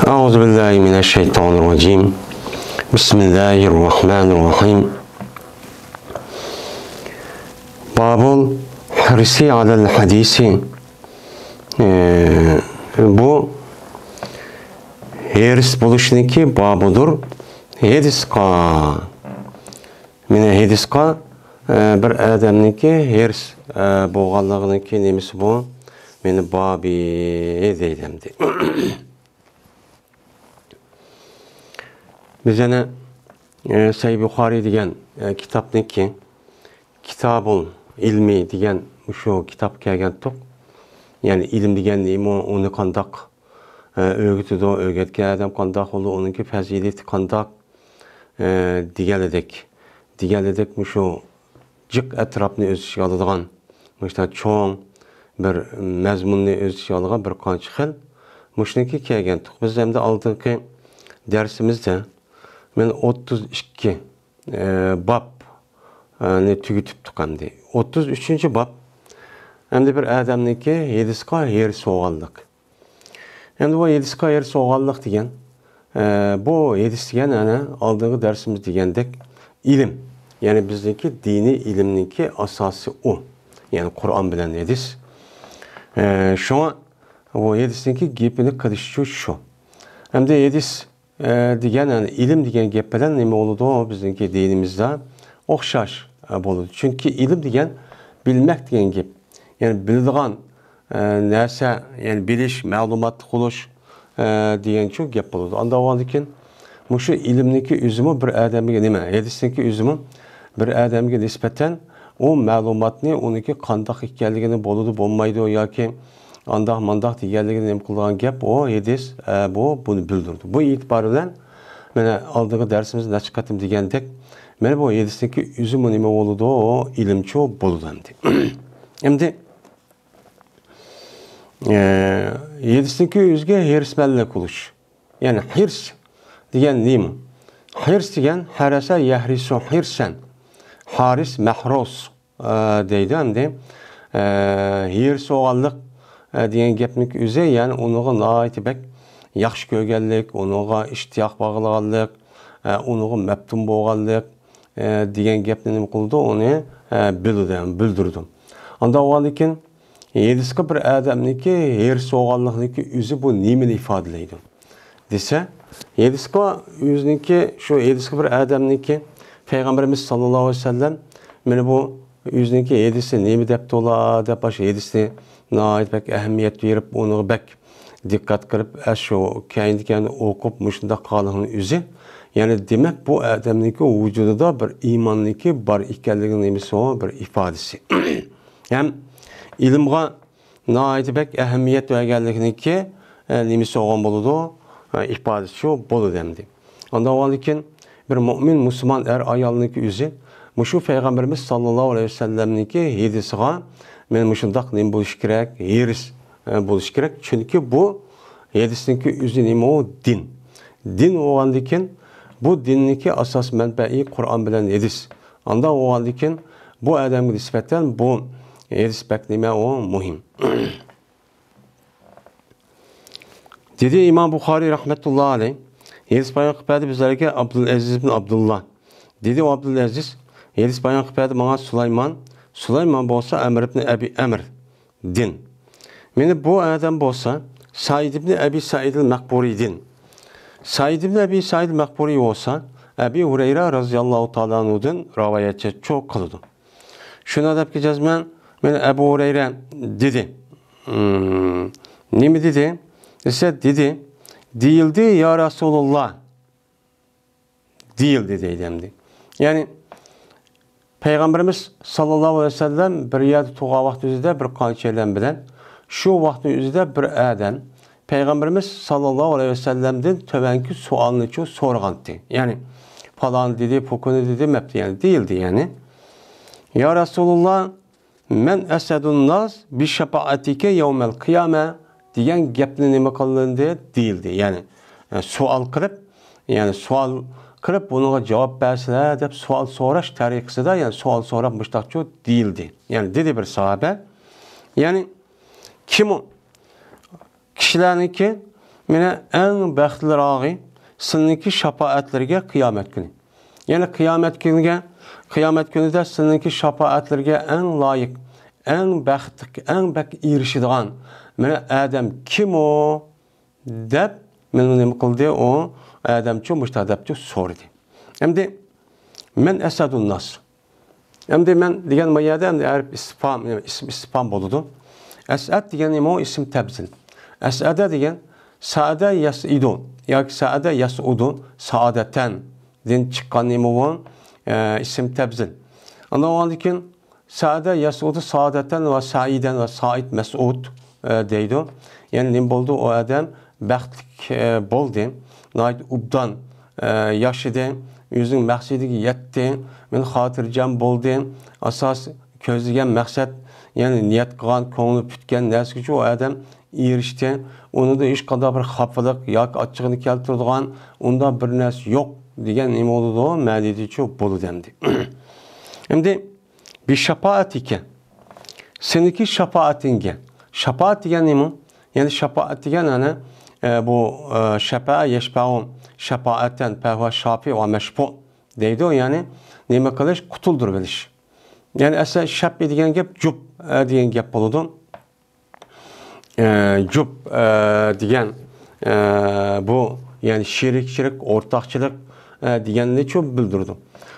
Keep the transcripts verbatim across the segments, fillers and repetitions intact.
أعوذ بالله من الشيطان الرجيم. بسم الله الرحمن الرحيم. باب الحرص على الحديث. ئى، بۇ ھېرىس بولۇشنىڭكى بابىدۇر. ھېدىسقا. مانا ھېدىسقا، ئە، بىر ئادەمنىڭكى ھېرىس، ئە، بولغانلىقىنىڭكى نېمىسى بۇ؟ مانا بابى دەيدۇ ئەمدى. بىز يەنە، ئە، سەھىھ بۇخارىي دېگەن، ئە، كىتابنىڭكى كىتابۇل ئىلمى دېگەن مۇشۇ كىتابقا كەلگەنتۇق. يەنى ئىلىم دېگەن نېمە، ئۇنى قانداق، ئە، ئۆگىتىدۇ، ئۆگەتكەن ئادەم قانداق بولىدۇ، ئۇنىڭكى پەزىلىتى قانداق، ئە، دېگەنلىدەك، دېگەنلىدەك مۇشۇ جىق ئەتراپنى ئۆز ئىچىگە ئالىدىغان، مۇشۇنداق چوڭ بىر مەزمۇننى ئۆز ئىچىگە ئالغان بىر قانچە خىل مۇشۇنىڭكى كەلگەنتۇق. بىز ئەمدى ئالدىنقى دەرسىمىزدە مانا ئوتتۇز ئىككى، ئە، بابنى تۈگىتىپتۇق ئەمدى. ئوتتۇز ئۈچىنچى باب. ئەمدى بىر ئادەمنىڭكى ھېدىسقا ھېرىس بولغانلىق. ئەمدى بۇ ھېدىسقا ھېرىس بولغانلىق دېگەن، ئە، بۇ ھېدىس دېگەن، ئەنە، ئالدىنقى دەرسىمىز دېگەندەك ئىلىم. يەنى بىزنىڭكى دىنىي ئىلىمنىڭكى ئاساسى ئۇ. يەنى قۇرئان بىلەن ھېدىس. ئە، شۇڭا بۇ ھېدىسنىڭكى گېپىنى قىلىشى شۇ. ئەمدى ھېدىس ئە، دېگەن، يەنى ئىلىم دېگەن گەپ بىلەن نېمە بولىدۇ؟ بىزنىڭكى دىنىمىزدا ئوخشاش، ئە، بولىدۇ. چۈنكى ئىلىم دېگەن بىلمەك دېگەن گەپ. يەنى بىلىدىغان، ئە، نەرسە، يەنى بىلىش، مەلۇماتلىق بولۇش، ئە، دېگەن شۇ گەپ بولىدۇ. ئانداق بولغاندىكىن مۇشۇ ئىلىمنىڭكى ئۆزىمۇ بىر ئادەمگە نېمە؟ ھېدىسنىڭكى ئۆزىمۇ بىر ئادەمگە نىسبەتەن ئۇ مەلۇماتنى، ئۇنىڭكى قانداق ئىكەنلىكىنى، بولىدۇ، بولمايدۇ ياكى ئانداق مانداق دېگەنلىكىنى نېمە قىلىدىغان گەپ ئۇ ھېدىس، ئە، بۇ، بۇنى بىلدۈرىدۇ. بۇ ئېتىبار بىلەن مانا ئالدىنقى دەرسىمىزدە نەچچە قېتىم دېگەندەك، مانا بۇ ھېدىسنىڭكى ئۆزىمۇ نېمە بولىدۇ؟ ئىلىمچۇ بولىدۇ ئەمدى. ئەمدى، ئە، ھېدىسنىڭكى ئۆزىگە ھېرىسمەنلىك بولۇش. يەنى ھىرس دېگەن نېمە؟ ھىرس دېگەن ھەرەسە يەھرىسۇ ھىرسەن. ھارىس، مەھرۇس، ئە، دەيدۇ ئەمدى. ئە، ھىرس بولغانلىق، ئە، دېگەن گەپنىڭ ئۆزى، يەنى ئۇنىڭغا ناھايىتى بەك ياخشى كۆرگەنلىك، ئۇنىڭغا ئىشتىياق باغلىغانلىق، ئە، ئۇنىڭغا مەپتۇن بولغانلىق، ئە، دېگەن گەپنى نېمە قىلىدۇ؟ ئۇنى، ئە، بىلدۈرىدۇ، بىلدۈرىدۇ. ئانداق بولغاندىكىن ھېدىسقا بىر ئادەمنىڭكى ھىرس بولغانلىقنىڭكى ئۆزى بۇ نېمىنى ئىپادىلەيدۇ دېسە، ھېدىسقا ئۆزىنىڭكى، شۇ ھېدىسقا بىر ئادەمنىڭكى پەيغەمبىرىمىز ساللاللاھۇ ئەلەيھى ۋەسەللەم مانا بۇ ئۆزىنىڭكى ھېدىسى نېمە دەپتۇ ئۇلار دەپ، ئاشۇ ھېدىسنى ناھايىتى بەك ئەھمىيەت بېرىپ، ئۇنىڭغا بەك دىققەت قىلىپ، ئاشۇ كەينىدىكىنى ئوقۇپ، مۇشۇنداق قىلغانلىقىنىڭ ئۆزى، يەنى دېمەك، بۇ ئادەمنىڭكى ۋۇجۇدىدا بىر ئىماننىڭكى بار ئىكەنلىكىنىڭ نېمىسى ئۇ؟ بىر ئىپادىسى. ھەم ئىلىمغا ناھايىتى بەك ئەھمىيەت بەرگەنلىكىنىڭكى، ئە، نېمىسى بولغان بولىدۇ؟ ئە، ئىپادىسى شۇ بولىدۇ ئەمدى. ئانداق بولغاندىكىن بىر مۆمىن مۇسۇلمان ئەر ئايالنىڭكى ئۆزى مۇشۇ پەيغەمبىرىمىز ساللاللاھۇ ئەلەيھى ۋەسەللەمنىڭكى ھېدىسىغا مانا مۇشۇنداق نېمە بولۇشى كېرەك؟ ھېرىس، ئە، بولۇشى كېرەك. چۈنكى بۇ ھېدىسنىڭكى ئۆزى نېمە ئۇ؟ دىن. دىن بولغاندىكىن بۇ دىننىڭكى ئاساس مەنبەئى قۇرئان بىلەن ھېدىس. ئانداق بولغاندىكىن بۇ ئادەمگە نىسبەتەن بۇ ھېدىس بەك نېمە ئۇ؟ مۇھىم. دېدى ئىمام بۇخارىي رەھمەتۇللا ئەلەيھ، ھېدىس بايان قىلىپ بەردى بىزلەرگە ئابدۇلئەزىز ئىبن ئابدۇللا. دېدى ئۇ ئابدۇلئەزىز، ھېدىس بايان قىلىپ بەردى ماڭا سۇلايمان، سۇلايمان بولسا ئەمر ئىبن ئەبى ئەمر دىن. مانا بۇ ئادەم بولسا سەئىد ئىبن ئەبى سەئىدىل مەقبۇرىدىن. سەئىد ئىبن ئەبى سەئىد مەقبۇرى بولسا ئەبى ھۇرەيرە رازىياللاھۇ تائالا ئەنھۇدىن رىۋايەتچى قىلىدۇ. شۇنى دەپ كېتىمەن، مانا ئەبۇ ھۇرەيرە دېدى. مم، نېمە دېدى دېسە، دېدى، دېيىلدى، يا رەسۇلۇللا، دېيىلدى دەيدۇ ئەمدى. يەنى پەيغەمبىرىمىز ساللاللاھۇ ئەلەيھى ۋەسەللەم بىر يەردە تۇرغان ۋاقتى ئۆزىدە بىر قانچە ئادەم بىلەن، شۇ ۋاقىتنىڭ ئۆزىدە بىر ئادەم پەيغەمبىرىمىز ساللاللاھۇ ئەلەيھى ۋەسەللەمدىن تۆۋەنكى سوئالنىچۇ سورىغانتى. يەنى پالان دېدى، پوكۇنى دېدى، مەپتۇ، يەنى دېيىلدى، يەنى يا رەسۇلۇللا، مەن ئەسئەدۇن ناس بىشەپائەتىكە يەۋمەل قىيامە دېگەن گەپنى نېمە قىلىندى؟ دېيىلدى. يەنى، ئە، سوئال قىلىپ، يەنى سوئال قىلىپ، بۇنىڭغا جاۋاب بەرسىلە دەپ سوئال سوراش تەرىقىسىدە، يەنى سوئال سوراپ مۇشتاقچۇ دېيىلدى. يەنى دېدى بىر ساھابە. يەنى كىم ئۇ؟ كىشىلەرنىڭكى مانا ئەڭ بەختلىك ئاغى سېنىڭكى شاپائەتلىرىگە قىيامەت كۈنى. يەنى قىيامەت كۈنىگە، قىيامەت كۈنىدە سېنىڭكى شاپائەتلىرىگە ئەڭ لايىق، ئەڭ بەختلىك، ئەڭ بەك ئېرىشىدىغان مانا ئادەم كىم ئۇ؟ دەپ، مېنى نېمە قىلدى؟ ئۇ ئادەمچۇ مۇشتا دەپچۇ سورىدى. ئەمدى مەن ئەسئەدۇنناس. ئەمدى مەن دېگەن ما يەردە ئەمدى ئەرەب ئىستىفھام، يەنى ئىسم ئىستىفھام بولىدۇ. ئەسئەد دېگەن نېمە؟ ئۇ ئىسم تەبزىل. ئەسئەدە دېگەن سەئەدە يەسئىدۇ ياكى سەئەدە يەسئۇدۇ سائادەتەن دىن چىققان نېمە بۇ؟ ئە، ئىسم تەبزىل. ئاندىن ئۇنىڭدىن كېيىن سەئەدە يەسئۇدۇ سائادەتەن ۋە سەئىدەن ۋە سائىد مەسئۇد، ئە، دەيدۇ. يەنى نېمە بولدى؟ ئۇ ئادەم بەختلىك، ئە، بولدى. ناھايىتى ئوبدان، ئە، ياشىدى. ئۆزىنىڭ مەقسىتىگە يەتتى. مېنى خاتىرجەم بولدى. ئاساس كۆزلىگەن مەقسەت، يەنى نىيەت قىلغان، كۆڭلى پۈتكەن نەرسىگىچۇ ئۇ ئادەم ئېرىشتى. ئۇنىڭدا ھېچقانداق بىر خاپىلىق ياكى ئاچچىقىنى كەلتۈرىدىغان ئۇنداق بىر نەرسە يوق دېگەن نېمە بولىدۇ؟ مەنىدىچۇ بولىدۇ ئەمدى. ئەمدى بىششاپائەتىكەن. سېنىڭكى شاپائەتىڭگە. شاپائەت دېگەن نېمە؟ يەنى شاپائەت دېگەن، ئەنە، ئە، بۇ، ئە، شەپەئە يەشپەئۇ شاپائەتەن پەھۋە شاپى ۋە مەشپۇ دەيدۇ. يەنى نېمە قىلىش؟ قۇتۇلدۇرۇۋېلىش. يەنى ئەسلى شەپئى دېگەن گەپ جۇپ، ئە، دېگەن گەپ بولىدۇ. ئە، جۇپ، ئە، دېگەن، ئە، بۇ، يەنى شېرىكچىلىك، ئورتاقچىلىق، ئە، دېگەننىچۇ بىلدۈرىدۇ.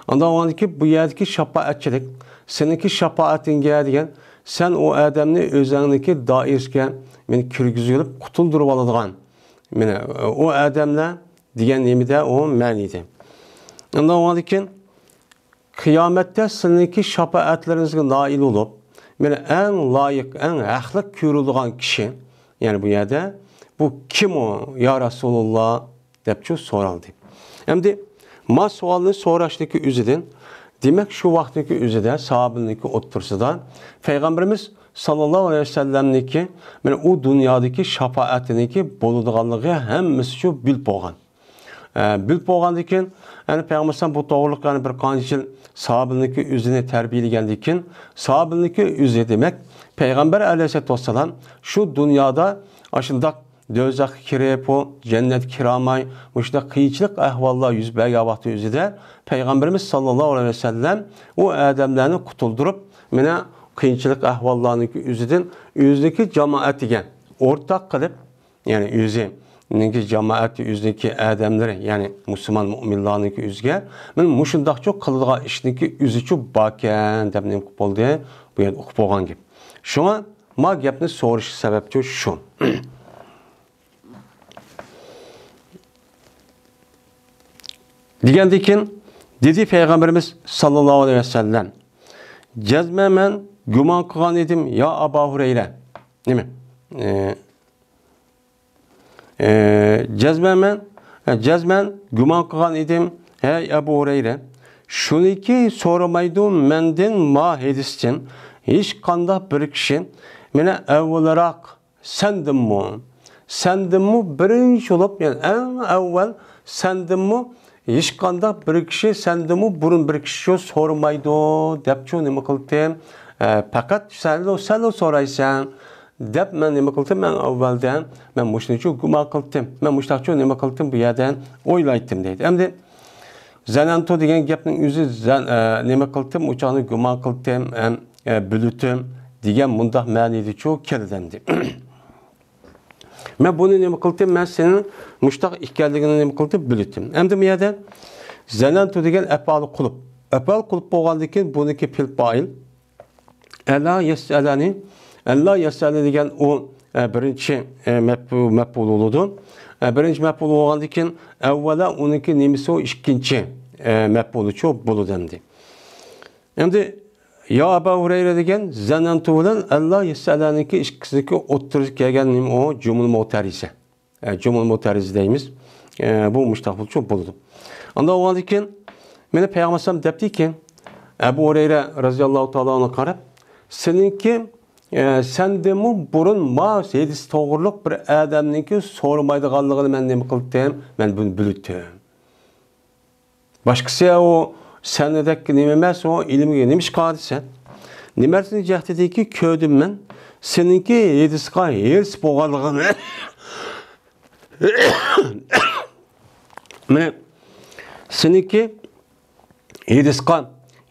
ئاندىن ئاڭلاندىكى، بۇ يەردىكى شاپائەتچىلىك، سېنىڭكى شاپائەتىڭگە دېگەن، سەن ئۇ ئادەمنى ئۆزۈڭنىڭكى دائىرىسىگە مېنى كىرگۈزۈۋېلىپ قۇتۇلدۇرۇۋالىدىغان، مېنى، ئۇ ئادەملەر دېگەن نېمىدە ئۇ مەنىدە. ئاندىن ئاڭلاندىكى، قىيامەتتە سىلىنىڭكى شاپائەتلىرىڭىزگە نائىل بولۇپ، مانا ئەڭ لايىق، ئەڭ ھەقلىق كۆرۈلىدىغان كىشى، يەنى بۇ يەردە، بۇ كىم ئۇ، يا رەسۇلۇللا؟ دەپچۇ سورالدى. ئەمدى ما سوئالنى سوراشنىكى ئۆزىدىن، دېمەك، شۇ ۋاقىتنىكى ئۆزىدە ساھابىلىرنىڭكى ئوتتۇرىسىدا پەيغەمبىرىمىز ساللاللاھۇ ئەلەيھى ۋەسەللەمنىڭكى، مانا ئۇ دۇنيادىكى شاپائەتىنىڭكى بولىدىغانلىقى ھەممىسىچۇ بىلىپ بولغان. ئە، بىلىپ بولغاندىن كېيىن، يەنى پەيغەمبەر ئەلەيھىسسالام بۇ توغرىلىق يەنە بىر قانچە يىل ساھابىلىرىنىڭكى ئۆزىنى تەربىيەلىگەندىن كېيىن، ساھابىلىرىنىڭكى ئۆزى، دېمەك، پەيغەمبەر ئەلەيھىسسالاتۇ ۋەسسالام شۇ دۇنيادا ئاشۇنداق دوزاخقا كىرىپ، ئۇ جەننەتكە كىرەلمەي، مۇشۇنداق قىيىنچىلىق ئەھۋاللار يۈز بەرگەن ۋاقتى ئۆزىدە پەيغەمبىرىمىز ساللاللاھۇ ئەلەيھى ۋەسەللەم ئۇ ئادەملەرنى قۇتۇلدۇرۇپ، مانا قىيىنچىلىق ئەھۋاللارنىڭكى ئۆزىدىن ئۆزىنىڭكى جامائەتىگە ئورتاق قىلىپ، يەنى ئۆزىنىڭكى جامائەت، ئۆزىنىڭكى ئادەملىرى، يەنى مۇسۇلمان مۆمىنلارنىڭكى ئۆزىگە مانا مۇشۇنداقچۇ قىلىدىغان ئىشنىڭكى ئۆزىچۇ باركەن دەپ نېمە قىلىپ بولدى؟ بۇ يەردە ئۇقۇپ بولغان گەپ. شۇڭا ما گەپنى سورىشى سەۋەبچۇ شۇ. دېگەندىن كېيىن دېدى پەيغەمبىرىمىز ساللاللاھۇ ئەلەيھى ۋەسەللەم، جەزمەن مەن گۇمان قىلغان ئىدىم، يا ئابا ھۇرەيرە. نېمە؟ ئە، ئە، جەزمەن مەن، ئە، جەزمەن گۇمان قىلغان ئىدىم، ھەي ئەبۇ ھۇرەيرە، شۇنىكى سورىمايدۇ مەندىن ما ھەدىستىن ھېچقانداق بىر كىشى، مانا ئەۋۋەلراق سەندىنمۇ، سەندىنمۇ بىرىنچى بولۇپ، يەنى ئەڭ ئەۋۋەل سەندىنمۇ ھېچقانداق بىر كىشى، سەندىنمۇ بۇرۇن بىر كىشى شۇ سورىمايدۇ دەپچۇ نېمە قىلدىم؟ ئە، پەقەت سەنلا، سەنلا سورايسەن دەپ مەن نېمە قىلدىم؟ مەن ئەۋۋەلدە مەن مۇشۇنىچۇ گۇمان قىلدىم. مەن مۇشۇنداقچۇ نېمە قىلدىم؟ بۇ يەردە ئويلايتتىم دەيدۇ. ئەمدى زەنەنتۇ دېگەن گەپنىڭ ئۆزى زەن-، ئە، نېمە قىلدىم؟ ئۇ چاغنى گۇمان قىلدىم، ئەم، ئە، بىلىتتىم دېگەن مۇنداق مەنىدىچۇ كېلىدۇ ئەمدى. مەن بۇنى نېمە قىلدىم؟ مەن سېنىڭ مۇشتاق ئىكەنلىكىڭنى نېمە قىلدىم؟ بىلىتتىم. ئەمدى بۇ يەردە زەنەنتۇ دېگەن ئەپئالى قۇلۇپ. ئەپئالى قۇلۇپ بولغاندىن كېيىن بۇنىڭكى پېئىل پائىل. ئەلا يەسئەلەنى، ئەلا يەسئەلە دېگەن ئۇ، ئە، بىرىنچى، ئە، مەپئۇ-، مەپئۇل بولىدۇ. ئە، بىرىنچى مەپئۇل بولغاندىن كېيىن ئەۋۋەلا ئۇنىڭكى نېمىسى ئۇ ئىككىنچى، ئە، مەپئۇلىچۇ بولىدۇ ئەمدى. ئەمدى يا ئەبا ھۇرەيرە دېگەن زەنەنتۇ بىلەن ئەلا يەسئەلەنىڭكى ئىككىسىنىڭكى ئوتتۇرىسىغا كەلگەن نېمە ئۇ؟ جۇملە مۇئتەرىزە. ئە، جۇملە مۇئتەرىزە دەيمىز. ئە، بۇ مۇشتاق بولۇشى بولىدۇ. ئاندا بولغاندىن كېيىن مانا پەيغەمبەر ئەلەيھىسسالام دەپتىكەن، ئەبۇ ھۇرەيرە رەزىياللاھۇ تائالا ئەنھۇغا قاراپ، سېنىڭكى، ئە، سەندىنمۇ بۇرۇن ما ھەدىس توغرۇلۇق بىر ئادەمنىڭكى سورىمايدىغانلىقىنى مەن نېمە قىلدىم؟ مەن بۇنى بىلىتتىم. باشقىسى ئۇ سەندەك نېمە ئەمەس، ئۇ ئىلىمگە نېمە ئىشقا دېسە، نېمە نەرسىنىڭ جەھىتىدىكى كۆردۈم مەن، سېنىڭكى ھەدىسقا ھېرىس بولغانلىقىنى، مانا سېنىڭكى ھېدىسقا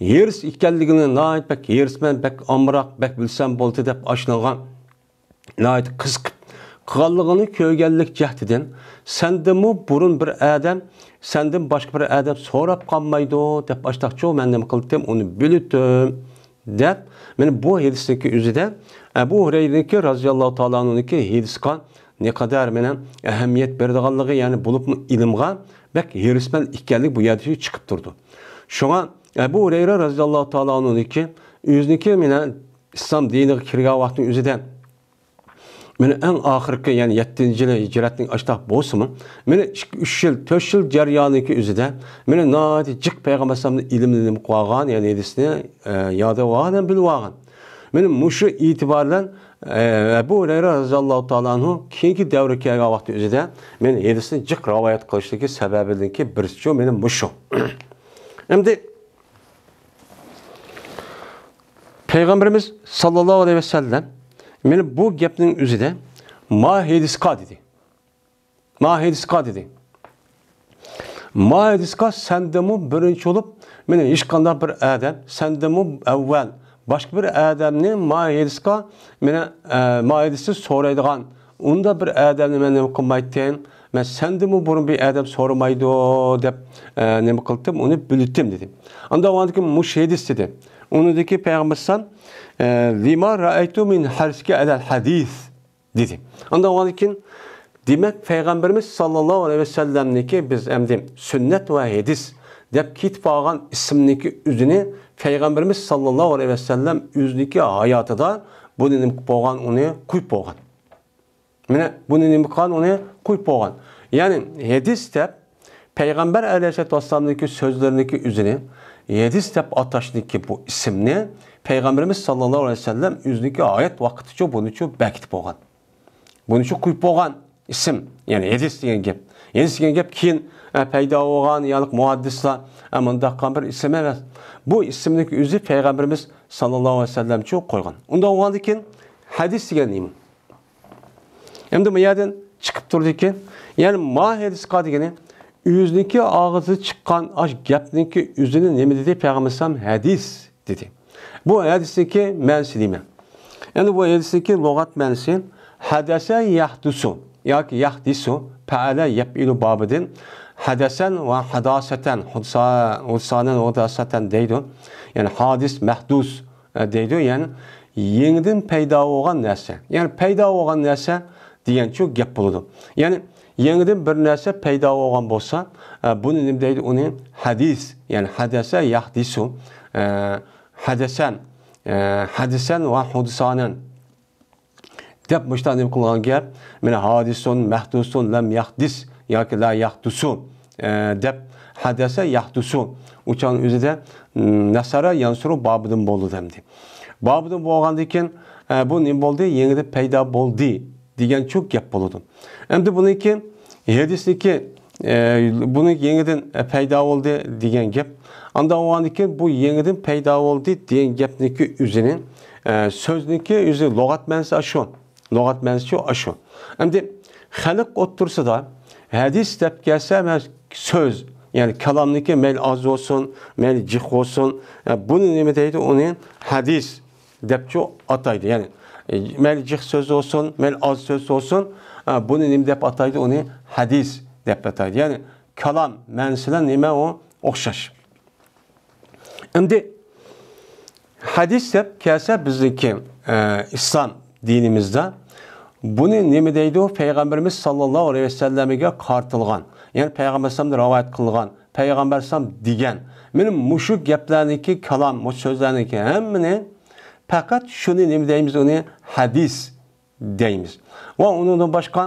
ھېرىس ئىكەنلىكىڭنى ناھايىتى بەك ھېرىسمەن، بەك ئامراق، بەك بىلسەم بولدى دەپ ئاشۇنىڭغا ناھايىتى قىزىقىپ قالغىنىنى كۆرگەنلىك جەھىتىدىن، سەندىنمۇ بۇرۇن بىر ئادەم، سەندىن باشقا بىر ئادەم سوراپ قالمايدۇ دەپ ئاشتاقچۇ مەن نېمە قىلدىم، ئۇنى بىلىتتىم دەپ، مانا بۇ ھېدىسنىڭكى ئۆزىدە ئەبۇ ھۇرەيرىنىڭكى رازىياللاھۇ تائالا ئەنھۇنىڭكى ھېدىسقا نەقەدەر مانا ئەھمىيەت بېرىدىغانلىقى، يەنى بولۇپمۇ ئىلىمغا بەك ھېرىسمەن ئىكەنلىك بۇ يەردە چىقىپ تۇرىدۇ. شۇڭا ئەبۇ ھۇرەيرە رازىياللاھۇ تائالا ئەنھۇنىڭكى ئۆزىنىڭكى مانا ئىسلام دىنىغا كىرگەن ۋاقتىنىڭ ئۆزىدە مانا ئەڭ ئاخىرقى، يەنى يەتتىنچى يىلى ھىجرەتنىڭ ئاشتاق بولسىمۇ، مانا ئىككى، ئۈچ يىل، تۆت يىل جەريانىنىڭكى ئۆزىدە مانا ناھايىتى جىق پەيغەمبەر ئەلەيھىسسالامنىڭ ئىلمىنى نېمە قىلىۋالغان، يەنى ھەدىسنى، ئە، ياد ئالغان ھەم بىلىۋالغان. مانا مۇشۇ ئېتىبار بىلەن، ئە، ئەبۇ ھۇرەيرە رازىياللاھۇ تائالا ئەنھۇ كېيىنكى دەۋرگە كەلگەن ۋاقتى ئۆزىدە مانا ھەدىسنى جىق رىۋايەت قىلىشلىكى سەۋەبىدىنكى بىرسىچۇ مانا مۇشۇ. ئەمدى پەيغەمبىرىمىز ساللاللاھۇ ئەلەيھى ۋەسەللەم مانا بۇ گەپنىڭ ئۆزىدە ما ھېدىسقا دېدى. ما ھېدىسقا دېدى. ما ھېدىسقا سەندىنمۇ بىرىنچى بولۇپ، مانا ھېچقانداق بىر ئادەم، سەندىنمۇ ئەۋۋەل باشقا بىر ئادەمنى ما ھېدىسقا، مانا، ئە، ما ھېدىسنى سورايدىغان ئۇنداق بىر ئادەمنى مەن نېمە قىلمايتتىم؟ مەن سەندىنمۇ بۇرۇن بىر ئادەم سورىمايدۇ دەپ، ئە، نېمە قىلدىم؟ ئۇنى بىلدىم دېدى. ئاندا ئاندىن كېيىن مۇشۇ ھېدىس دېدى. ئۇنىڭدىكى پەيغەمبەر ئەلەيھىسسالام، ئە، لىما رەئەيتۇ مىن ھەرسىكە ئەلەل ھەدىس دېدى. ئاندا ئاندىن كېيىن، دېمەك، پەيغەمبىرىمىز ساللاللاھۇ ئەلەيھى ۋەسەللەمنىڭكى بىز ئەمدى سۈننەت ۋە ھەدىس دەپ كېتىپ قالغان ئىسىمنىڭكى ئۆزىنى پەيغەمبىرىمىز ساللاللاھۇ ئەلەيھى ۋەسەللەم ئۆزىنىڭكى ھاياتىدا بۇنى نېمە قىلىپ بولغان، ئۇنى قويۇپ بولغان. مانا بۇنى نېمە قىلغان، ئۇنى قويۇپ بولغان. يەنى ھەدىس دەپ پەيغەمبەر ئەلەيھىسسالاتۇ ۋەسسالامنىڭكى سۆزلىرىنىڭكى ئۆزىنى ھەدىس دەپ ئاتاشنىڭكى بۇ ئىسىمنى پەيغەمبىرىمىز ساللاللاھۇ ئەلەيھى ۋەسەللەم ئۆزىنىڭكى ھايات ۋاقتىچۇ بۇنىچۇ بەكىتىپ بولغان. بۇنىچۇ قويۇپ بولغان ئىسىم، يەنى ھەدىس دېگەن گەپ. ھەدىس دېگەن گەپ كېيىن، ئە، پەيدا بولغان، ياق مۇھەددىسلار، ئە، مۇنداق قىلغان بىر ئىسىم ئەمەس. بۇ ئىسىمنىڭكى ئۆزى پەيغەمبىرىمىز ساللاللاھۇ ئەلەيھى ۋەسەللەمچۇ قويغان. ئۇنداق بولغاندىن كېيىن ھەدىس دېگەن نېمە؟ ئەمدى بۇ يەردىن چىقىپ تۇردىكى، يەنى ما ھەدىسقا دېگىنى ئۆزىنىڭكى ئاغزىدا چىققان ئاش گەپنىڭكى ئۆزىنى نېمە دېدى؟ پەيغەمبەر ئەلەيھىسسالام ھەدىس دېدى. بۇ ھەدىسنىڭكى مەنىسى نېمە؟ ئەمدى بۇ ھەدىسنىڭكى لۇغەت مەنىسى ھەدەسە يەھدۇسۇ ياكى يەھدىسۇ، پەئەلە يەپئىلۇ بابىدىن ھەدەسەن ۋە ھەداسەتەن، ھۇدسا-، ھۇدسانەن ۋە ھۇداسەتەن دەيدۇ. يەنى ھادىس، مەھدۇس، ئە، دەيدۇ، يەنى يېڭىدىن پەيدا بولغان نەرسە. يەنى پەيدا بولغان نەرسە دېگەنچۇ گەپ بولىدۇ. يەنى يېڭىدىن بىر نەرسە پەيدا بولغان بولسا، ئە، بۇنى نېمە دەيدۇ؟ ئۇنى ھەدىس، يەنى ھەدەسە يەھدىسۇ، ئە، ھەدەسەن، ئە، ھەدىسەن ۋە ھۇدسانەن دەپ مۇشۇنداق نېمە قىلغان گەپ؟ مانا ھادىسۇن، مەھدۇسۇن، لەم يەھدىس ياكى لا يەھدۇسۇ، ئە، دەپ ھەدەسە يەھدۇسۇ. ئۇچان ئۆزىدە، م، نەسەرە يەنسۇرۇ بابىدىن بولدى دەمدى. بابىدىن بولغاندىن كېيىن، ئە، بۇ نېمە بولدى؟ يېڭىدىن پەيدا بولدى دېگەنچۇ گەپ بولىدۇ. ئەمدى بۇنىڭكى ھەدىسنىڭكى، ئە، بۇنىڭ يېڭىدىن، ئە، پەيدا بولدى دېگەن گەپ. ئاندا بولغاندىن كېيىن بۇ يېڭىدىن پەيدا بولدى دېگەن گەپنىڭكى ئۆزىنى، ئە، سۆزنىڭكى ئۆزى لۇغەت مەنىسى ئاشۇ. لۇغەت مەنىسىچۇ ئاشۇ. ئەمدى خەلق ئوتتۇرىسىدا ھەدىس دەپ كەلسە، مەن سۆز، يەنى كالامنىكى مەيلى ئاز بولسۇن، مەيلى جىق بولسۇن، ئە، بۇنى نېمە دەيدۇ؟ ئۇنى ھەدىس دەپچۇ ئاتايدۇ. يەنى، ئە، مەيلى جىق سۆز بولسۇن، مەيلى ئاز سۆز بولسۇن، ئە، بۇنى نېمە دەپ ئاتايدۇ؟ ئۇنى ھەدىس دەپ ئاتايدۇ. يەنى كالام مەنىسى بىلەن نېمە ئۇ؟ ئوخشاش. ئەمدى ھەدىس دەپ كەلسە بىزنىڭكى، ئە، ئىسلام دىنىمىزدا بۇنى نېمە دەيدۇ؟ پەيغەمبىرىمىز ساللاللاھۇ ئەلەيھى ۋەسەللەمگە قارىتىلغان، يەنى پەيغەمبەر ئەلەيھىسسالام رىۋايەت قىلغان، پەيغەمبەر ئەلەيھىسسالام دېگەن. مانا مۇشۇ گەپلەرنىڭكى كالام، مۇشۇ سۆزلەرنىڭكى ھەممىنى پەقەت شۇنى نېمە دەيمىز؟ ئۇنى ھەدىس دەيمىز. ۋە ئۇنىڭدىن باشقا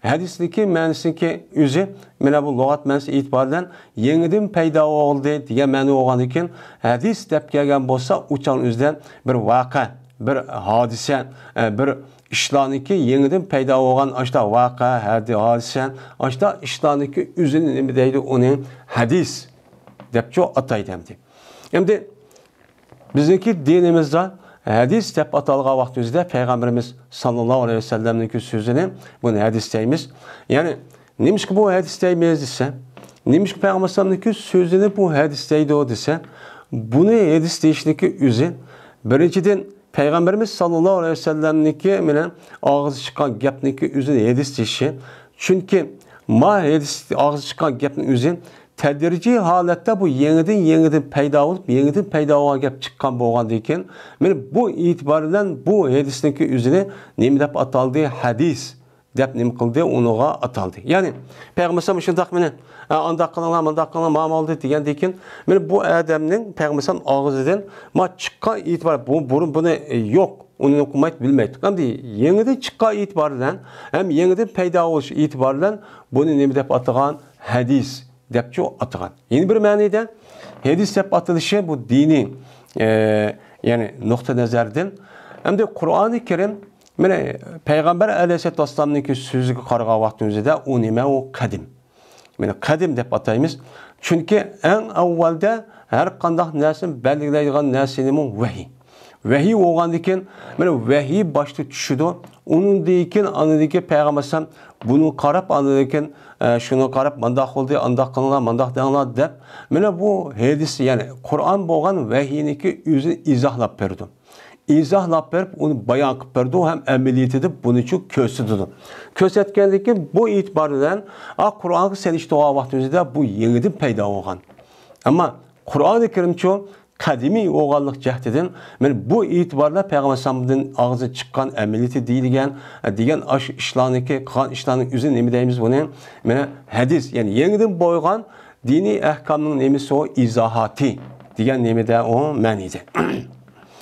ھەدىسنىڭكى مەنىسىنىڭكى ئۆزى، مانا بۇ لۇغەت مەنىسى ئېتىبارى بىلەن يېڭىدىن پەيدا بولدى دېگەن مەنە بولغاندىن كېيىن، ھەدىس دەپ كەلگەن بولسا، ئۇ چاغنىڭ ئۆزىدە بىر ۋەقە، بىر ھادىسە، ئە، بىر ئىشلارنىڭكى يېڭىدىن پەيدا بولغان ئاشتا ۋەقە، ھەدى-، ھادىسە، ئاشتا ئىشلارنىڭكى ئۆزىنى نېمە دەيدۇ؟ ئۇنى ھەدىس دەپچۇ ئاتايدۇ ئەمدى. ئەمدى بىزنىڭكى دىنىمىزدا ھەدىس دەپ ئاتالغان ۋاقتىمىزدا پەيغەمبىرىمىز ساللاللاھۇ ئەلەيھى ۋەسەللەمنىڭكى سۆزىنى، بۇنى ھەدىس دەيمىز. يەنى نېمىشقا بۇ ھەدىس دەيمىز دېسە، نېمىشقا پەيغەمبەر ئەلەيھىسسالامنىڭكى سۆزىنى بۇ ھەدىس دەيدۇ دېسە، بۇنى ھەدىس دېيىشنىڭكى ئۆزى، بىرىنچىدىن، پەيغەمبىرىمىز ساللاللاھۇ ئەلەيھى ۋەسەللەمنىڭكى مانا ئاغزى چىققان گەپنىڭكى ئۆزىنى ھەدىس دېيىشى. چۈنكى ما ھەدىس ئاغزى چىققان گەپنىڭ ئۆزى تەدرىجىي ھالەتتە بۇ يېڭىدىن، يېڭىدىن پەيدا بولۇپ، يېڭىدىن پەيدا بولغان گەپ چىققان بولغاندىن كېيىن، مانا بۇ ئېتىبار بىلەن بۇ ھەدىسنىڭكى ئۆزىنى نېمە دەپ ئاتالدى؟ ھەدىس دەپ نېمە قىلدى؟ ئۇنىڭغا ئاتالدى. يەنى پەيغەمبەر ئەلەيھىسسالام شۇنداق مانا، ئە، ئانداق قىلىڭلار، مۇنداق قىلىڭلار، مانا بولدى دېگەندىن كېيىن، مانا بۇ ئادەمنىڭ پەيغەمبەر ئەلەيھىسسالام ئاغزىدىن ما چىققان ئېتىبار، بۇ بۇرۇن بۇنى، ئە، يوق، ئۇنى قىلمايتتى، بىلمەيتتى. ئەمدى يېڭىدىن چىققان ئېتىبار بىلەن ھەم يېڭىدىن پەيدا بولۇش ئېتىبار بىلەن بۇنى نېمە دەپ ئاتىغان؟ ھەدىس دەپچۇ ئاتىغان. يەنە بىر مەنىدە ھەدىس دەپ ئاتىلىشى بۇ دىنىي، ئە، يەنى نۇقتىئى نەزەردىن. ئەمدى قۇرئانى كەرىم، مانا، پەيغەمبەر ئەلەيھىسسالاتۇ ۋەسسالامنىڭكى سۆزىگە قارىغان ۋاقتىمىزدا ئۇ نېمە؟ ئۇ قەدىم. مانا، قەدىم دەپ ئاتايمىز. چۈنكى ئەڭ ئاۋۋالدا ھەر قانداق نەرسىنى بەلگىلەيدىغان نەرسە نېمە؟ ۋەھىي. ۋەھىي بولغاندىن كېيىن، مانا، ۋەھىي باشتا چۈشىدۇ. ئۇنىڭدىن كېيىن، ئاندىن كېيىن پەيغەمبەر ئەلەيھىسسالام بۇنى قاراپ، ئاندىن كېيىن، ئە، شۇنى قاراپ، مۇنداق بولدى، ئانداق قىلىڭلار، مۇنداق دەڭلار دەپ، مانا بۇ ھەدىس، يەنى قۇرئان بولغان ۋەھىينىڭكى ئۆزىنى ئىزاھلاپ بېرىدۇ. ئىزاھلاپ بېرىپ، ئۇنى بايان قىلىپ بېرىدۇ ھەم ئەمەلىيىتىدە بۇنىچۇ كۆرسىتىدۇ. كۆرسەتكەندىن كېيىن، بۇ ئېتىبار بىلەن، ئا، قۇرئانغا سېلىشتۇرغان ۋاقتىمىزدا بۇ يېڭىدىن پەيدا بولغان. ئەمما قۇرئانى كەرىمچۇ قەدىمىي بولغانلىق جەھىتىدىن، مانا بۇ ئېتىباردا پەيغەمبەر ئەلەيھىسسالامدىن ئاغزىدىن چىققان ئەمەلىيىتى دېيىلگەن، دېگەن ئاشۇ ئىشلارنىڭكى، قىلغان ئىشلارنىڭ ئۆزىنى نېمە دەيمىز بۇنى؟ مانا ھەدىس، يەنى يېڭىدىن بولغان دىنىي ئەھكامنىڭ نېمىسى ئۇ؟ ئىزاھاتى دېگەن نېمىدە ئۇ مەنىدە.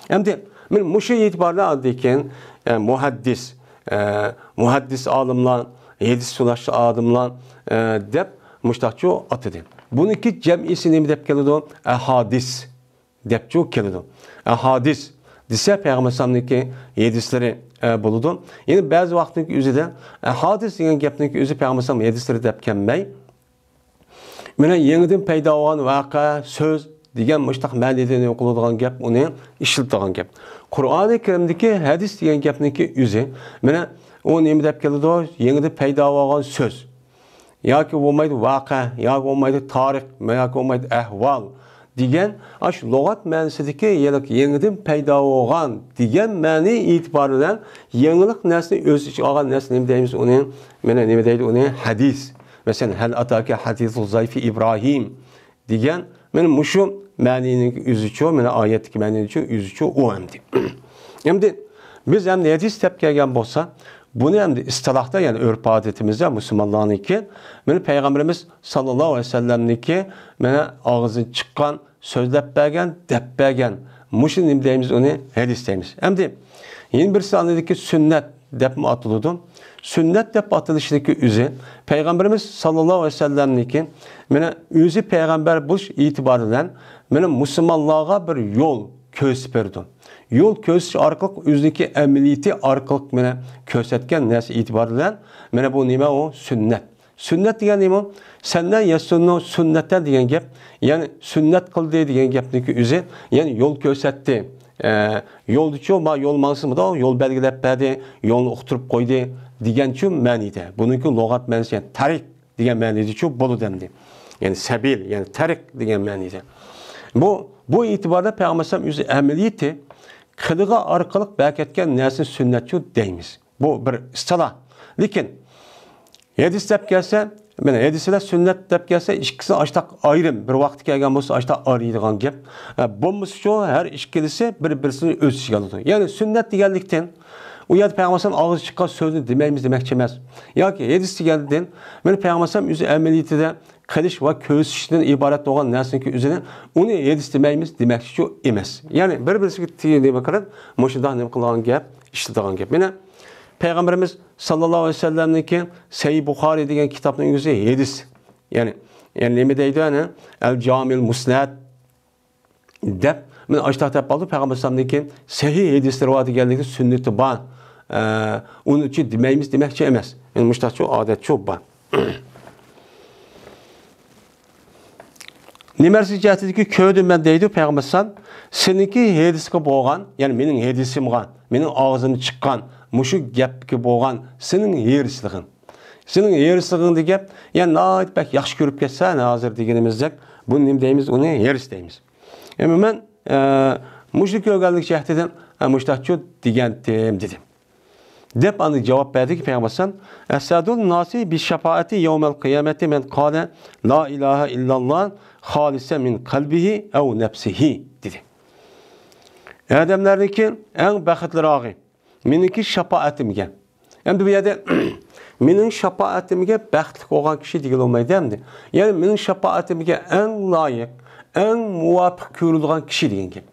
ئەمدى مانا مۇشۇ ئېتىباردا ئاندىن كېيىن، ئە، مۇھەددىس، ئە، مۇھەددىس ئالىملار، ھەدىس سۇناشچى ئالىملار، ئە، دەپ مۇشتاقچۇ ئاتىدى. بۇنىڭكى جەمئىيسى نېمە دەپ كېلىدۇ؟ ئەھادىس دەپچۇ كېلىدۇ. ئەھادىس دېسە پەيغەمبەر ئەلەيھىسسالامنىڭكى ھەدىسلىرى، ئە، بولىدۇ. يەنى بەزى ۋاقىتنىڭ ئۆزىدە ئەھادىس دېگەن گەپنىڭكى ئۆزى پەيغەمبەر ئەلەيھىسسالام ھەدىسلىرى دەپ كەلمەي، مانا يېڭىدىن پەيدا بولغان ۋەقە، سۆز دېگەن مۇشتاق مەنىدە نېمە قىلىدىغان گەپ، ئۇنى ئىشلىتىدىغان گەپ. قۇرئانى كەرىمدىكى ھەدىس دېگەن گەپنىڭكى ئۆزى، مانا ئۇ نېمە دەپ كېلىدۇ؟ يېڭىدىن پەيدا بولغان سۆز. ياكى بولمايدۇ ۋەقە، ياكى بولمايدۇ تارىخ، ياكى بولمايدۇ ئەھۋال دېگەن، ئاشۇ لۇغەت مەنىسىدىكى يېڭىدىن پەيدا بولغان دېگەن مەنى ئېتىبارى بىلەن يېڭىلىق نەرسىنى ئۆز ئىچىگە ئالغان نەرسە نېمە دەيمىز ئۇنى؟ مانا نېمە دەيدۇ ئۇنى؟ ھەدىس. مەسىلەن، ھەل ئاتاكە ھەدىسۇ زايفى ئىبراھىم دېگەن، مانا مۇشۇ مەنىنىڭ ئۆزىچۇ، مانا ئايەتتىكى مەنىنىڭچۇ ئۆزىچۇ ئۇ ئەمدى. ئەمدى بىز ئەمدى ھەدىس دەپ كەلگەن بولسا، بۇنى ئەمدى ئىستىلاھتا، يەنى ئۆرپ-ئادىتىمىزدە مۇسۇلمانلارنىڭكى، مانا پەيغەمبىرىمىز ساللاللاھۇ ئەلەيھى ۋەسەللەمنىڭكى، مانا ئاغزىدىن چىققان، سۆزلەپ بەرگەن، دەپ بەرگەن، مۇشۇ نېمە دەيمىز، ئۇنى ھەدىس دەيمىز. ئەمدى يەنە بىرسى ئاندىكى سۈننەت دەپمۇ ئاتىلىدۇ. سۈننەت دەپ ئاتىلىشىدىكى ئۆزى پەيغەمبىرىمىز ساللاللاھۇ ئەلەيھى ۋەسەللەمنىڭكى، مانا ئۆزى پەيغەمبەر بولۇش ئېتىبارى بىلەن، مانا مۇسۇلمانلارغا بىر يول كۆرسىتىپ بېرىدۇ. يول كۆرسىتىش ئارقىلىق ئۆزىنىڭكى ئەمەلىيىتى ئارقىلىق مانا كۆرسەتكەن نەرسە ئېتىبارى بىلەن، مانا بۇ نېمە ئۇ؟ سۈننەت. سۈننەت دېگەن نېمە؟ سەننە يەسسۇننۇ سۈننەتە دېگەن گەپ. يەنى سۈننەت قىلدى دېگەن گەپنىڭكى ئۆزى، يەنى يول كۆرسەتتى. ئە، يولدىچۇ، ما يول ماڭسىمۇ دا، يول بەلگىلەپ بەردى، يولنى ئۇقتۇرۇپ قويدى دېگەنچۇ مەنىدە. بۇنىڭكى لۇغەت مەنىسى، يەنى تەرىك دېگەن مەنىدىچۇ بولىدۇ ئەمدى. يەنى سەبىل، يەنى تەرىك دېگەن مەنىدە. بۇ، بۇ ئېتىباردا پەيغەمبەر ئەلەيھىسسالام ئۆزى ئەمەلىيىتى قىلىقى ئارقىلىق بەركەتكەن نەرسىنى سۈننەتچۇ دەيمىز. بۇ بىر ئىستىلاھ. لېكىن ھەدىس دەپ كەلسە، مانا ھەدىس بىلەن سۈننەت دەپ كەلسە، ئىككىسى ئاشتاق ئايرىم، بىر ۋاقىتتا كەلگەن بولسا ئاشتاق ئايرىيدىغان گەپ. ئە، بولمىسىچۇ ھەر ئىككىلىسى بىر-بىرسىنى ئۆز ئىچىگە ئالىدۇ. يەنى سۈننەت دېگەنلىكتىن ئۇ يەردە پەيغەمبەر ئەلەيھىسسالام ئاغزى چىققان سۆزنى دېمەيمىز دېمەكچى ئەمەس. ياكى ھەدىس دېگەندىن، مانا پەيغەمبەر ئەلەيھىسسالام ئۆزى ئەمەلىيىتىدە قىلىش ۋە كۆرسىتىشتىن ئىبارەت بولغان نەرسىنىڭكى ئۆزىنى، ئۇنى ھەدىس دېمەيمىز دېمەكچىچۇ ئەمەس. يەنى بىر-بىرسىگە تېگىشلىك نېمە قىلىپ، مۇشۇنداق نېمە قىلغان گەپ، ئىشلىتىدىغان گەپ. مانا پەيغەمبىرىمىز ساللاللاھۇ ئەلەيھى ۋەسەللەمنىڭكى سەھىھ بۇخارى دېگەن كىتابنىڭ ئۆزى ھەدىس. يەنى، يەنى نېمە دەيدۇ؟ يەنى ئەل جامىل مۇسنەد دەپ، مانا ئاشتاق دەپ قالدى، پەيغەمبەر ئەلەيھىسسالامنىڭكى سەھىھ ھەدىسلىرى بار دېگەنلىكى، سۈننىتى بار. ئە، ئۇنى ئۈچۈن دېمەيمىز دېمەكچى ئەمەس. يەنى مۇشتاقچۇ ئادەتچۇ بار. نېمە نەرسە جەھەتتىكى كۆردۈم مەن دەيدۇ پەيغەمبەر ئەلەيھىسسالام، سېنىڭكى ھەدىسكە بولغان، يەنى مېنىڭ ھەدىسىمغا، مېنىڭ ئاغزىمدىن چىققان مۇشۇ گەپكە بولغان سېنىڭ ھېرىسلىقىڭ. سېنىڭ ھېرىسلىقىڭدا گەپ، يەنى ناھايىتى بەك ياخشى كۆرۈپ كەتسەن ھازىر دېگىنىمىزدەك، بۇنى نېمە دەيمىز؟ ئۇنى ھېرىس دەيمىز. ئەمما مەن، ئە، مۇشۇ كۆرگەنلىك جەھەتتىن، ئە، مۇشۇنداقچۇ دېگەنتىم، دېدى. دەپ ئاندىن جاۋاب بەردىكى پەيغەمبەر ئەلەيھىسسالام، «ئەسئەدۇن ناسى بىششاپائەتى يەۋمەل قىيامەتى مەن قالە لا ئىلاھە ئىللاللا خالىسەن مىن قەلبىھى ئەۋ نەپسىھى» دېدى. ئادەملەرنىڭكى ئەڭ بەختلىراغى مېنىڭكى شاپائەتىمگە. ئەمدى بۇ يەردە مېنىڭ شاپائەتىمگە بەختلىك بولغان كىشى دېگىلى بولمايدۇ ئەمدى. يەنى مېنىڭ شاپائەتىمگە ئەڭ لايىق، ئەڭ مۇۋاپىق كۆرۈلىدىغان كىشى دېگەن گەپ.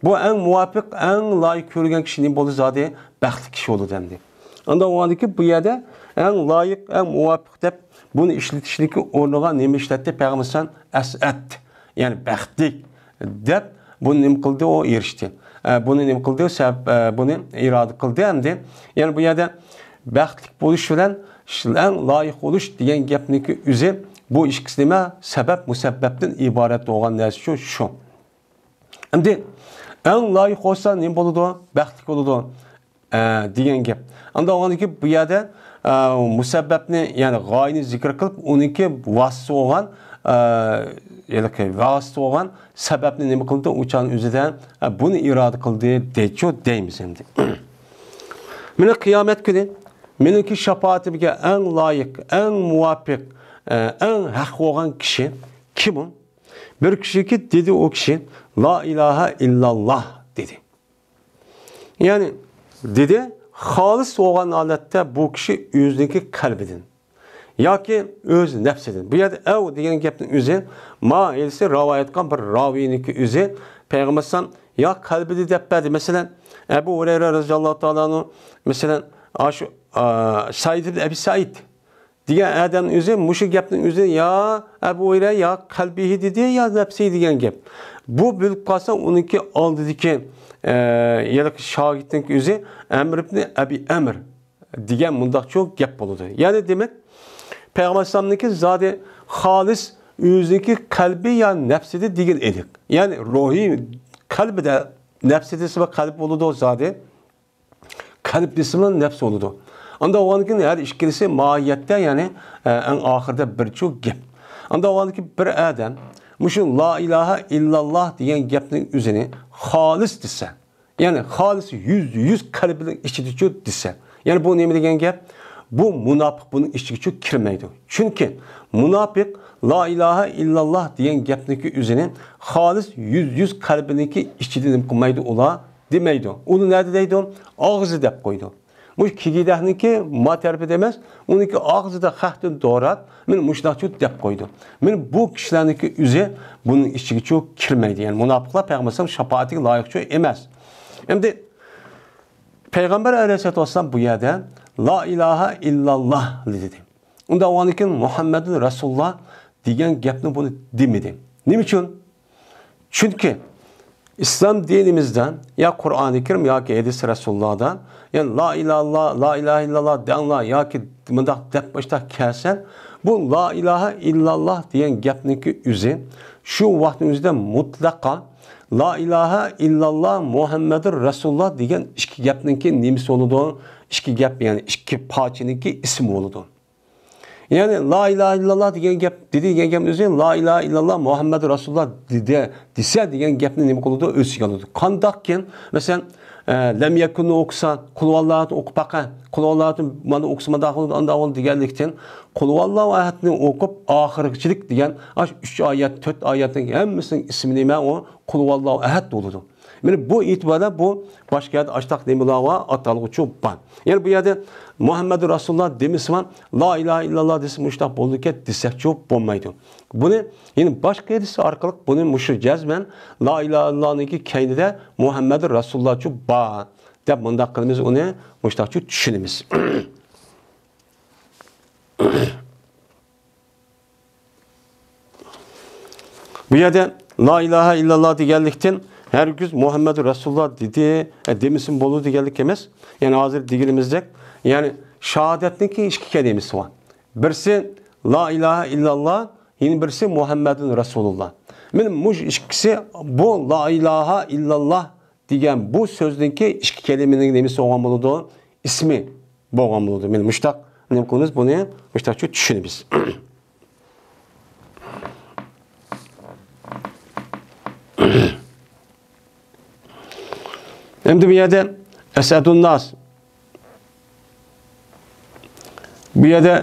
بۇ ئەڭ مۇۋاپىق، ئەڭ لايىق كۆرۈلگەن كىشى نېمە بولدى زادى؟ بەختلىك كىشى بولدى ئەمدى. ئاندىن ئۇنىڭدىكى بۇ يەردە ئەڭ لايىق، ئەڭ مۇۋاپىق دەپ بۇنى ئىشلىتىشنىڭكى ئورنىغا نېمە ئىشلەتتى؟ پەيغەمبەر ئەلەيھىسسالام ئەسئەت، يەنى بەختلىك دەپ بۇنى نېمە قىلدى؟ ئۇ ئېرىشتى. ئە، بۇنى نېمە قىلدى؟ سەۋەب، ئە، بۇنى ئىرادە قىلدى ئەمدى. يەنى بۇ يەردە بەختلىك بولۇش بىلەن ئەڭ لايىق بولۇش دېگەن گەپنىڭكى ئۆزى بۇ ئىككىسى نېمە؟ سەۋەب مۇسەببەپتىن ئىبارەت بولغان نەرسە شۇ، شۇ. ئەمدى ئەڭ لايىق بولسا نېمە بولىدۇ؟ بەختلىك بولىدۇ، ئە، دېگەن گەپ. ئاندىن ئۇنىڭدىكى بۇ يەردە، ئە، مۇسەببەپنى، يەنى غايىنى زىكىر قىلىپ، ئۇنىڭكى ۋاسىتىسى بولغان، ئە، يەنى ۋاسىتىسى بولغان سەۋەبنى نېمە قىلدى؟ ئۇ چاغنىڭ ئۆزىدە، ئە، بۇنى ئىرادە قىلدى دەيچۇ دەيمىز ئەمدى. مانا قىيامەت كۈنى مېنىڭكى شاپائىتىمگە ئەڭ لايىق، ئەڭ مۇۋاپىق، ئە، ئەڭ ھەق بولغان كىشى كىم ئۇ؟ بىر كىشىكى دېدى ئۇ كىشى، «لا ئىلاھە ئىللاللا» دېدى. يەنى دېدى، خالىس بولغان ھالەتتە بۇ كىشى ئۆزىنىڭكى قەلبىدىن ياكى ئۆز نەپسىدىن. بۇ يەردە «ئەۋ» دېگەن گەپنىڭ ئۆزى ما ھېلىسى راۋايەت قىلغان بىر راۋىينىڭكى ئۆزى پەيغەمبەر ئەلەيھىسسالام يا قەلبىدە دەپ بەردى. مەسىلەن، ئەبۇ ھۇرەيرە رەزىياللاھۇ تائالا ئەنھۇ، مەسىلەن، ئاشۇ، ئا، سەئىد ئىبن ئەبى سەئىد دېگەن ئادەمنىڭ ئۆزى مۇشۇ گەپنىڭ ئۆزى يا ئەبۇ ھۇرەيرە يا قەلبىھى دېدى، يا نەپسى دېگەن گەپ. بۇ بىلىپ قالسا، ئۇنىڭكى ئالدىدىكى، ئە، يەنى شاگىرتنىڭكى ئۆزى ئەمر ئىبن ئەبى ئەمر دېگەن مۇنداقچۇ گەپ بولىدۇ. يەنى دېمەك، پەيغەمبەر ئەلەيھىسسالامنىڭكى زادى خالىس ئۆزىنىڭكى قەلبى يا نەپسىدە دېگىلى ئېنىق. يەنى روھى قەلبىدە، نەپسى دېسە قەلب بولىدۇ زادى. قەلب دېسىمۇ نەپس بولىدۇ. ئاندا بولغاندىن كېيىن ھەر ئىككىلىسى ماھىيەتتە، يەنى، ئە، ئەڭ ئاخىرىدا بىرچۇ گەپ. ئاندا بولغاندىن كېيىن بىر ئادەم مۇشۇ لا ئىلاھە ئىللاللا دېگەن گەپنىڭ ئۆزىنى خالىس دېسە، يەنى خالىس يۈز يۈز قەلبىنىڭ ئىچىدىچۇ دېسە، يەنى بۇ نېمە دېگەن گەپ؟ بۇ مۇناپىق بۇنىڭ ئىچىگىچۇ كىرمەيدۇ. چۈنكى مۇناپىق لا ئىلاھە ئىللاللا دېگەن گەپنىڭكى ئۆزىنى خالىس يۈز يۈز قەلبىنىڭكى ئىچىدە نېمە قىلمايدۇ ئۇلار؟ دېمەيدۇ. ئۇنى نەدە دەيدۇ؟ ئاغزى دەپ قويىدۇ. مۇشۇ كىگىدەكنىڭكى ما تەرىپىدە ئەمەس، ئۇنىڭكى ئاغزىدا خەقتىن دوراپ، مانا مۇشۇنداقچۇ دەپ قويىدۇ. مانا بۇ كىشىلەرنىڭكى ئۆزى بۇنىڭ ئىچىگىچۇ كىرمەيدۇ. يەنى مۇناپىقلار پەيغەمبەر ئەلەيھىسسالام شاپائىتىگە لايىقچۇ ئەمەس. ئەمدى پەيغەمبەر ئەلەيھىسسالاتۇ ۋەسسالام بۇ يەردە لا ئىلاھە ئىللاللا دېدى. ئۇنداق بولغاندىن كېيىن مۇھەممەدۇن رەسۇلۇللا دېگەن گەپنى بۇنى دېمىدى. نېمە ئۈچۈن؟ چۈنكى ئىسلام دىنىمىزدا يا قۇرئانى كەرىم ياكى ھەدىس رەسۇلۇللادا، يەنى لا ئىلاھە ئىللاللا، لا ئىلاھە ئىللاللا دەڭلار ياكى مۇنداق دەپ مۇشتاق كەلسە، بۇ لا ئىلاھە ئىللاللا دېگەن گەپنىڭكى ئۆزى شۇ ۋاقىتنىڭ ئۆزىدە مۇتلەقا لا ئىلاھە ئىللاللا مۇھەممەدۇر رەسۇلۇللا دېگەن ئىككى گەپنىڭكى نېمىسى بولىدۇ؟ ئىككى گەپ، يەنى ئىككى پارچىنىڭكى ئىسمى بولىدۇ. يەنى لا ئىلاھە ئىللاللا دېگەن گەپ، دېدى دېگەن گەپنىڭ ئۆزى لا ئىلاھە ئىللاللا مۇھەممەدۇر رەسۇلۇللا دېدى، دېسە دېگەن گەپنى نېمە قىلىدۇ؟ ئۆز ئىچىگە ئالىدۇ. قانداقكىن، مەسىلەن، ئە، لەم يەكۇننى ئوقۇسا، قۇلھۇۋاللاھۇنى ئوقۇپ باقە، قۇلھۇۋاللاھۇنى مانا ئوقۇسا مانداق بولىدۇ، ئانداق بولىدۇ دېگەنلىكتىن، قۇلھۇۋاللاھۇ ئەھەدنى ئوقۇپ ئاخىرغىچىلىك دېگەن ئاشۇ ئۈچ ئايەت، تۆت ئايەتنىڭ ھەممىسىنىڭ ئىسمى نېمە؟ ئۇ قۇلھۇۋاللاھۇ ئەھەد بولىدۇ. مانا بۇ ئېتىباردا بۇ باشقا يەردە ئاشتاق نېمىلەر بار، ئاتالغۇچۇ بار. يەنى بۇ يەردە مۇھەممەدۇر رەسۇلۇللا دېمىسىمۇ، لا ئىلاھە ئىللاللا دېسە مۇشۇنداق بولىدىكەن دېسەكچۇ بولمايدۇ. بۇنى يەنە باشقا ھەدىس ئارقىلىق بۇنى مۇشۇ جەزمەن لا ئىلاھە ئىللاللانىڭكى كەينىدە مۇھەممەدۇر رەسۇلۇللاچۇ بار دەپ مۇنداق قىلىمىز، ئۇنى مۇشۇنداقچۇ چۈشىنىمىز. بۇ يەردە لا ئىلاھە ئىللاللا دېگەنلىكتىن ھەرگىز مۇھەممەدۇر رەسۇلۇللا دېدى، ئە، دېمىسىمۇ بولىدۇ دېگەنلىك ئەمەس. يەنى ھازىر دېگىنىمىزدەك، يەنى شاھادەتنىڭكى ئىككى كەلىمىسى بار. بىرسى لا ئىلاھە ئىللاللا، يەنە بىرسى مۇھەممەدۇن رەسۇلۇللا. مانا مۇشۇ ئىككىسى بۇ لا ئىلاھە ئىللاللا دېگەن بۇ سۆزنىڭكى ئىككى كەلىمىنىڭ نېمىسى بولغان بولىدۇ؟ ئىسمى بولغان بولىدۇ. مانا مۇشتاق نېمە قىلىمىز؟ بۇنى مۇشتاقچە چۈشىنىمىز. ئەمدى بۇ يەردە ئەسئەدۇنناس، بۇ يەردە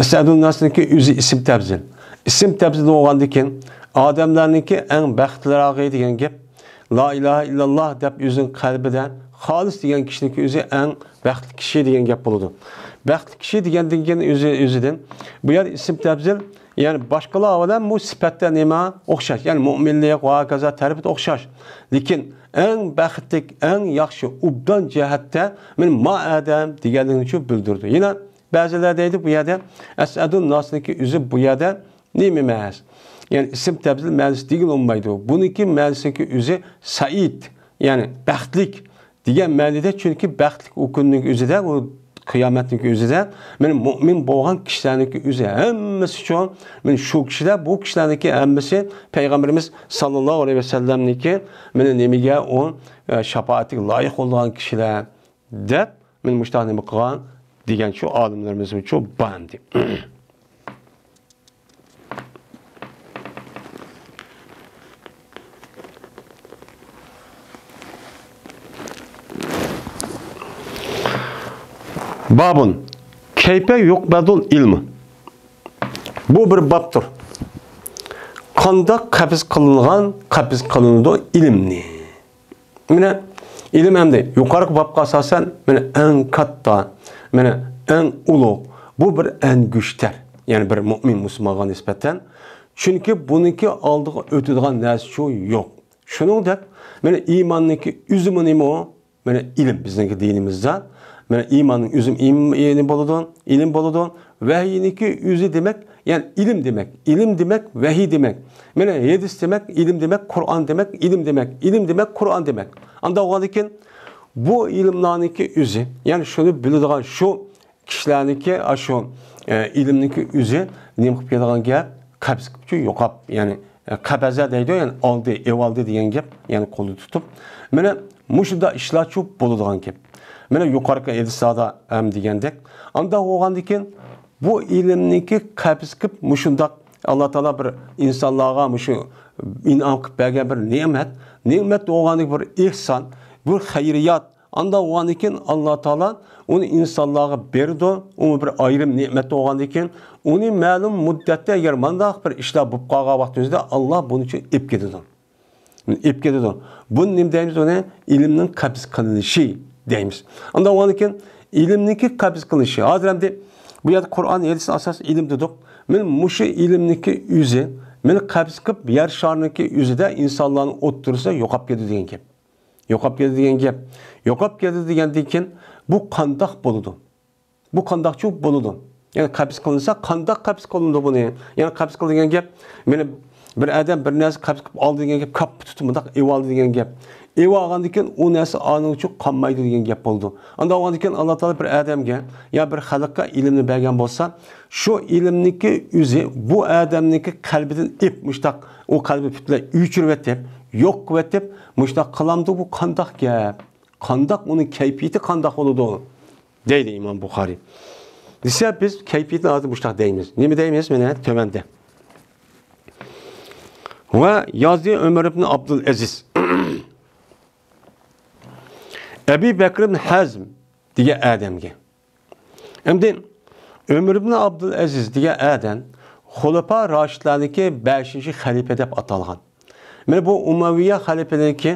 ئەسئەدۇنناسنىڭكى ئۆزى ئىسىم تەپزىل. ئىسىم تەپزىل بولغاندىكىن، ئادەملەرنىڭكى ئەڭ بەختلىرىغى دېگەن گەپ. لا ئىلاھە ئىللاللا دەپ ئۆزىنىڭ قەلبىدە خالىس دېگەن كىشىنىڭكى ئۆزى ئەڭ بەختلىك كىشى دېگەن گەپ بولىدۇ. بەختلىك كىشى دېگەندىن كېيىن ئۆزى، ئۆزىدىن، بۇ يەردە ئىسىم تەپزىل، يەنى باشقىلار بىلەن بۇ سۈپەتتە نېمە ئوخشاش، يەنى مۆمىنلىك ۋە ھاكازا تەرىپىدە ئوخشاش. لېكىن ئەڭ بەختلىك، ئەڭ ياخشى، ئوبدان جەھەتتە مەن ما ئادەم دېگەنلىكىنى شۇ بىلدۈرىدۇ. يەنە بەزىلەر دەيدۇ، بۇ يەردە ئەسئەدۇن ناسنىڭكى ئۆزى بۇ يەردە نېمە ئەمەس. يەنى ئىسىم تەپزىل مەنىسى دېگىلى بولمايدۇ. بۇنىڭكى مەنىسىنىڭكى ئۆزى سەئىد، يەنى بەختلىك دېگەن مەنىدە، چۈنكى بەختلىك ئۇ كۈننىڭ ئۆزىدە، ئۇ قىيامەتنىڭ ئۆزىدە، مانا مۆمىن بولغان كىشىلەرنىڭكى ئۆزى ھەممىسى ئۈچۈن، مانا شۇ كىشىلەر، بۇ كىشىلەرنىڭكى ھەممىسى پەيغەمبىرىمىز ساللاللاھۇ ئەلەيھى ۋەسەللەمنىڭكى مانا نېمىگە ئۇ، ئە، شاپائەتىگە لايىق بولىدىغان كىشىلەر دەپ، مانا مۇشۇنداق نېمە قىلغان دېگەن شۇ ئالىملىرىمىزمۇ شۇ بار ئەمدى. بابۇن، كەيپە يۇقبەدۇل ئىلمۇ. بۇ بىر بابتۇر. قانداق قەبز قىلىنغان، قەبز قىلىنىدۇ ئىلىمنى؟ مانا، ئىلىم ئەمدى يۇقىرىقى بابقا ئاساسەن، مانا، ئەڭ كاتتا، مانا، ئەڭ ئۇلۇغ، بۇ بىر ئەنگۈشتەر، يەنى بىر مۆمىن مۇسۇلمانغا نىسبەتەن. چۈنكى بۇنىڭكى ئالدىغا ئۆتىدىغان نەرسىچۇ يوق. شۇنىڭدەك، مانا، ئىماننىڭكى ئۆزىمۇ نېمە ئۇ؟ مانا، ئىلىم بىزنىڭكى دىنىمىزدا. مانا، ئىماننىڭ ئۆزىمۇ ئىم-، ئىم بولىدۇ، ئىلىم بولىدۇ. ۋەھىينىڭكى ئۆزى دېمەك، يەنى ئىلىم دېمەك، ئىلىم دېمەك، ۋەھىي دېمەك. مانا ھەدىس دېمەك، ئىلىم دېمەك، قۇرئان دېمەك، ئىلىم دېمەك، ئىلىم دېمەك، قۇرئان دېمەك. ئانداق بولغاندىكىن، بۇ ئىلىملارنىڭكى ئۆزى، يەنى شۇنى بىلىدىغان شۇ كىشىلەرنىڭكى، ئاشۇ، ئە، ئىلىمنىڭكى ئۆزى نېمە قىلىپ كېلىدىغان گەپ؟ قەبز قىلىپچۇ يوقاپ، يەنى، ئە، قەبەزە دەيدۇ، يەنى ئالدى، ئېۋالدى دېگەن گەپ، يەنى قولدا تۇتۇپ. مانا مۇشۇنداق ئىشلارچۇ بولىدىغان گەپ. مانا يۇقىرىقى ھەدىسلاردا ھەم دېگەندەك. ئانداق بولغاندىكىن، بۇ ئىلىمنىڭكى قەبز قىلىپ مۇشۇنداق ئاللا تائالا بىر ئىنسانلارغا مۇشۇ ئىنئام قىلىپ بەرگەن بىر نېمەت، نېمەت بولغاندىكى بىر ئېھسان، بىر خەيرىيات. ئانداق بولغاندىكىن ئاللا تائالا ئۇنى ئىنسانلارغا بېرىدۇ، ئۇمۇ بىر ئايرىم نېمەت بولغاندىكىن، ئۇنى مەلۇم مۇددەتتە ئەگەر مانداق بىر ئىشلار بولۇپ قالغان ۋاقتىمىزدا ئاللا بۇنى ئېلىپ كېتىدۇ. ئېلىپ كېتىدۇ. بۇنى نېمە دەيمىز؟ ئۇنى ئىلىمنىڭ قەبز قىلىنىشى دەيمىز. ئانداق بولغاندىكىن، ئىلىمنىڭكى قەبز قىلىنىشى. ھازىر ئەمدى بۇ يەردە قۇرئان، ھەدىس ئاساس ئىلىم دېدۇق. مانا مۇشۇ ئىلىمنىڭكى ئۆزى، مانا قەبز قىلىپ يەر شارىنىڭكى ئۆزىدە ئىنسانلارنىڭ ئوتتۇرىسىدا يوقاپ كېتىدۇ دېگەن گەپ. يوقاپ كېتىدۇ دېگەن گەپ. يوقاپ كېتىدۇ دېگەندىن كېيىن، بۇ قانداق بولىدۇ؟ بۇ قانداقچۇ بولىدۇ؟ يەنى قەبز قىلىنسا، قانداق قەبز قىلىنىدۇ بۇنى؟ يەنى قەبز قىلىدىغان گەپ، مانا بىر ئادەم بىر نەرسە قەبز قىلىپ ئالدى دېگەن گەپ، كاپپا تۇتۇپ مۇنداق ئېۋالدى دېگەن گەپ. ئېۋالغاندىن كېيىن ئۇ نەرسە ئانىڭچۇ قالمايدۇ دېگەن گەپ بولىدۇ. ئانداق بولغاندىن كېيىن ئاللا تائالا بىر ئادەمگە يا بىر خەلققە ئىلىمنى بەرگەن بولسا، شۇ ئىلىمنىڭكى ئۆزى بۇ ئادەمنىڭكى قەلبىدىن ئېپ مۇشتاق، ئۇ قەلبى پۈتۈنلەي ئۆچۈرۈۋېتىپ، يوق قىلىۋېتىپ، مۇشتاق قىلامدۇ؟ بۇ قانداق گەپ؟ قانداق، ئۇنىڭ كەيپىيىتى قانداق بولىدۇ؟ دەيدۇ ئىمام بۇخارىي. دېسە، بىز كەيپىيىتىنى ھازىر مۇشۇنداق دەيمىز. نېمە دەيمىز؟ مانا تۆۋەندە. ۋە يازدى ئۆمەر ئىبن ئابدۇل ئەزىز ئەبى بەكر ئىبن ھەزم دېگەن ئادەمگە. ئەمدى ئۆمەر ئىبن ئابدۇل ئەزىز دېگەن ئادەم خۇلەپا راشىدلارنىڭكى بەشىنچى خەلىپە دەپ ئاتالغان. مانا بۇ ئۇمەۋىيە خەلىپىنىڭكى،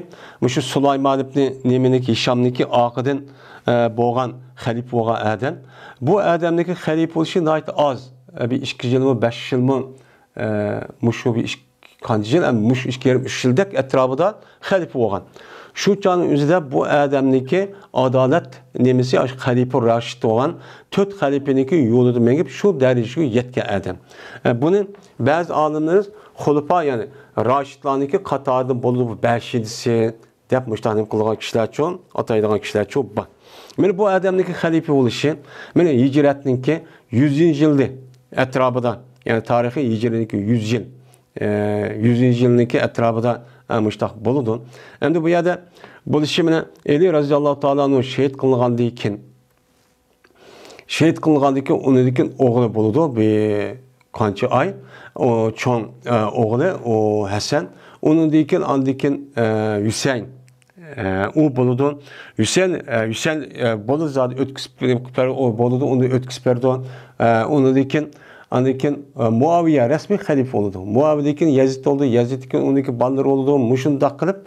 مۇشۇ سۇلايمان ئىبنى نېمىنىڭكى، ھىشامنىڭكى ئارقىدىن، ئە، بولغان خەلىپە بولغان ئادەم. بۇ ئادەمنىڭكى خەلىپە بولۇشى ناھايىتى ئاز. ئە، بىر ئىككى يىلمۇ، بەش يىلمۇ، ئە، مۇشۇ بىر ئىككى، قانچە يىل، ئە، مۇشۇ ئىككى يېرىم، ئۈچ يىلدەك ئەتراپىدا خەلىپە بولغان. شۇ چاغنىڭ ئۆزىدە بۇ ئادەمنىڭكى ئادالەت نېمىسى، ئاشۇ خەلىپە راشىد بولغان تۆت خەلىپىنىڭكى يولىدا مېڭىپ، شۇ دەرىجىگە يەتكەن ئادەم. ئە، بۇنى بەزى ئالىملىرىمىز خۇلىپا، يەنى راشىدلارنىڭكى قاتارىدىن بولىدۇ، بۇ بەشىنچىسى دەپ مۇشۇنداق نېمە قىلغان كىشىلەرچۇ، ئاتايدىغان كىشىلەرچۇ بار. مانا بۇ ئادەمنىڭكى خەلىپە بولۇشى، مانا ھىجرەتنىڭكى يۈزىنچى يىلى ئەتراپىدا، يەنى تارىخىي ھىجرىنىڭكى يۈز يىل، ئە، يۈزىنچى يىلنىڭكى ئەتراپىدا، ئە، مۇشۇنداق بولىدۇ. ئەمدى بۇ يەردە بولۇشى مانا ئەلى رەزىياللاھۇ تائالا ئەنھۇ شېھىت قىلىنغاندىن كېيىن، شېھىت قىلىنغاندىن كېيىن، ئۇنىڭدىن كېيىن ئوغلى بولىدۇ، بىر قانچە ئاي. ئۇ چوڭ، ئە، ئوغلى، ئۇ ھەسەن. ئۇنىڭدىن كېيىن، ئاندىن كېيىن، ئە، ھۈسەيىن. ئە، ئۇ بولىدۇ. ھۈسەيىن، ئە، ھۈسەيىن، ئە، بولىدۇ زادى ئۆتكۈزۈپ بېرىدۇ، ئۇنى ئۆتكۈزۈپ بېرىدۇ. ئە، ئۇنىڭدىن كېيىن، ئاندىن كېيىن، ئە، مۇئاۋىيە رەسمىي خەلىپە بولىدۇ. مۇئاۋىيەدىن كېيىن يەزىد بولىدۇ، يەزىدتىن كېيىن ئۇنىڭكى بالىلىرى بولىدۇ. مۇشۇنداق قىلىپ،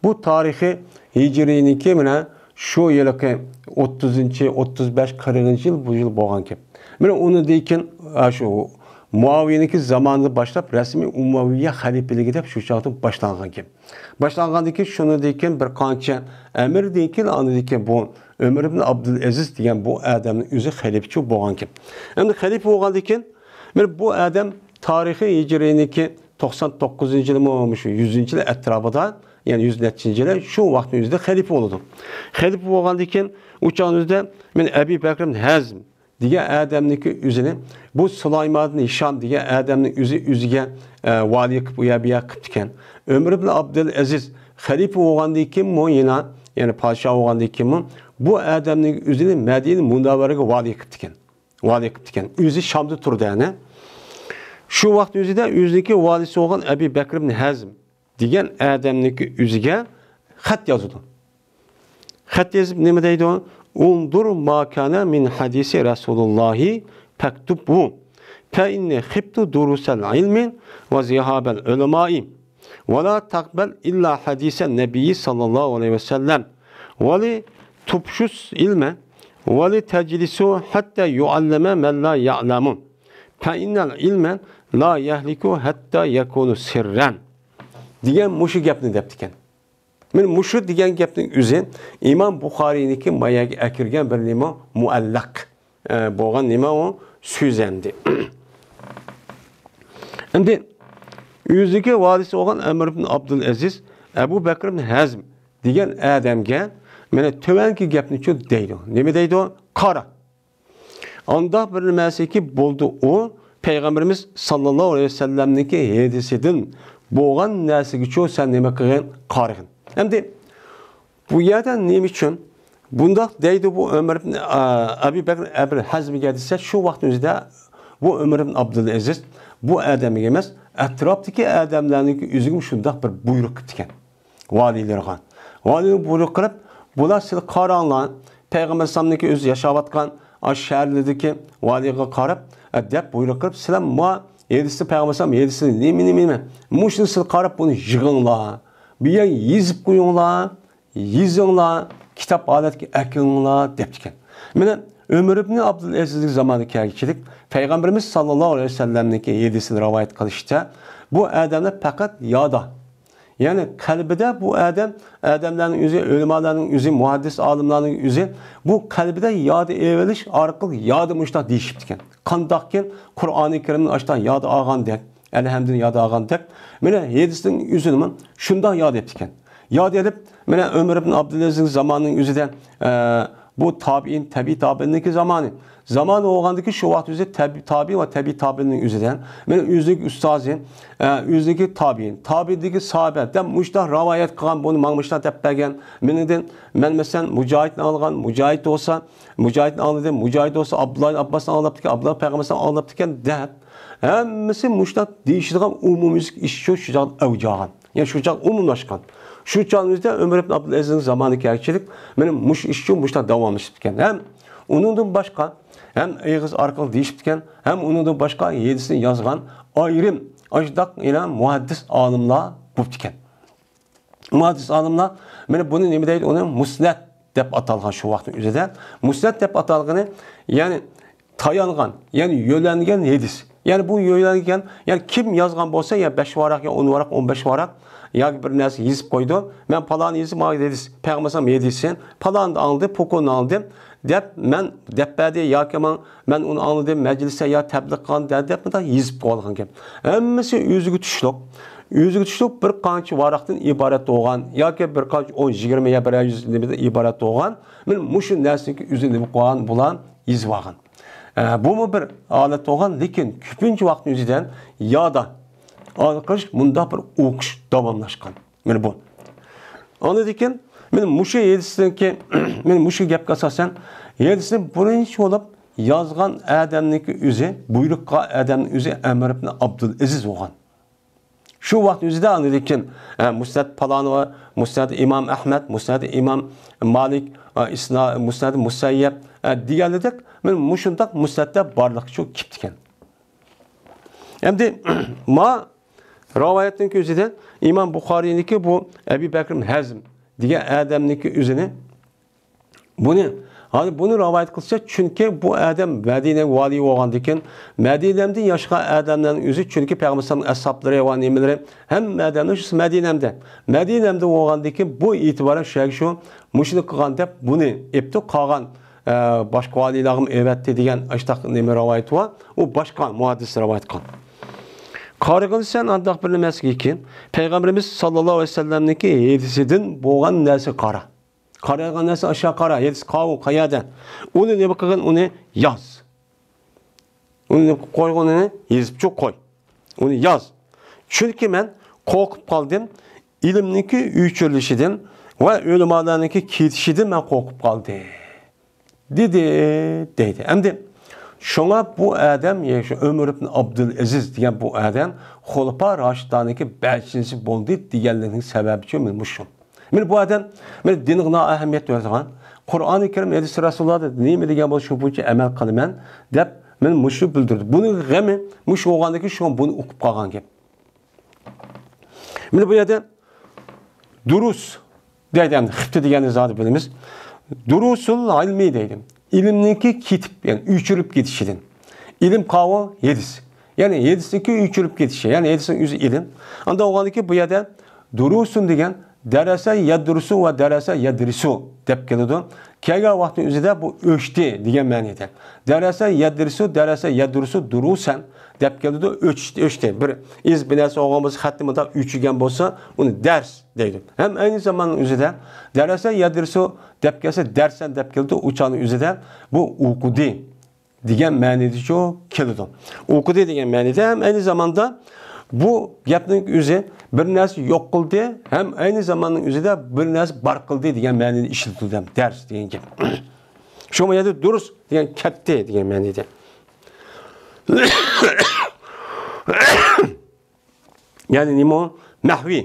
بۇ تارىخىي ھىجرىينىڭكى مانا شۇ يىلقى ئوتتۇزىنچى، ئوتتۇز بەش، قىرىقىنچى يىل بۇ يىل بولغان گەپ. مانا ئۇنىڭدىن كېيىن، ئە، شۇ مۇئاۋىيەنىڭكى زامانىدىن باشلاپ رەسمىي ئۇمەۋىيە خەلىپىلىكى دەپ شۇ چاغدىن باشلانغان گەپ. باشلانغاندىن كېيىن، شۇنىڭدىن كېيىن بىر قانچە ئەمىردىن كېيىن، ئاندىن كېيىن بۇ ئۆمەر ئىبن ئابدۇلئەزىز دېگەن بۇ ئادەمنىڭ ئۆزى خەلىپىچى بولغان گەپ. ئەمدى خەلىپە بولغاندىن كېيىن، مانا بۇ ئادەم تارىخىي ھىجرىينىڭكى توقسان توققۇزىنچى يىلىمۇ، مۇشۇ يۈزىنچى يىل ئەتراپىدا، يەنى يۈز نەچچىنچى يىلى، شۇ ۋاقىتنىڭ ئۆزىدە خەلىپە بولىدۇ. خەلىپە بولغاندىن كېيىن، ئۇ چاغنىڭ ئۆزىدە مانا ئەبى بەكرىم ھەزم دېگەن ئادەمنىڭكى ئۆزىنى، بۇ سۇلايماندىن ھىشام دېگەن ئادەمنىڭ ئۆزى ئۆزىگە، ئە، ۋالىي قىلىپ، ئۇ يەر بۇ يەر قىپتىكەن. ئۆمەر ئىبن ئابدۇلئەزىز خەلىپە بولغاندىن كېيىنمۇ يەنە، يەنى پادىشاھ بولغاندىن كېيىنمۇ بۇ ئادەمنىڭ ئۆزىنى مەدىنە مۇنەۋۋەرىگە ۋالىي قىپتىكەن. ۋالىي قىپتىكەن. ئۆزى شامدا تۇرىدۇ، يەنى. شۇ ۋاقىت ئۆزىدە ئۆزىنىڭكى ۋالىيسى بولغان ئەبى بەكرىم ھەزم دېگەن ئادەمنىڭكى ئۆزىگە خەت يازىدۇ. خەت يېزىپ نېمە دەيدۇ؟ «انظر ما كان من حديث رسول الله فاكتبه، فإني خفت دروس العلم وذهاب العلماء، ولا تقبل إلا حديث النبي صلى الله عليه وسلم، ولتفشوا العلم، ولتجلسوا حتى يعلم من لا يعلم، فإن العلم لا يهلك حتى يكون سرا» دېگەن مۇشۇ گەپنى دەپتىكەن. مانا مۇشۇ دېگەن گەپنىڭ ئۆزى ئىمام بۇخارىينىڭكى ما يەرگە ئەكىرگەن بىر نېمە مۇئەللەق، ئە، بولغان نېمە ئۇ سۆز ئەمدى. ئەمدى ئۆزىگە ۋارىس بولغان ئەمىر ئىبن ئابدۇلئەزىز ئەبۇ بەكرىبن ھەزم دېگەن ئادەمگە مانا تۆۋەنكى گەپنىچۇ دەيدۇ. نېمە دەيدۇ؟ قارا. ئانداق بىر نەرسىكى بولدى ئۇ، پەيغەمبىرىمىز ساللاللاھۇ ئەلەيھى ۋەسەللەمنىڭكى ھەدىسىدىن بولغان نەرسىگىچۇ سەن نېمە قىلغىن؟ قارىغىن. ئەمدى بۇ يەردە نېمە ئۈچۈن بۇنداق دەيدۇ بۇ ئۆمەر ئىبن، ئە، ئەبۇ بەكر ئەبۇل ھەزمگە دېسە، شۇ ۋاقىتنىڭ ئۆزىدە بۇ ئۆمەر ئىبن ئابدۇلئەزىز بۇ ئادەمگە ئەمەس، ئەتراپتىكى ئادەملەرنىڭكى ئۆزىگىمۇ شۇنداق بىر بۇيرۇق قىپتىكەن. ۋالىيلىرىغا. ۋالىيغا بۇيرۇق قىلىپ، بۇلار سىلەر قاراڭلار، پەيغەمبەر ئەلەيھىسسالامنىڭكى ئۆزى ياشاۋاتقان ئاشۇ شەھەرلىرىدىكى ۋالىيغا قاراپ، ئە، دەپ بۇيرۇق قىلىپ، سىلەر ما ھەدىسنى، پەيغەمبەر ئەلەيھىسسالام ھەدىسىنى نېمە، نېمە، نېمە، مۇشۇنى سىلەر قاراپ بۇنى يىغىڭلار. بۇ يەرگە يېزىپ قويۇڭلار، يېزىڭلار، كىتاب ھالەتكە ئەكىلىڭلار دەپتىكەن. مانا ئۆمەر ئىبن ئابدۇلئەزىزنىڭ زامانىدا كەلگۈچىلىك پەيغەمبىرىمىز ساللاللاھۇ ئەلەيھى ۋەسەللەمنىڭكى ھەدىسىنى رىۋايەت قىلىشتا، بۇ ئادەملەر پەقەت يادا. يەنى قەلبىدە بۇ ئادەم، ئادەملەرنىڭ ئۆزى، ئۆلىمالارنىڭ ئۆزى، مۇھەددىس ئالىملارنىڭ ئۆزى بۇ قەلبىدە يادا ئېلىۋېلىش ئارقىلىق يادا مۇشۇنداق دېيىشىپتىكەن. قانداقكىن قۇرئانى كەرىمنى ئاشۇنداق يادا ئالغاندەك، ئەلھەمدۇنى يادا ئالغاندەك، مانا ھەدىسنىڭ ئۆزىنىمۇ شۇنداق يادا ئېلىپتىكەن. يادا ئېلىپ، مانا ئۆمەر ئىبن ئابدۇلئەزىزنىڭ زامانىنىڭ ئۆزىدە، ئە، بۇ تابىئىن، تەبىئىي تابىئىننىڭكى زامانى. زامان بولغاندىكى شۇ ۋاقىت ئۆزى تەبىئىي، تابىئىن ۋە تەبىئىي تابىئىننىڭ ئۆزىدە. مانا ئۆزىنىڭكى ئۇستازى، ئە، ئۆزىنىڭكى تابىئىن، تابىئىندىكى ساھابە دەپ مۇشۇنداق رىۋايەت قىلغان، بۇنى ماڭا مۇشۇنداق دەپ بەرگەن. مېنىڭدىن، مەن مەسىلەن، مۇجاھىدنى ئالغان، مۇجاھىد بولسا، مۇجاھىدنى ئاڭلىدىم، مۇجاھىد بولسا ئابدۇللا ئىبن ئابباستىن ئاڭلاپتىكەن، ئابدۇللا پەيغەمبەرستىن ئاڭلاپتىكەن دەپ، ھەممىسى مۇشۇنداق دېيىشىدىغان ئومۇميۈزلۈك ئىش شۇ، شۇ چاغدا ئەۋج ئالغان. يەنى شۇ چاغ ئومۇملاشقان. شۇ چاغنىڭ ئۆزىدە ئۆمەر ئىبن ئابدۇلئەزىزنىڭ زامانىدا كەلگۈچىلىك، مانا مۇشۇ ئىش شۇ مۇشۇنداق داۋاملىشىپتىكەن. ھەم ئۇنىڭدىن باشقا، ھەم ئېغىز ئارقىلىق دېيىشىپتىكەن، ھەم ئۇنىڭدىن باشقا ھەدىسنى يازغان ئايرىم ئاشۇنداق يەنە مۇھەددىس ئالىملار بوپتىكەن. مۇھەددىس ئالىملار مانا بۇنى نېمە دەيدۇ؟ ئۇنى مۇسنەد دەپ ئاتالغان شۇ ۋاقىتنىڭ ئۆزىدە. مۇسنەد دەپ ئاتالغىنى، يەنى تايانغان، يەنى يۆلەنگەن ھەدىس. يەنى بۇ يۆلەنگەن، يەنى كىم يازغان بولسا، يا بەش ۋاراق، يا ئون ۋاراق، ئون بەش ۋاراق، ياكى بىر نەرسە يېزىپ قويىدۇ. مەن پالان يېزىپ، ماڭا ھەدىس، پەيغەمبەر ئەلەيھىسسالام ھەدىسى، پالاندا ئاڭلىدىم، پوكوندا ئاڭلىدىم دەپ مەن دەپ بەردى، ياكى ماڭا، مەن ئۇنى ئاڭلىدىم، مەجلىستە يا تەبلىغ قىلغان دە-، دەپ مۇنداق يېزىپ قويغان گەپ. ھەممىسى ئۆزىگە تۇشلۇق، ئۆزىگە تۇشلۇق بىر قانچە ۋاراقتىن ئىبارەت بولغان ياكى بىر قانچە ئون، يىگىرمە يا بىرەر يۈز نېمىدىن ئىبارەت بولغان، مانا مۇشۇ نەرسىنىڭكى ئۆزىنى نېمە قىلغان بۇلار يېزىۋالغان. ئە، بۇمۇ بىر ھالەت بولغان، لېكىن كۆپىنچە ۋاقىتنىڭ ئۆزىدە يادا ئارقىلىق مۇنداق بىر ئوقۇش داۋاملاشقان. مانا بۇ. ئاندىن كېيىن، مانا مۇشۇ ھەدىستىنكى، مانا مۇشۇ گەپكە ئاساسەن، ھەدىسنى بىرىنچى بولۇپ يازغان ئادەمنىڭكى ئۆزى، بۇيرۇق قىلغان ئادەمنىڭ ئۆزى ئەمىر ئىبن ئابدۇلئەزىز بولغان. شۇ ۋاقىت ئۆزىدە ئاندىن كېيىن، ئە، مۇسنەد پالانى ۋە مۇسنەد ئىمام ئەھمەد، مۇسنەد ئىمام مالىك، ئە، ئىسنا-، مۇسنەد مۇسەييەب، ئە، دېگەنلىدەك، مانا مۇشۇنداق مۇسنەدلەر بارلىققا چۈ-، كېپتىكەن. ئەمدى ما رىۋايەتنىڭكى ئۆزىدە ئىمام بۇخارىينىڭكى بۇ ئەبى بەكرىم ھەزم دېگەن ئادەمنىڭكى ئۆزىنى بۇنى، ھازىر بۇنى رىۋايەت قىلسا، چۈنكى بۇ ئادەم مەدىنە ۋالىي بولغاندىكىن، مەدىنەمدە ياشىغان ئادەملەرنىڭ ئۆزى، چۈنكى پەيغەمبەر ئەسھابلىرى ۋە نېمىلىرى، ھەممە ئادەمنىڭ شۇ مەدىنەمدە. مەدىنەمدە بولغاندىكىن، بۇ ئېتىبارەن شۇ يەرگە شۇ مۇشۇنى قىلغان دەپ، بۇنى ئېپتۇ قالغان، ئە، باشقا ۋالىيلارغىمۇ ئېۋەتتى دېگەن ئاشتاق نېمە رىۋايىتى بار. ئۇ باشقا مۇھەددىس رىۋايەت قىلغان. قارىغىن سەن ئانداق بىر نېمەسىكىن، پەيغەمبىرىمىز ساللاللاھۇ ئەلەيھى ۋەسەللەمنىڭكى ھەدىسىدىن بولغان نەرسىگە قارا. قارايدىغان نەرسە ئاشۇ قارا، ھەدىس قاۋۇ قەيەردە؟ ئۇنى نېمە قىلغىن، ئۇنى ياز. ئۇنى نېمە قويغىن، ئۇنى يېزىپچۇ قوي. ئۇنى ياز. چۈنكى مەن قورقۇپ قالدىم، ئىلىمنىڭكى ئۆچۈرۈلۈشىدىن ۋە ئۆلىمالارنىڭكى كېتىشىدىن مەن قورقۇپ قالدىم. دېدى، دەيدۇ. ئەمدى شۇڭا بۇ ئادەم، يەنى شۇ ئۆمەر ئىبن ئابدۇلئەزىز دېگەن بۇ ئادەم خۇلىپا راشىدلارنىڭكى بەشىنچىسى بولدى دېگەنلىكنىڭ سەۋەبى شۇ، مانا مۇشۇ. مانا بۇ ئادەم، مانا دىنغا نائەھمىيەت بېرىدىغان، قۇرئانى كەرىم، ھەدىس رەسۇلۇللاھدا نېمە دېگەن بولسا شۇ بويىچە ئەمەل قىلىمەن دەپ، مانا مۇشۇ بىلدۈردى. بۇنىڭ غېمى مۇشۇ بولغاندىكىن شۇڭا بۇنى ئوقۇپ قالغان گەپ. مانا بۇ يەردە دۇرۇس دەيدۇ، ئەمدى خىپتە دېگەننى زادى بىلىمىز. دۇرۇسۇل ئىلمى دەيدۇ. ئىلىمنىڭكى كېتىپ، يەنى ئۆچۈرۈپ كېتىشىدىن. ئىلىم قاۋۇ ھەدىس. يەنى ھەدىسنىڭكى ئۆچۈرۈپ كېتىشى، يەنى ھەدىسنىڭ ئۆزى ئىلىم. ئاندا بولغاندىكىن بۇ يەردە دۇرۇسۇن دېگەن دەرەسە يەددۇرۇسۇ ۋە دەرەسە يەددىرىسۇ دەپ كېلىدۇ. كەلگەن ۋاقىتنىڭ ئۆزىدە بۇ ئۆچتى دېگەن مەنىدە. دەرەسە يەددىرىسۇ، دەرەسە يەددۇرۇسۇ دۇرۇسەن دەپ كېلىدۇ. ئۆچتى، ئۆچتى. بىر ئېگىز بىر نەرسە بولغان بولسا، خەتنى مۇنداق ئۆچۈگەن بولسا، ئۇنى دەرس دەيدۇ. ھەم ئەينى زاماننىڭ ئۆزىدە دەرەسە يەددىرىسۇ دەپ كەلسە، دەرسەن دەپ كېلىدۇ. ئۇ چاغنىڭ ئۆزىدە بۇ ئوقۇدى دېگەن مەنىدىچۇ كېلىدۇ. ئوقۇدى دېگەن مەنىدە ھەم ئەينى زاماندا بۇ گەپنىڭ ئۆزى بىر نەرسە يوق قىلدى، ھەم ئەينى زاماننىڭ ئۆزىدە بىر نەرسە بار قىلدى دېگەن مەنىدە ئىشلىتىلدى. دەرس دېگەن گەپ. شۇ يەردە دۇرۇس دېگەن كەتتى دېگەن مەنىدە. يەنى نېمە ئۇ؟ مەھۋى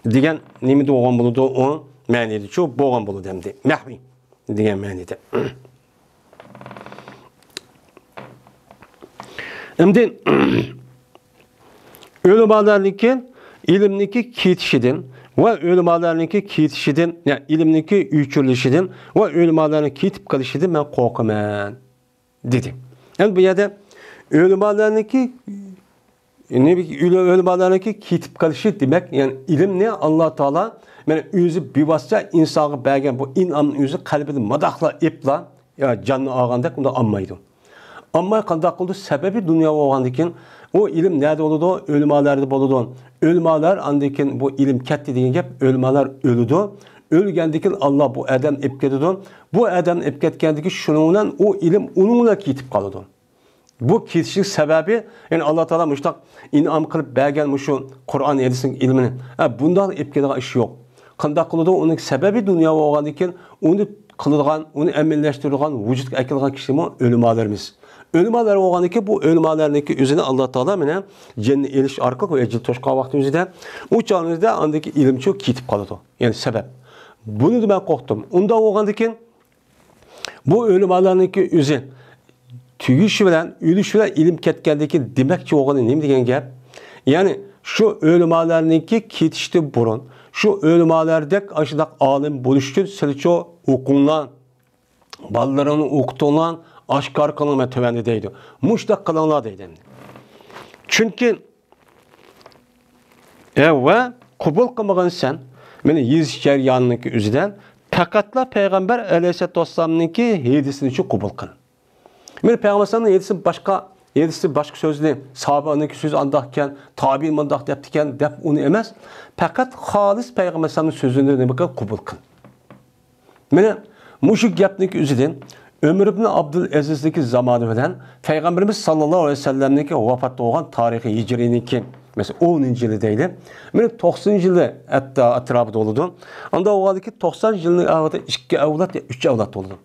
دېگەن نېمىدە بولغان بولىدۇ؟ ئۇ مەنىدىچۇ بولغان بولىدۇ ئەمدى. مەھۋى دېگەن مەنىدە. ئەمدى ئۆلىمالارنىڭكى، ئىلىمنىڭكى كېتىشىدىن ۋە ئۆلىمالارنىڭكى كېتىشىدىن، يەنى ئىلىمنىڭكى ئۆچۈرۈلۈشىدىن ۋە ئۆلىمالارنىڭ كېتىپ قېلىشىدىن مەن قورقىمەن. دېدى. يەنى بۇ يەردە ئۆلىمالارنىڭكى، نېمە، ئۆلىمالارنىڭكى كېتىپ قېلىشى دېمەك، يەنى ئىلىمنى ئاللا تائالا مانا ئۆزى بىۋاسىتە ئىنسانغا بەرگەن بۇ ئىنئامنى ئۆزى قەلبىدە ماداخلا ئېپلا، يا جاننى ئالغاندەك ئۇنداق ئالمايدۇ. ئالماي قانداق قىلىدۇ؟ سەبەبى دۇنيا بولغاندىكىن، ئۇ ئىلىم نەدە بولىدۇ؟ ئۆلىمالاردا بولىدۇ. ئۆلىمالار ئاندىن كېيىن بۇ ئىلىم كەتتى دېگەن گەپ، ئۆلىمالار ئۆلىدۇ. ئۆلگەندىن كېيىن ئاللا بۇ ئادەمنى ئېلىپ كېتىدۇ. بۇ ئادەمنى ئېلىپ كەتكەندىن كېيىن شۇنىڭ بىلەن ئۇ ئىلىم ئۇنىڭ بىلەن كېتىپ قالىدۇ. بۇ كېتىشنىڭ سەۋەبى، يەنى ئاللا تائالا مۇشۇنداق ئىنئام قىلىپ بەرگەن مۇشۇ قۇرئان ھەدىسنىڭ ئىلمىنى. ھە، بۇنداق ئېلىپ كېتىدىغان ئىش يوق. قانداق قىلىدۇ؟ ئۇنىڭ سەۋەبى دۇنيا بولغاندىن كېيىن ئۇنى قىلىدىغان، ئۇنى ئەمەلىيلەشتۈرىدىغان، ۋۇجۇدقا ئەكېلىدىغان كىشىمۇ ئۆلىمالىرىمىز. ئۆلىمالار بولغاندىن كېيىن بۇ ئۆلىمالارنىڭكى ئۆزىنى ئاللا تائالا مانا جېنىنى ئېلىش ئارقىلىق ۋە ئەجىل توشقان ۋاقتى ئۆزىدە، ئۇ چاغنىڭ ئۆزىدە ئاندىكى ئىلىمچۇ كېتىپ قالىدۇ. يەنى سەۋەب. بۇنى مەن قورقتۇم. ئۇنداق بولغاندىن كېيىن بۇ ئۆلىمالارنىڭكى ئۆزى تۈگىشى بىلەن، ئۆلۈشى بىلەن ئىلىم كەتكەندىن كېيىن دېمەكچى بولغىنى نېمە دېگەن گەپ؟ يەنى شۇ ئۆلىمالارنىڭكى كېتىشتىن بۇرۇن، شۇ ئۆلىمالارىدەك ئاشۇنداق ئالىم بولۇش ئۈچۈن سىلىچۇ ئوقۇڭلار، بالىلىرىڭنى ئوقۇتۇڭلار، ئاشكارا قىلىڭ، مەن تۆۋەندە دەيدۇ. مۇشۇنداق قىلىڭلار دەيدۇ. چۈنكى ئەۋە قوبۇل قىلمىغىنسەن، مېنى يېزىش جەريانىنىڭكى ئۆزىدە پەقەتلا پەيغەمبەر ئەلەيھىسسالاتۇ ۋەسسالامنىڭكى ھەدىسىنى قوبۇل قىل. مېنى پەيغەمبەر ئەلەيھىسسالامنىڭ ھەدىسى باشقا، ھەدىسى باشقا سۆزنى، ساھابىنىڭكى سۆزى ئانداق ئىكەن، تابىئىن مۇنداق دەپتىكەن دەپ ئۇنى ئەمەس، پەقەت خالىس پەيغەمبەر ئەلەيھىسسالامنىڭ سۆزىنى نېمە قىل؟ قوبۇل قىل. مانا مۇشۇ گەپنىڭكى ئۆزىدىن ئۆمەر ئىبن ئابدۇلئەزىزنىڭكى زامانى بىلەن پەيغەمبىرىمىز ساللاللاھۇ ئەلەيھى ۋەسەللەمنىڭكى ۋاپات بولغان تارىخى ھىجرىينىڭكى، مەسىلەن، ئونىنچى يىلى دەيلى. مانا توقسىنىنچى يىلى ھەتتا ئەتراپىدا بولىدۇ. ئاندا بولغاندىكى توقسان يىلنىڭ ئارىدا ئىككى ئەۋلاد يا ئۈچ ئەۋلاد بولىدۇ.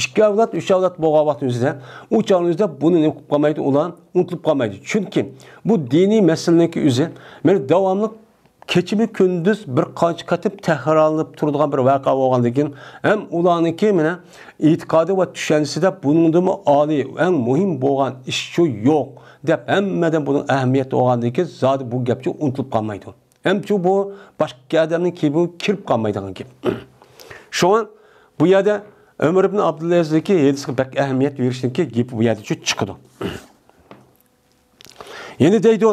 ئىككى ئەۋلاد، ئۈچ ئەۋلاد بولغان ۋاقتىنىڭ ئۆزىدە، ئۇ چاغنىڭ ئۆزىدە بۇنى نېمە قىلىپ قالمايدۇ، ئۇلار ئۇنتۇلۇپ قالمايدۇ. چۈنكى بۇ دىنىي مەسىلىنىڭكى ئۆزى، مانا، داۋاملىق كېچىمۇ كۈندۈز بىر قانچە قېتىم تەكرارلىنىپ تۇرىدىغان بىر ۋەقە بولغاندىن كېيىن، ھەم ئۇلارنىڭكى، مانا، ئېتىقادى ۋە چۈشەنچىسىدە بۇنىڭدىنمۇ ئالىي، ئەڭ مۇھىم بولغان ئىش شۇ يوق دەپ، ھەممىدىن بۇنىڭ ئەھمىيەتى بولغاندىن كېيىن، زادى بۇ گەپچۇ ئۇنتۇلۇپ قالمايدۇ. ھەمچۇ بۇ باشقا ئادەمنىڭ كىيىمىگە كىرىپ قالمايدىغان گەپ. شۇڭا بۇ يەردە ئۆمەر ئىبن ئابدۇلئەزىزنىڭكى ھەدىسىگە بەك ئەھمىيەت بېرىشنىڭكى گېپى بۇ يەردە چىقىدۇ. يەنە دەيدۇ،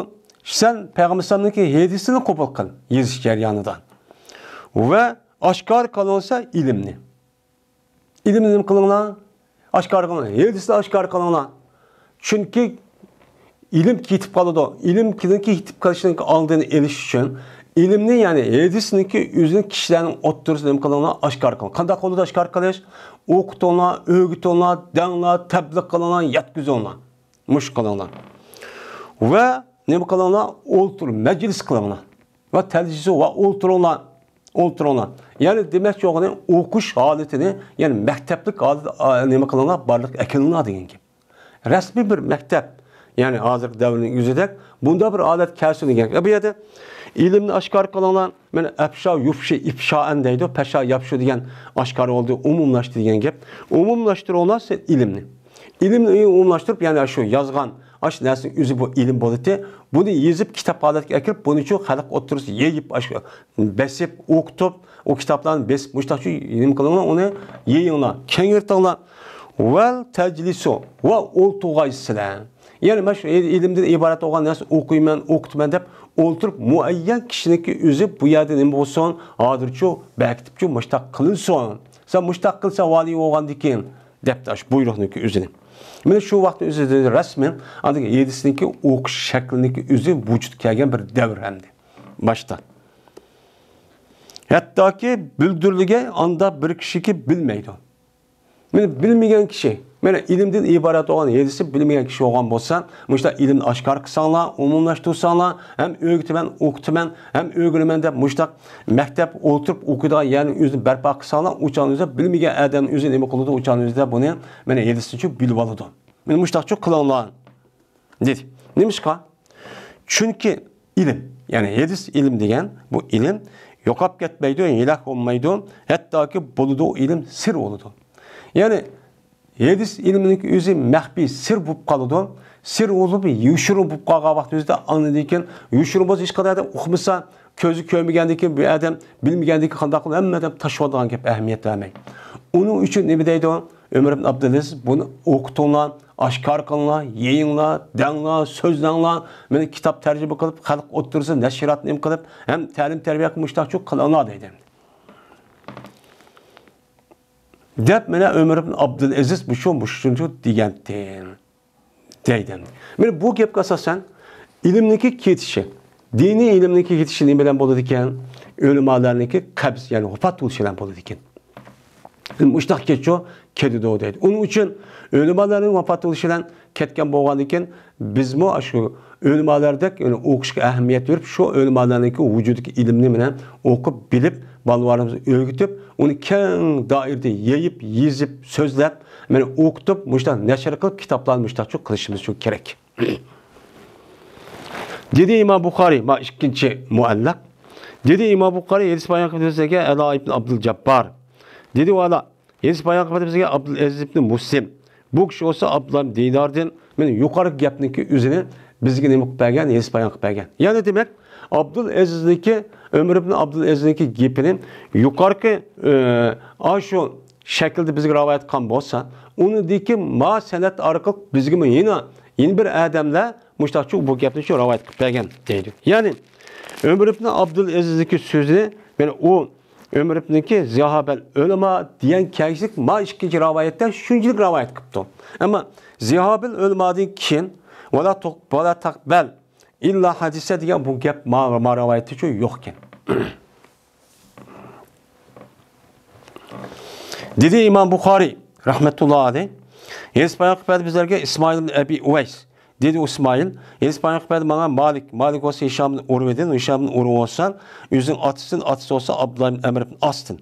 سەن پەيغەمبەرنىڭكى ھەدىسىنى قوبۇل قىل، يېزىش جەريانىدا. ۋە ئاشكارا قىلىنسا ئىلىمنى. ئىلىمنى نېمە قىلىڭلار؟ ئاشكارا قىلىڭلار. ھەدىسنى ئاشكارا قىلىڭلار. چۈنكى ئىلىم كېتىپ قالىدۇ. ئىلىم كېتىپ قېلىشنىڭ ئالدىنى ئېلىش ئۈچۈن ئىلىمنى، يەنى ھەدىسنىڭكى ئۆزىنى كىشىلەرنىڭ ئوتتۇرىسىدا نېمە قىلىڭلار؟ ئاشكارا قىلىڭ. قانداق قىلىدۇ ئاشكارا قىلىش؟ ئوقۇتۇڭلار، ئۆگىتىڭلار، دەڭلار، تەبلىغ قىلىڭلار، يەتكۈزۈڭلار. مۇشۇ قىلىڭلار. ۋە نېمە قىلىڭلار؟ ئولتۇر، مەجلىس قىلىڭلار. ۋە تەجلىسۇ ۋە ئولتۇرۇڭلار. ئولتۇرۇڭلار. يەنى دېمەكچى بولغىنى ئوقۇش ھالىتىنى، يەنى مەكتەپلىك ھالىتى، ئا، نېمە قىلىڭلار، بارلىققا ئەكېلىڭلار دېگەن گەپ. رەسمىي بىر مەكتەپ، يەنى ھازىرقى دەۋرنىڭ ئۆزىدەك بۇنداق بىر ھالەت كەلسۇن دېگەن گەپ. بۇ يەردە ئىلىمنى ئاشكارا قىلىڭلار. مانا ئەپشا يۇفشى ئىپشائەن دەيدۇ، پەشا ياپشۇ دېگەن ئاشكارا بولدى، ئومۇملاشتى دېگەن گەپ. ئومۇملاشتۇرۇڭلار سىز ئىلىمنى. ئىلىمنى ئومۇملاشتۇرۇپ، يەنى شۇ يازغان ئاشۇ نەرسىنىڭ ئۆزى بۇ ئىلىم بولىدۇ. بۇنى يېزىپ، كىتاب ھالەتكە ئەكىرىپ، بۇنى شۇ خەلق ئوتتۇرىسىدا يېيىپ، ئاشۇ بېسىپ، ئوقۇتۇپ، ئۇ كىتابلارنى بېسىپ، مۇشۇنداق شۇ نېمە قىلىڭلار، ئۇنى يېيىڭلار، كەڭرىتىڭلار. ۋەل تەجلىسۇ، ۋە ئولتۇرغايسىلەر. يەنى مانا شۇ ئىلىمدىن ئىبارەت بولغان نەرسە ئوقۇيمەن، ئوقۇتىمەن دەپ ئولتۇرۇپ، مۇئەييەن كىشىنىڭكى ئۆزى بۇ يەردە نېمە بولسۇن، ھازىرچۇ بەكىتىپچۇ مۇشۇنداق قىلىنسۇن. سەن مۇشۇنداق قىلسا ۋالىي بولغاندىكىن، دەپتۇ ئاشۇ بۇيرۇقنىڭكى ئۆزىنى. مانا شۇ ۋاقىتنىڭ ئۆزىدە رەسمەن ئاندىن ھەدىسنىڭكى ئوقۇش شەكلىنىڭكى ئۆزى ۋۇجۇدقا كەلگەن بىر دەۋر ئەمدى. باشتا. ھەتتاكى بىلدۈرۈلگەن ئاندا بىر كىشىكى بىلمەيدۇ. مانا بىلمىگەن كىشى، مانا ئىلىمدىن ئىبارەت بولغان ھەدىسنى بىلمىگەن كىشى بولغان بولسا، مۇشۇنداق ئىلىمنى ئاشكارا قىلساڭلار، ئومۇملاشتۇرساڭلار، ھەم ئۆگىتىمەن، ئوقۇتىمەن، ھەم ئۆگىنىمەن دەپ مۇشۇنداق مەكتەپ ئولتۇرۇپ ئوقۇيدىغان يەرنى ئۆزىنى بەرپا قىلساڭلار، ئۇ چاغنىڭ ئۆزىدە بىلمىگەن ئادەمنىڭ ئۆزى نېمە قىلىدۇ، ئۇ چاغنىڭ ئۆزىدە بۇنى، مانا ھەدىسنىچۇ بىلىۋالىدۇ. مانا مۇشۇنداقچۇ قىلىڭلار، دېدى. نېمىشقا؟ چۈنكى ئىلىم، يەنى ھەدىس ئىلىم دېگەن بۇ ئىلىم يوقاپ كەتمەيدۇ، ھېلاك بولمايدۇ، ھەتتاكى بولىدۇ، ئىلىم سىر بولىدۇ. يەنى ھەدىس ئىلمىنىڭ ئۆزى مەخپىي سىر بولۇپ قالىدۇ، سىر بولۇپ يوشۇرۇن بولۇپ قالغان ۋاقتىمىزدا ئاندىن كېيىن يوشۇرۇن بولسا ھېچقانداق ئادەم ئۇقمىسا، كۆزى كۆرمىگەندىن كېيىن بۇ ئادەم بىلمىگەندىن كېيىن قانداق قىلىپ ھەممە ئادەم تاشلاۋاتىدىغان گەپ ئەھمىيەت بەرمەي. ئۇنىڭ ئۈچۈن نېمە دەيدۇ؟ ئۆمەر ئىبن ئابدۇلئەزىز بۇنى ئوقۇتۇڭلار، ئاشكارا قىلىڭلار، يېيىڭلار، دەڭلار، سۆزلەڭلار، مانا كىتاب تەرجىمە قىلىپ، خەلق ئوتتۇرىسىدا نەشرىيات نېمە قىلىپ، ھەم تەلىم تەربىيە قىلىپ مۇشۇنداقچۇ قىلىڭلار دەيدۇ. دەپ مانا ئۆمەر ئىبن ئابدۇلئەزىز مۇشۇ، مۇشۇنچۇ دېگەنتى. دەيدۇ. مانا بۇ گەپكە ئاساسەن ئىلىمنىڭكى كېتىشى، دىنىي ئىلىمنىڭكى كېتىشى نېمە بىلەن بولىدىكەن؟ ئۆلىمالارنىڭكى قەبز، يەنى ۋاپات بولۇشى بىلەن بولىدىكەن. مۇشۇنداق كېتىشى كېتىدۇ دەيدۇ. ئۇنىڭ ئۈچۈن ئۆلىمالارنىڭ ۋاپات بولۇشى بىلەن كەتكەن بولغاندىكىن، بىزمۇ شۇ ئۆلىمالاردەك، يەنى ئوقۇشقا ئەھمىيەت بېرىپ، شۇ ئۆلىمالارنىڭكى ۋۇجۇدىدىكى ئىلىمنى مانا ئوقۇپ، بىلىپ، بالىلىرىمىزنى ئۆگىتىپ، ئۇنى كەڭ دائىرىدە يېيىپ، يېزىپ، سۆزلەپ، مانا ئوقۇتۇپ، مۇشۇنداق نەشر قىلىپ، كىتابلارنى مۇشۇنداقچۇ قىلىشىمىز شۇ كېرەك. دېدى ئىمام بۇخارىي، ما ئىككىنچى مۇئەللەق. دېدى ئىمام بۇخارىي، ھەدىس بايان قىلىپ بىزگە ئەلا ئىبن ئابدۇل جاببار. دېدى ۋالا، ھەدىس بايان قىلىپ بىزگە ئابدۇل ئەزىز ئىبن مۇسلىم. بۇ كىشى بولسا ئابدۇللا ئىبن دىناردىن، مانا يۇقىرىقى گەپنىڭكى ئۆزىنى بىزگە نېمە قىلىپ بەرگەن، ھەدىس بايان قىلىپ بەرگەن. يەنى دېمەك، ئابدۇل ئەزىزنىڭكى، ئۆمەر ئىبن ئابدۇل ئەزىزنىڭكى گېپىنى يۇقىرىقى، ئە، ئاشۇ شەكىلدە بىزگە رىۋايەت قىلغان بولسا، ئۇنىڭدىكى ما سەنەد ئارقىلىق بىزگىمۇ يەنە، يەنە بىر ئادەملەر مۇشتاقچۇ بۇ گەپنى شۇ رىۋايەت قىلىپ بەرگەن دەيدۇ. يەنى ئۆمەر ئىبن ئابدۇل ئەزىزنىڭكى سۆزىنى، يەنى ئۇ ئۆمەر ئىبنىكى زىھابەل ئۆلىما دېگەن كەيسىلىك ما ئىككىنچى رىۋايەتتە شۇنچىلىك رىۋايەت قىپتۇ. ئەمما زىھابەل ئۆلىمادىن كېيىن ۋالا توق-، ۋالا تەقبەل ئىللا ھەدىسە دېگەن بۇ گەپ ما، ما رىۋايەتتىچۇ يوقكەن. دېدى ئىمام بۇخارىي رەھمەتۇللا ئەلەيھ، ھەدىس بايان قىلىپ بەردى بىزلەرگە ئىسمائىل ئىبن ئەبى ئۇۋەيس. دېدى ئىسمائىل، ھەدىس بايان قىلىپ بەردى ماڭا مالىك، مالىك بولسا ھىشام ئىبن ئۇرۋىدىن، ھىشام ئىبن ئۇرۋا بولسا ئۆزىنىڭ ئاتىسىدىن، ئاتىسى بولسا ئابدۇللا ئىبن ئەمر ئىبن ئاستىن.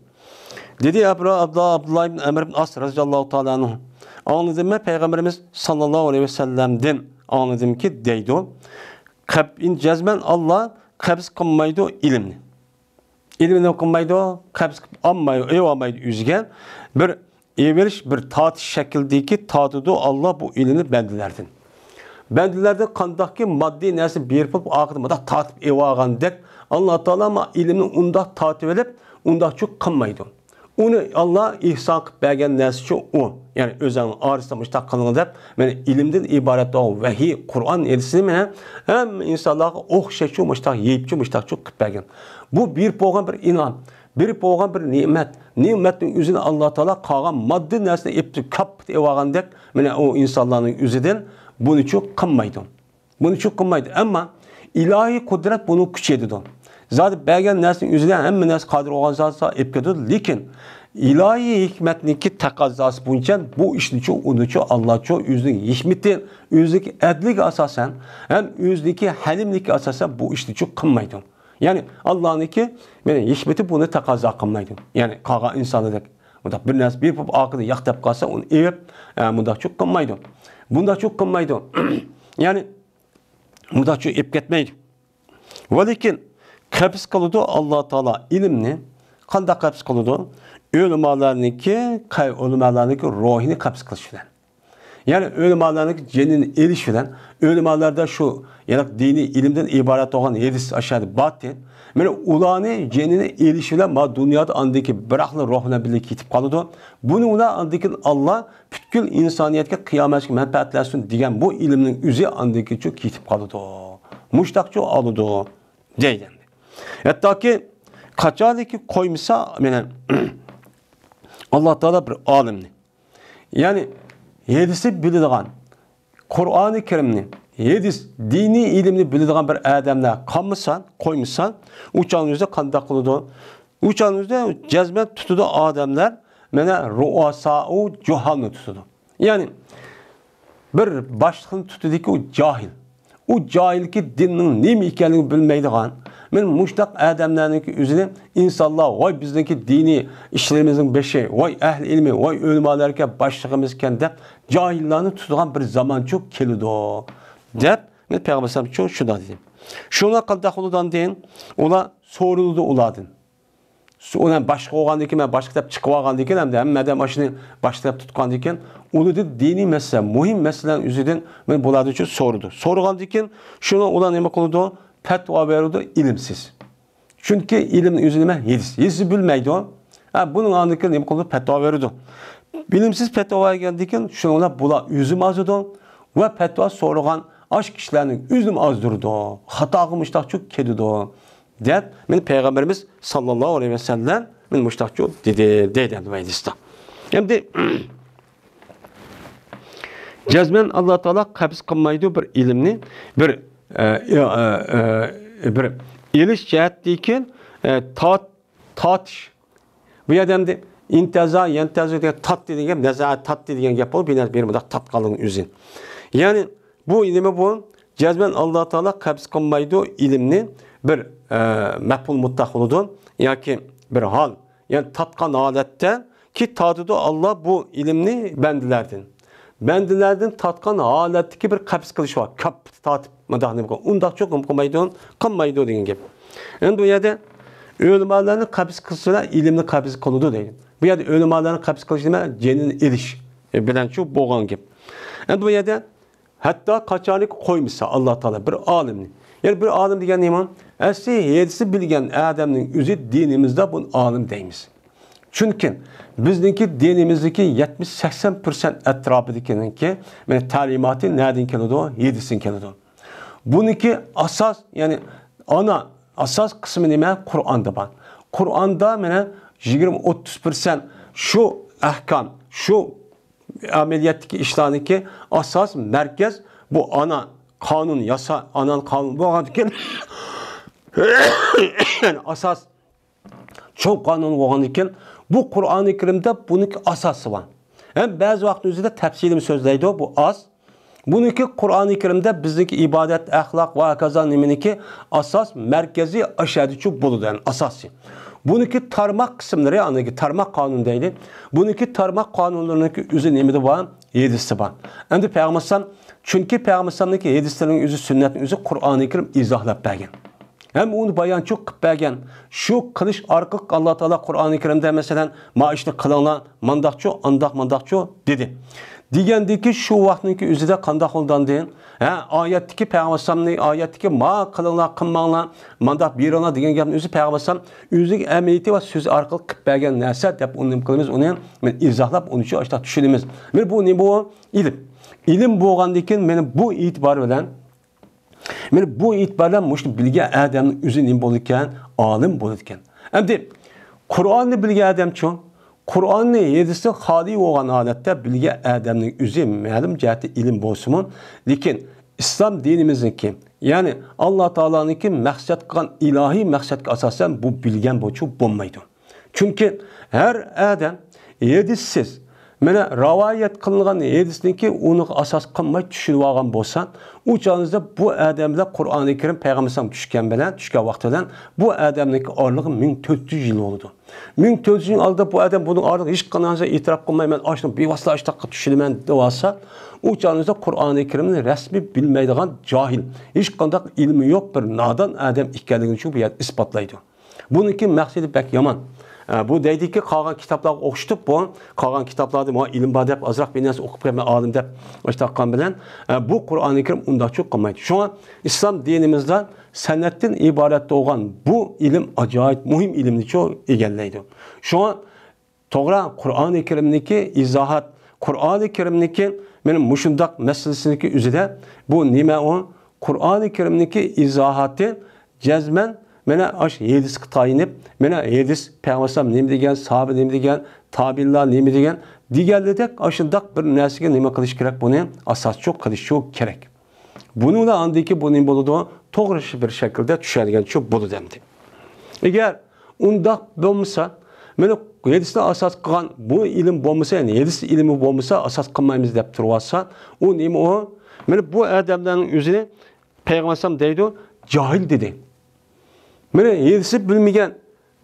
دېدى ئەبرا ئابدۇللا، ئابدۇللا ئىبن ئەمر ئىبن ئاس رەزىياللاھۇ تائالا ئەنھۇ، ئاڭلىدىممەن پەيغەمبىرىمىز ساللاللاھۇ ئەلەيھى ۋەسەللەمدىن ئاڭلىدىمكى دەيدۇ، قەتئىي جەزمەن ئاللا قەبز قىلمايدۇ ئىلىمنى. ئىلىمنى قىلمايدۇ، قەبز قىلىپ ئالمايدۇ، ئېلىۋالمايدۇ ئۆزىگە. بىر ئېلىۋېلىش، بىر تارتىش شەكلىدىكى تارتىدۇ ئاللا بۇ ئىلىمنى بەندىلەردىن. بەندىلەردىن قانداقكى ماددىي نەرسە بېرىپ بولۇپ، ئاخىرىدا مۇنداق تارتىپ ئېلىۋالغاندەك، ئاللا تائالا ما ئىلىمنى ئۇنداق تارتىۋېلىپ، ئۇنداقچۇ قىلمايدۇ. ئۇنى ئاللا ئېھسان قىلىپ بەرگەن نەرسىچۇ ئۇ. يەنى ئۆزۈڭنىڭ ئارىسىدا مۇشتاق قىلىڭ دەپ، مانا ئىلىمدىن ئىبارەت بولغان ۋەھىي، قۇرئان ھەدىسنى مانا ھەممە ئىنسانلارغا ئوخشاشچۇ مۇشتاق يېيىپچۇ مۇشتاقچۇ قىلىپ بەرگەن. بۇ بېرىپ بولغان بىر ئىنئام، بېرىپ بولغان بىر نېمەت. نېمەتنىڭ ئۆزىنى ئاللا تائالا قالغان ماددىي نەرسىنى ئېلىپ كاپپىت ئېلىۋالغاندەك، مانا ئۇ ئىنسانلارنىڭ ئۆزىدىن بۇنىچۇ قىلمايدۇ. بۇنى چوق قىلمايدۇ. ئەمما ئىلاھىي قۇدرەت بۇنى كۈچەيتىدۇ. زادى بەرگەن نەرسىنىڭ ئۆزىدە ھەممە نەرسە قادىر بولغان زادى ئېلىپ كېلىدۇ. لېكىن ئىلاھىي ھېكمەتنىڭكى تەقەززاسى بويىچە بۇ ئىشنىچۇ، ئۇنىچۇ، ئاللاچۇ ئۆزىنىڭ ھېكمىتى، ئۆزىنىڭكى ئەدلىگە ئاساسەن ھەم ئۆزىنىڭكى ھەلىملىكىگە ئاساسەن بۇ ئىشنىچۇ قىلمايدۇ. يەنى ئاللانىڭكى، يەنى ھېكمىتى بۇنى تەقەززا قىلمايدۇ. يەنى قالغان ئىنسانلاردەك مۇنداق بىر نەرسە بېرىپ بولۇپ ئاخىرىدا ياق دەپ قالسا ئۇنى ئېلىپ، ئە، مۇنداقچۇ قىلمايدۇ. بۇنداقچۇ قىلمايدۇ. يەنى مۇنداقچۇ ئېلىپ كەتمەيدۇ. ۋەلىكىن قەبز قىلىدۇ ئاللا تائالا ئىلىمنى. قانداق قەبز قىلىدۇ؟ ئۆلىمالارنىڭكى، قەي-، ئۆلىمالارنىڭكى روھىنى قەبز قىلىش بىلەن. يەنى ئۆلىمالارنىڭكى جېنىنى ئېلىش بىلەن، ئۆلىمالاردا شۇ، يەنى دىنىي ئىلىمدىن ئىبارەت بولغان ھەدىس ئاشۇ يەردە بارتى. مانا ئۇلارنى جېنىنى ئېلىش بىلەن ما دۇنيادا ئاندىكى بىراقلا روھ بىلەن بىللە كېتىپ قالىدۇ. بۇنى ئۇلار ئاندىكىن ئاللا پۈتكۈل ئىنسانىيەتكە قىيامەتكە مەنپەئەتلەنسۇن دېگەن بۇ ئىلىمنىڭ ئۆزى ئاندىكىچۇ كېتىپ قالىدۇ. مۇشتاقچۇ ئالىدۇ دەيدۇ. ھەتتاكى قاچانكى قويمىسا، مانا ئاللا تائالا بىر ئالىمنى، يەنى ھەدىسنى بىلىدىغان، قۇرئانى كەرىمنى، ھەدىس، دىنىي ئىلىمنى بىلىدىغان بىر ئادەملەر قالمىسا، قويمىسا، ئۇ چاغنىڭ ئۆزىدە قانداق قىلىدۇ؟ ئۇ چاغنىڭ ئۆزىدە جەزمەن تۇتىدۇ ئادەملەر، مانا رۇئاسائۇ جۇھالنى تۇتىدۇ. يەنى بىر باشلىقنى تۇتىدىكى ئۇ جاھىل. ئۇ جاھىلكى دىننىڭ نېمە ئىكەنلىكىنى بىلمەيدىغان، مانا مۇشۇنداق ئادەملەرنىڭكى ئۆزىنى ئىنسانلار، ۋاي، بىزنىڭكى دىنىي ئىشلىرىمىزنىڭ بېشى، ۋاي، ئەھلى ئىلمى، ۋاي، ئۆلىمالاركەن، باشلىقىمىزكەن دەپ جاھىللارنى تۇتىدىغان بىر زامانچۇ كېلىدۇ، دەپ مانا پەيغەمبەر ئەلەيھىسسالام شۇ، شۇنداق دېدى. شۇڭا قانداق قىلىدۇ ئاندىن؟ ئۇلار سورىلىدۇ ئۇلاردىن. ئۇلار باشلىق بولغاندىن كېيىن، مەن باشلىق دەپ چىقىپ ئالغاندىن كېيىن، ھەمدە ھەممە ئادەم ئاشۇنى باشلىق دەپ تۇتقاندىن كېيىن، ئۇلىدىن دىنىي مەسىلە، مۇھىم مەسىلىلەرنىڭ ئۆزىدىن مانا بۇلاردىن شۇ سورىدى. سورىغاندىن كېيىن، شۇنى ئۇلار نېمە قىلىدۇ؟ پەتىۋا بېرىدۇ، ئىلىمسىز. چۈنكى ئىلىمنىڭ ئۆزى نېمە؟ ھەدىس. ھەدىسنى بىلمەيدۇ. ھە، بۇنىڭ ئاندىن كېيىن نېمە قىلىدۇ؟ پەتىۋا بېرىدۇ. بىلىمسىز پەتىۋا بەرگەندىن كېيىن، شۇنىڭ بىلەن بۇلار ئۆزىمۇ ئازىدۇ ۋە پەتىۋا سورىغان ئاشۇ كىشىلەرنىڭ ئۆزىنىمۇ ئازدۇرىدۇ. خاتاغا مۇشتاقچۇ كېتىدۇ. دەپ، مانا پەيغەمبىرىمىز ساللاللاھۇ ئەلەيھى ۋەسەللەم مانا مۇشتاقچۇ دېدى، دەيدۇ ئەمدى بۇ ھەدىستە. ئەمدى جەزمەن ئاللا تائالا قەبز قىلمايدۇ بىر ئىلىمنى، بىر، ئە، ئە، ئە، بىر ئېلىش جەھەتتىكى، ئە، تارت-، تارتىش. بۇ يەردە ئەمدى ئىنتەزا، يەنتەزۇ دېگەن تارتتى دېگەن گەپ، نەزا تارتتى دېگەن گەپ بولۇپ، بىر نەرسە بىر مۇنداق تارتقانلىقىنىڭ ئۆزى. يەنى بۇ نېمە بۇ؟ جەزمەن ئاللا تائالا قەبز قىلمايدۇ ئىلىمنى، بىر، ئە، مەپئۇل مۇتلەق بولىدۇ ياكى بىر ھال، يەنى تارتقان ھالەتتە كى تارتىدۇ ئاللا بۇ ئىلىمنى بەندىلەردىن. بەندىلەردىن تارتقان ھالەتتىكى بىر قەبز قىلىش بار. كاپ تارتىپ مۇنداق نېمە قىلغان، ئۇنداقچۇ قىلمايدۇ، قىلمايدۇ دېگەن گەپ. ئەمدى بۇ يەردە ئۆلىمالارنى قەبز قىلسىلا ئىلىمنى قەبز قىلىدۇ دەيدۇ. بۇ يەردە ئۆلىمالارنى قەبز قىلىش نېمە؟ جېنىنى ئېلىش بىلەنچۇ بولغان گەپ. ئەمدى بۇ يەردە ھەتتا قاچانكى قويمىسا ئاللا تائالا بىر ئالىمنى. يەنى بىر ئالىم دېگەن نېمە؟ ئەسلى ھەدىسنى بىلگەن ئادەمنىڭ ئۆزى دىنىمىزدا بۇنى ئالىم دەيمىز. چۈنكى بىزنىڭكى دىنىمىزدىكى يەتمىش سەكسەن پىرسەنت ئەتراپىدىكىنىڭكى، مانا، تەلىماتى نەدىن كېلىدۇ؟ ھەدىستىن كېلىدۇ. بۇنىڭكى ئاساس، يەنى ئانا ئاساس قىسمى نېمە؟ قۇرئاندا بار. قۇرئاندا مانا يىگىرمە ئوتتۇز پىرسەنت شۇ ئەھكام، شۇ ئەمەلىيەتتىكى ئىشلارنىڭكى ئاساس مەركەز بۇ ئانا قانۇن ياسا، ئانا قانۇن بولغاندىكىن، يەنى ئاساس چوڭ قانۇن بولغاندىكىن، بۇ قۇرئانى كەرىمدە بۇنىڭكى ئاساسى بار. ھەم بەزى ۋاقىتنىڭ ئۆزىدە تەپسىلىي سۆزلەيدۇ، بۇ ئاز. بۇنىڭكى قۇرئانى كەرىمدە بىزنىڭكى ئىبادەت، ئەخلاق ۋە ھاكازا نېمىنىڭكى ئاساس مەركەزى ئاشەدىچۇ بولىدۇ، يەنى ئاساسى. بۇنىڭكى تارماق قىسىملىرى، ئاندىكى تارماق قانۇن دەيلى. بۇنىڭكى تارماق قانۇنلىرىنىڭكى ئۆزى نېمىدە بار؟ ھەدىستە بار. ئەمدى پەيغەمبەر ئەلەيھىسسالام، چۈنكى پەيغەمبەر ئەلەيھىسسالامنىڭكى ھەدىسلىرىنىڭ ئۆزى، سۈننەتنىڭ ئۆزى قۇرئانى كەرىم ئىزاھلاپ بەرگەن. ھەم ئۇنى بايانچۇ قىلىپ بەرگەن. شۇ قىلىش ئارقىلىق ئاللا تائالا قۇرئانى كەرىمدە، مەسىلەن، ما ئىشنى قىلىڭلار، مانداقچۇ، ئانداق مانداقچۇ دېدى. دېگەندىكى شۇ ۋاقىتنىڭكى ئۆزىدە قانداق بولدى ئاندىن؟ ھە، ئايەتتىكى پەيغەمبەر ئەلەيھىسسالامنى، ئايەتتىكى ما قىلىڭلار، قىلماڭلار، مانداق بېرىڭلار دېگەن گەپنى ئۆزى پەيغەمبەر ئەلەيھىسسالام ئۆزىنىڭ ئەمەلىيىتى ۋە سۆزى ئارقىلىق قىلىپ بەرگەن نەرسە دەپ ئۇنى نېمە قىلىمىز؟ ئۇنى مەن ئىزاھلاپ، ئۇنى شۇ ئاشۇنداق چۈشىنىمىز. مانا بۇ نېمە بۇ؟ ئىلىم. ئىلىم بولغاندىن كېيىن مانا بۇ ئېتىبار بىلەن مانا بۇ ئېتىبار بىلەن مۇشۇنى بىلگەن ئادەمنىڭ ئۆزى نېمە بولىدىكەن؟ ئالىم بولىدىكەن. ئەمدى قۇرئاننى بىلگەن ئادەمچۇ؟ قۇرئاننى ھەدىستىن خالىي بولغان ھالەتتە بىلگەن ئادەمنىڭ ئۆزى مەلۇم جەھەتتە ئىلىم بولسىمۇ، لېكىن ئىسلام دىنىمىزنىڭكى، يەنى ئاللا تائالانىڭكى مەقسەت قىلغان ئىلاھىي مەقسەتكە ئاساسەن بۇ بىلگەن بولچۇ بولمايدۇ. چۈنكى ھەر ئادەم ھەدىسسىز، مانا رىۋايەت قىلىنغان ھەدىسنىڭكى ئۇنىڭغا ئاساس قىلماي چۈشىنىۋالغان بولسا، ئۇ چاغىڭىزدا بۇ ئادەم بىلەن قۇرئانى كەرىم پەيغەمبەر ئەلەيھىسسالام چۈشكەن بىلەن، چۈشكەن ۋاقتى بىلەن بۇ ئادەمنىڭكى ئارىلىقى مىڭ تۆت يۈز يىل بولىدۇ. مىڭ تۆت يۈز يىل ئالدىدا بۇ ئادەم بۇنىڭ ئارىلىقى ھېچقانداق نەرسە ئېتىراپ قىلماي، مەن ئاشۇنى بىۋاسىتە ئاشۇنداققا چۈشىنىمەن دەۋالسا، ئۇ چاغىڭىزدا قۇرئانى كەرىمنى رەسمىي بىلمەيدىغان جاھىل، ھېچقانداق ئىلمى يوق بىر نادان ئادەم ئىكەنلىكىنى شۇ بۇ يەردە ئىسپاتلايدۇ. بۇنىڭكى مەقسىتى بەك يامان. ئە، بۇ دەيدىكى، قالغان كىتابلارغا ئوخشىتىپ، بۇ قالغان كىتابلاردا مانا ئىلىم بار دەپ، ئازراق بىر نەرسە ئوقۇپ كەلمە ئالىم دەپ ئاشتاققان بىلەن، ئە، بۇ قۇرئانى كەرىم ئۇنداقچۇ قىلمايدۇ. شۇڭا ئىسلام دىنىمىزدا سەنەتتىن ئىبارەت بولغان بۇ ئىلىم ئاجايىپ مۇھىم ئىلىمنىچۇ ئىگىلەيدۇ. شۇڭا توغرا، قۇرئانى كەرىمنىكى ئىزاھات، قۇرئانى كەرىمنىكى مانا مۇشۇنداق مەسىلىسىنىكى ئۆزىدە بۇ نېمە ئۇ؟ قۇرئانى كەرىمنىكى ئىزاھاتى جەزمەن مانا ئاشۇ ھەدىسكە تايىنىپ، مانا ھەدىس پەيغەمبەر ئەلەيھىسسالام نېمە دېگەن، ساھابە نېمە دېگەن، تابىئىنلار نېمە دېگەن دېگەنلىدەك ئاشۇنداق بىر نەرسىگە نېمە قىلىش كېرەك؟ بۇنى ئاساسچۇ قىلىشچۇ كېرەك. بۇنىڭ بىلەن ئاندىكى بۇ نېمە بولىدۇ؟ توغرا بىر شەكىلدە چۈشەنگەنچۇ بولىدۇ ئەمدى. ئەگەر ئۇنداق بولمىسا، مانا ھەدىسنى ئاساس قىلغان بۇ ئىلىم بولمىسا، يەنى ھەدىس ئىلمى بولمىسا، ئاساس قىلمايمىز دەپ تۇرۇۋاتسا، ئۇ نېمە ئۇ؟ مانا بۇ ئادەملەرنىڭ ئۆزىنى پەيغەمبەر ئەلەيھىسسالام دەيدۇ، جاھىل دېدى. مانا ھەدىسنى بىلمىگەن،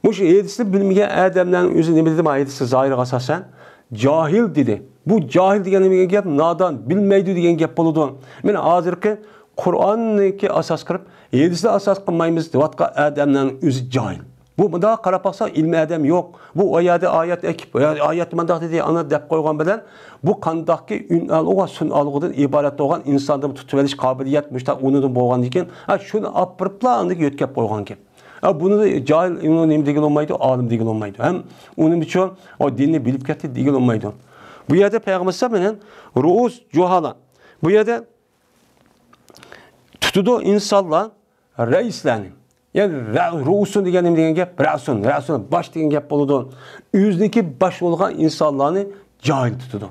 مۇشۇ ھەدىسنى بىلمىگەن ئادەملەرنىڭ ئۆزى نېمە دېدى؟ مانا ھەدىسنى زاھىرىغا ئاساسەن، جاھىل دېدى. بۇ جاھىل دېگەن نېمە گەپ؟ نادان، بىلمەيدۇ دېگەن گەپ بولىدۇ. مانا ھازىرقى قۇرئاننىكى ئاساس قىلىپ، ھەدىسنى ئاساس قىلمايمىز دەۋاتقان ئادەملەرنىڭ ئۆزى جاھىل. بۇ مۇنداق قاراپ باقسا، ئىلمىي ئادەم يوق. بۇ ئايەتتە ئايەت ئەكىپ، ئايەتتە مۇنداق دېدى، ئانا دەپ قويغان بىلەن، بۇ قانداقكى ئۈن ئالغۇ ۋە سۈن ئالغۇدىن ئىبارەت بولغان ئىنساندىن تۇتۇۋېلىش قابىلىيەت مۇشۇنداق ئۇنىڭدىن بولغاندىن كېيىن، ھە، شۇنى ئاپىرىپلا ئاندىن يۆتكەپ قويغان گەپ. ھە، بۇنى جاھىل، ئۇنى نېمە دېگىلى بولمايدۇ؟ ئالىم دېگىلى بولمايدۇ. ھەم ئۇنىڭ ئۈچۈن ئۇ دىننى بىلىپ كەتتى دېگىلى بولمايدۇ. بۇ يەردە پەيغەمبەر ئەلەيھىسسالام مېنىڭ رۇئۇس جۇھالا. بۇ يەردە تۇتىدۇ ئىنسانلار رەئىسلەرنى. يەنى رە-، رۇئۇسۇن دېگەن نېمە دېگەن گەپ؟ رەئسۇن، رەئسۇن، باش دېگەن گەپ بولىدۇ. ئۆزىنىڭكى باش بولغان ئىنسانلارنى جاھىل تۇتىدۇ.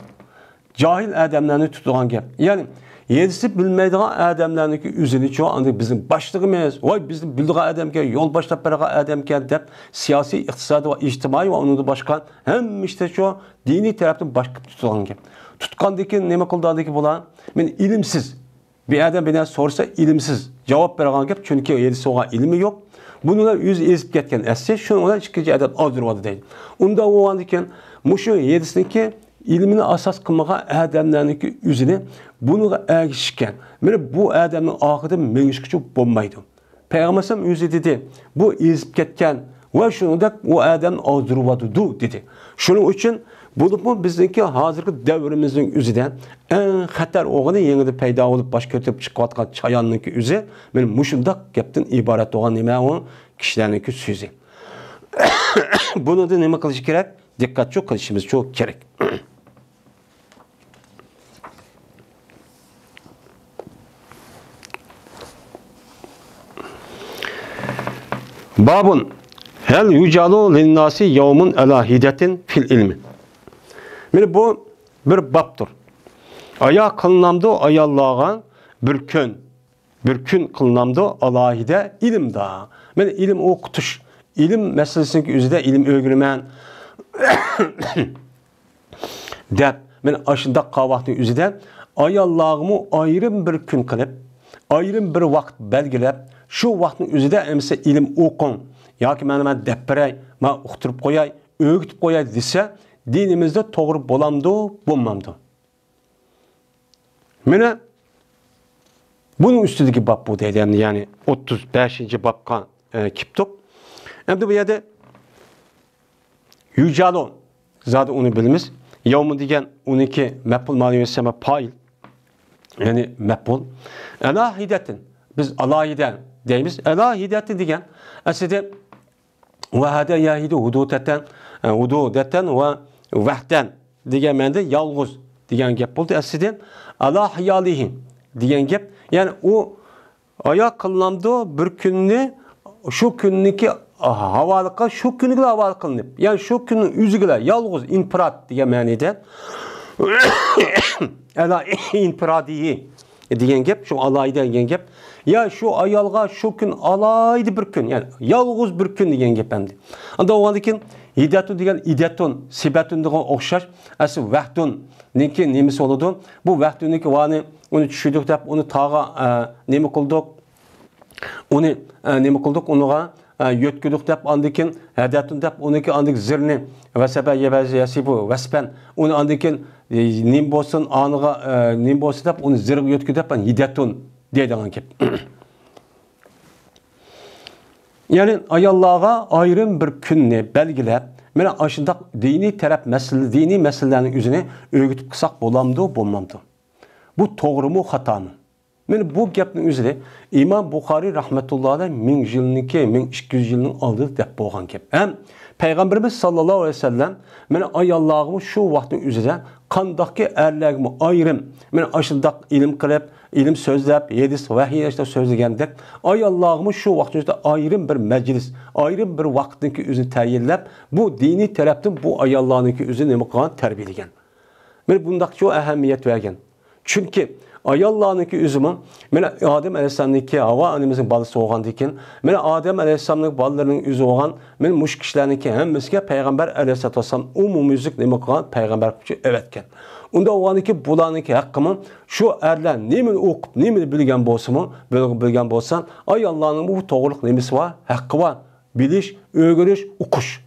جاھىل ئادەملەرنى تۇتىدىغان گەپ. يەنى ھەدىسنى بىلمەيدىغان ئادەملەرنىڭكى ئۆزىنىچۇ، ئاندىن بىزنىڭ باشلىقىمىز، ۋاي بىزنى بىلىدىغان ئادەمكەن، يول باشلاپ بېرىدىغان ئادەمكەن دەپ سىياسىي، ئىقتىسادىي ۋە ئىجتىمائىي ۋە ئۇنىڭدىن باشقا ھەممە ئىشتىچۇ دىنىي تەرەپتىن باش قىلىپ تۇتىدىغان گەپ. تۇتقاندىن كېيىن نېمە قىلىدىغاندىكى بۇلار؟ مەن ئىلىمسىز. بىر ئادەم بىر نەرسە سورىسا، ئىلىمسىز جاۋاب بېرىدىغان گەپ، چۈنكى ھەدىس بولغان ئىلمى يوق. بۇنى ئۆزى ئېزىپ كەتكەن ئەسلى، شۇنىڭ بىلەن ئىككىنچى ئادەم ئازدۇرۇۋاتىدۇ دەيدۇ. ئۇنداق بولغاندىكىن، مۇشۇ ھەدىسنىڭكى ئىلمىنى ئاساس قىلمىغان ئادەملەرنىڭكى ئۆزىنى بۇنىڭغا ئەگىشىشكە، مانا بۇ ئادەمنىڭ ئارقىدىن مېڭىشقىچۇ بولمايدۇ. پەيغەمبەر ئەلەيھىسسالام ئۆزى دېدى، بۇ ئېزىپ كەتكەن ۋە شۇنىڭدەك ئۇ ئادەم ئازدۇرۇۋاتىدۇ دېدى. شۇنىڭ ئۈچۈن بولۇپمۇ بىزنىڭكى ھازىرقى دەۋرىمىزنىڭ ئۆزىدە ئەڭ خەتەر ئوغىنى يېڭىدىن پەيدا بولۇپ باش كۆتۈرۈپ چىقىۋاتقان چاياننىڭكى ئۆزى مانا مۇشۇنداق گەپتىن ئىبارەت بولغان نېمە ئۇ كىشىلەرنىڭكى سۆزى. بۇنىڭدا نېمە قىلىش كېرەك؟ دىققەتچۇ قىلىشىمىزچۇ كېرەك. بابٌ هل يجعل للناس يومٌ على حدة في العلم. مانا بۇ بىر بابتۇر. ئايا قىلىنامدۇ ئاياللارغا بىر كۈن، بىر كۈن قىلىنامدۇ ئالاھىدە ئىلىمدا؟ مانا ئىلىم ئوقۇتۇش، ئىلىم مەسىلىسىنىڭكى ئۆزىدە ئىلىم ئۆگىنىمەن دەپ، مانا ئاشۇنداق قاۋاقنىڭ ئۆزىدە ئاياللارغىمۇ ئايرىم بىر كۈن قىلىپ، ئايرىم بىر ۋاقىت بەلگىلەپ، شۇ ۋاقىتنىڭ ئۆزىدە ئەمىسە ئىلىم ئوقۇڭ، ياكى مانا مەن دەپ بېرەي، مانا ئۇقتۇرۇپ قوياي، ئۆگىتىپ قوياي دېسە، دىنىمىزدە توغرا بولامدۇ، بولمامدۇ؟ مانا بۇنىڭ ئۈستىدىكى باب بۇ دەيدۇ. يەنى، يەنى ئوتتۇز بەشىنچى بابقا، ئە، كېلىپتۇق. ئەمدى بۇ يەردە يۇجالۇ، زادى ئۇنى بىلىمىز. يەۋمۇ دېگەن ئۇنىڭكى مەپئۇل مەنىۋى سەمە پائىل. يەنى مەپئۇل. ئالاھىدەتىن. بىز ئالاھىدە دەيمىز. ئالاھىدەتىن دېگەن ئەسلىدە ۋەھەدە يەھىدۇ ھۇدۇدەتەن، ئە، ھۇدۇدەتەن ۋە ۋەھدەن دېگەن مەنىدە يالغۇز دېگەن گەپ بولدى. ئەسلىدە ئالا خىيالىھى دېگەن گەپ. يەنى ئۇ ئايا قىلىنامدۇ بىر كۈننى، شۇ كۈننىكى ھاۋالىقى، شۇ كۈنگىلا ھاۋالە قىلىنىپ، يەنى شۇ كۈننىڭ ئۆزىگىلا يالغۇز ئىنپىراد دېگەن مەنىدە. ئەلا ئىنپىرادىيى دېگەن گەپ، شۇ ئالاھىدە دېگەن گەپ. يا شۇ ئايالغا شۇ كۈن ئالاھىدە بىر كۈن، يەنى يالغۇز بىر كۈن دېگەن گەپ ئەمدى. ئاندا بولغاندىن كېيىن ھىدەتۇن دېگەن ئىدەتۇن، سىبەتۇن دېگەن ئوخشاش، ئەسلى ۋەھدۇننىڭكى نېمىسى بولىدۇ؟ بۇ ۋەھدۇننىڭكى ۋانى ئۇنى چۈشۈردۇق دەپ، ئۇنى تاغا، ئە، نېمە قىلدۇق؟ ئۇنى، ئە، نېمە قىلدۇق؟ ئۇنىغا، ئە، يۆتكىدۇق دەپ، ئاندىن كېيىن ھەدەتۇن دەپ، ئۇنىڭكى ئاندىن زىرنى ۋەسەبە يەبەزى يەسىبۇ ۋەسپەن. ئۇنى ئاندىن كېيىن، ئە، نېمە بولسۇن، ئانىغا، ئە، نېمە بولسۇن دەپ، ئۇنى زىرغا يۆتكىدى دەپ، ھىدەتۇن دەيدىغان گەپ. يەنى ئاياللارغا ئايرىم بىر كۈننى بەلگىلەپ، مانا ئاشۇنداق دىنىي تەرەپ مەسىلە، دىنىي مەسىلىلەرنىڭ ئۆزىنى ئۆگىتىپ قىلساق بولامدۇ، بولمامدۇ؟ بۇ توغرىمۇ، خاتامۇ؟ مانا بۇ گەپنىڭ ئۆزىنى ئىمام بۇخارىي رەھمەتۇللا ئەلەيھ مىڭ يىلنىڭكى، مىڭ ئىككى يۈز يىلنىڭ ئالدىدا دەپ بولغان گەپ. ھەم پەيغەمبىرىمىز ساللاللاھۇ ئەلەيھى ۋەسەللەم مانا ئاياللارغىمۇ شۇ ۋاقىتنىڭ ئۆزىدە قانداقكى ئەرلەرگىمۇ ئايرىم، مانا ئاشۇنداق ئىلىم قىلىپ، ئىلىم سۆزلەپ، ھەدىس، ۋەھىي ئاشۇنداق سۆزلىگەندەك، ئاياللارغىمۇ شۇ ۋاقىتنىڭ ئۆزىدە ئايرىم بىر مەجلىس، ئايرىم بىر ۋاقىتنىڭكى ئۆزىنى تەيىنلەپ، بۇ دىنىي تەرەپتىن بۇ ئاياللارنىڭكى ئۆزىنى نېمە قىلغان؟ تەربىيەلىگەن. مانا بۇنداقچە ئەھمىيەت بەرگەن. چۈنكى ئاياللارنىڭكى ئۆزىمۇ، مانا ئادەم ئەلەيھىسسالامنىڭكى، ھاۋا ئانىمىزنىڭ بالىسى بولغاندىكىن، مانا ئادەم ئەلەيھىسسالامنىڭ بالىلىرىنىڭ ئۆزى بولغان، مانا مۇشۇ كىشىلەرنىڭكى ھەممىسىگە پەيغەمبەر ئەلەيھىسسالاتۇ ۋەسسالام ئومۇميۈزلۈك نېمە قىلغان؟ پەيغەمبەر قىلىپ ئەۋەتكەن. ئۇنداق بولغاندىكىن بۇلارنىڭكى ھەققىمۇ شۇ ئەرلەر نېمىنى ئوقۇپ، نېمىنى بىلگەن بولسىمۇ، بىل-، بىلگەن بولسا، ئاياللارنىڭ بۇ توغرىلىق نېمىسى بار؟ ھەققى بار. بىلىش، ئۆگىنىش، ئوقۇش.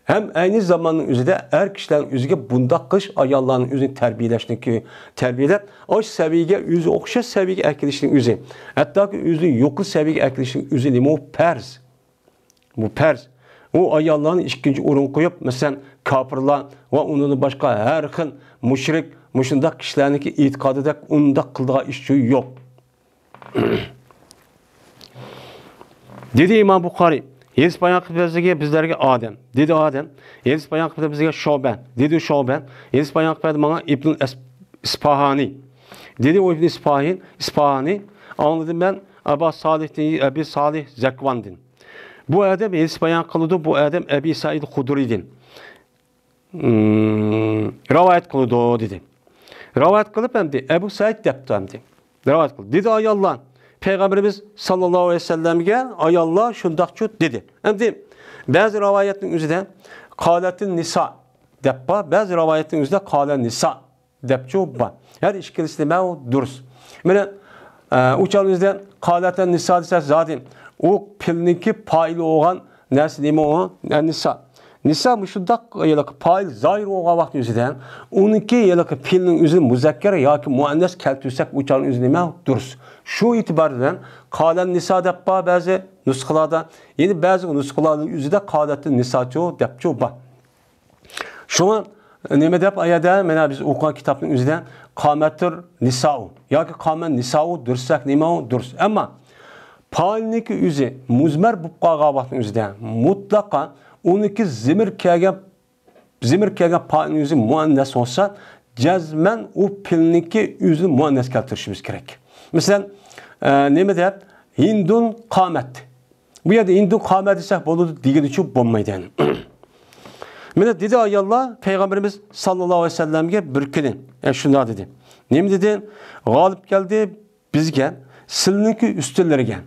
ھەم ئەينى زاماننىڭ ئۆزىدە ئەر كىشىلەرنىڭ ئۆزىگە بۇنداق قىلىش، ئاياللارنىڭ ئۆزىنى تەربىيەلەشنىڭكى، تەربىيەلەپ، ئاشۇ سەۋىيەگە، ئۆزى ئوخشاش سەۋىيەگە ئەكېلىشنىڭ ئۆزى، ھەتتاكى ئۆزىنى يۇقىرى سەۋىيەگە ئەكېلىشنىڭ ئۆزى نېمە؟ ئۇ پەرز. بۇ پەرز. ئۇ ئاياللارنى ئىككىنچى ئورۇنغا قويۇپ، مەسىلەن، كاپىرلار ۋە ئۇنىڭدىن باشقا ھەر خىل مۇشرىك، مۇشۇنداق كىشىلەرنىڭكى ئېتىقادىدەك ئۇنداق قىلىدىغان ئىش يوق. دېدى ئىمام بۇخارىي، ھەدىس بايان قىلىپ بەرگەن بىزلەرگە ئادەم. دېدى ئادەم، ھەدىس بايان قىلىپ بەرگەن بىزگە شۇبە. دېدى شۇبە، ھەدىس بايان قىلىپ بەردى ماڭا ئىبنۇل ئىس-، ئىسپاھانى. دېدى ئۇ ئىبن ئىسپاھان، ئىسپاھانى، ئاڭلىدىم مەن ئەبا سالىھ، ئەبى سالىھ زەكۋاندىن. بۇ ئادەم ھەدىس بايان قىلىدۇ، بۇ ئادەم ئەبى سەئىد خۇدرىدىن. مم، رىۋايەت قىلىدۇ دېدى. رىۋايەت قىلىپ ئەمدى ئەبۇ سەئىد دەپتۇ ئەمدى. رىۋايەت قىلدى. دېدى ئاياللار، پەيغەمبىرىمىز ساللاللاھۇ ئەلەيھى ۋەسەللەمگە ئاياللار شۇنداقچۇ دېدى. ئەمدى بەزى رىۋايەتنىڭ ئۆزىدە قالەتىن نىسا دەپ بار، بەزى رىۋايەتنىڭ ئۆزىدە قالە نىسا دەپچۇ بار. ھەر ئىككىلىسى نېمە؟ ئۇ دۇرۇس. مانا، ئە، ئۇ چاغنىڭ ئۆزىدە قالەتەن نىسا دېسە، زادى ئۇ پېئىلنىڭكى پائىلى بولغان نەرسە نېمە ئۇ؟ ئە، نىسا. نىسا مۇشۇنداق ھېلىقى پائىل زاھىر بولغان ۋاقىتنىڭ ئۆزىدە، ئۇنىڭكى ھېلىقى پېئىلنىڭ ئۆزىنى مۇزەككەر ياكى مۇئەننەس كەلتۈرسەك، ئۇ چاغنىڭ ئۆزى نېمە؟ دۇرۇس. شۇ ئېتىبار بىلەن قالەن نىسا دەپ بار بەزى نۇسخىلاردا، يەنە بەزى نۇسخىلارنىڭ ئۆزىدە قالەتەن نىساچۇ دەپچۇ بار. شۇڭا نېمە دەپ ئايەدە، مانا بىز ئوقۇغان كىتابنىڭ ئۆزىدە قامەتۇر نىسائۇ ياكى قامەن نىسائۇ دۇرۇسراق نېمە ئۇ؟ دۇرۇس. ئەمما پائىلنىڭكى ئۆزى مۇزمەر بولۇپ قالغان ۋاقىتنىڭ ئۆزىدە مۇتلەقا ئۇنىڭكى زىمىر كەلگەن، زىمىر كەلگەن پائىلنىڭ ئۆزى مۇئەننەس بولسا، جەزمەن ئۇ پېئىلنىڭكى ئۆزىنى مۇئەننەس كەلتۈرۈشىمىز كېرەك. مەسىلەن، ئە، نېمە دەپ؟ ھىندۇن قامەت. بۇ يەردە ھىندۇن قامەت دېسەك بولىدۇ دېگىنىچۇ بولمايدۇ يەنى. مانا دېدى ئاياللار پەيغەمبىرىمىز ساللاللاھۇ ئەلەيھى ۋەسەللەمگە بىر كۈنى، ئە، شۇنداق دېدى. نېمە دېدى؟ غالىب كەلدى بىزگە، سىلىنىڭكى ئۈستۈنلىرىگە.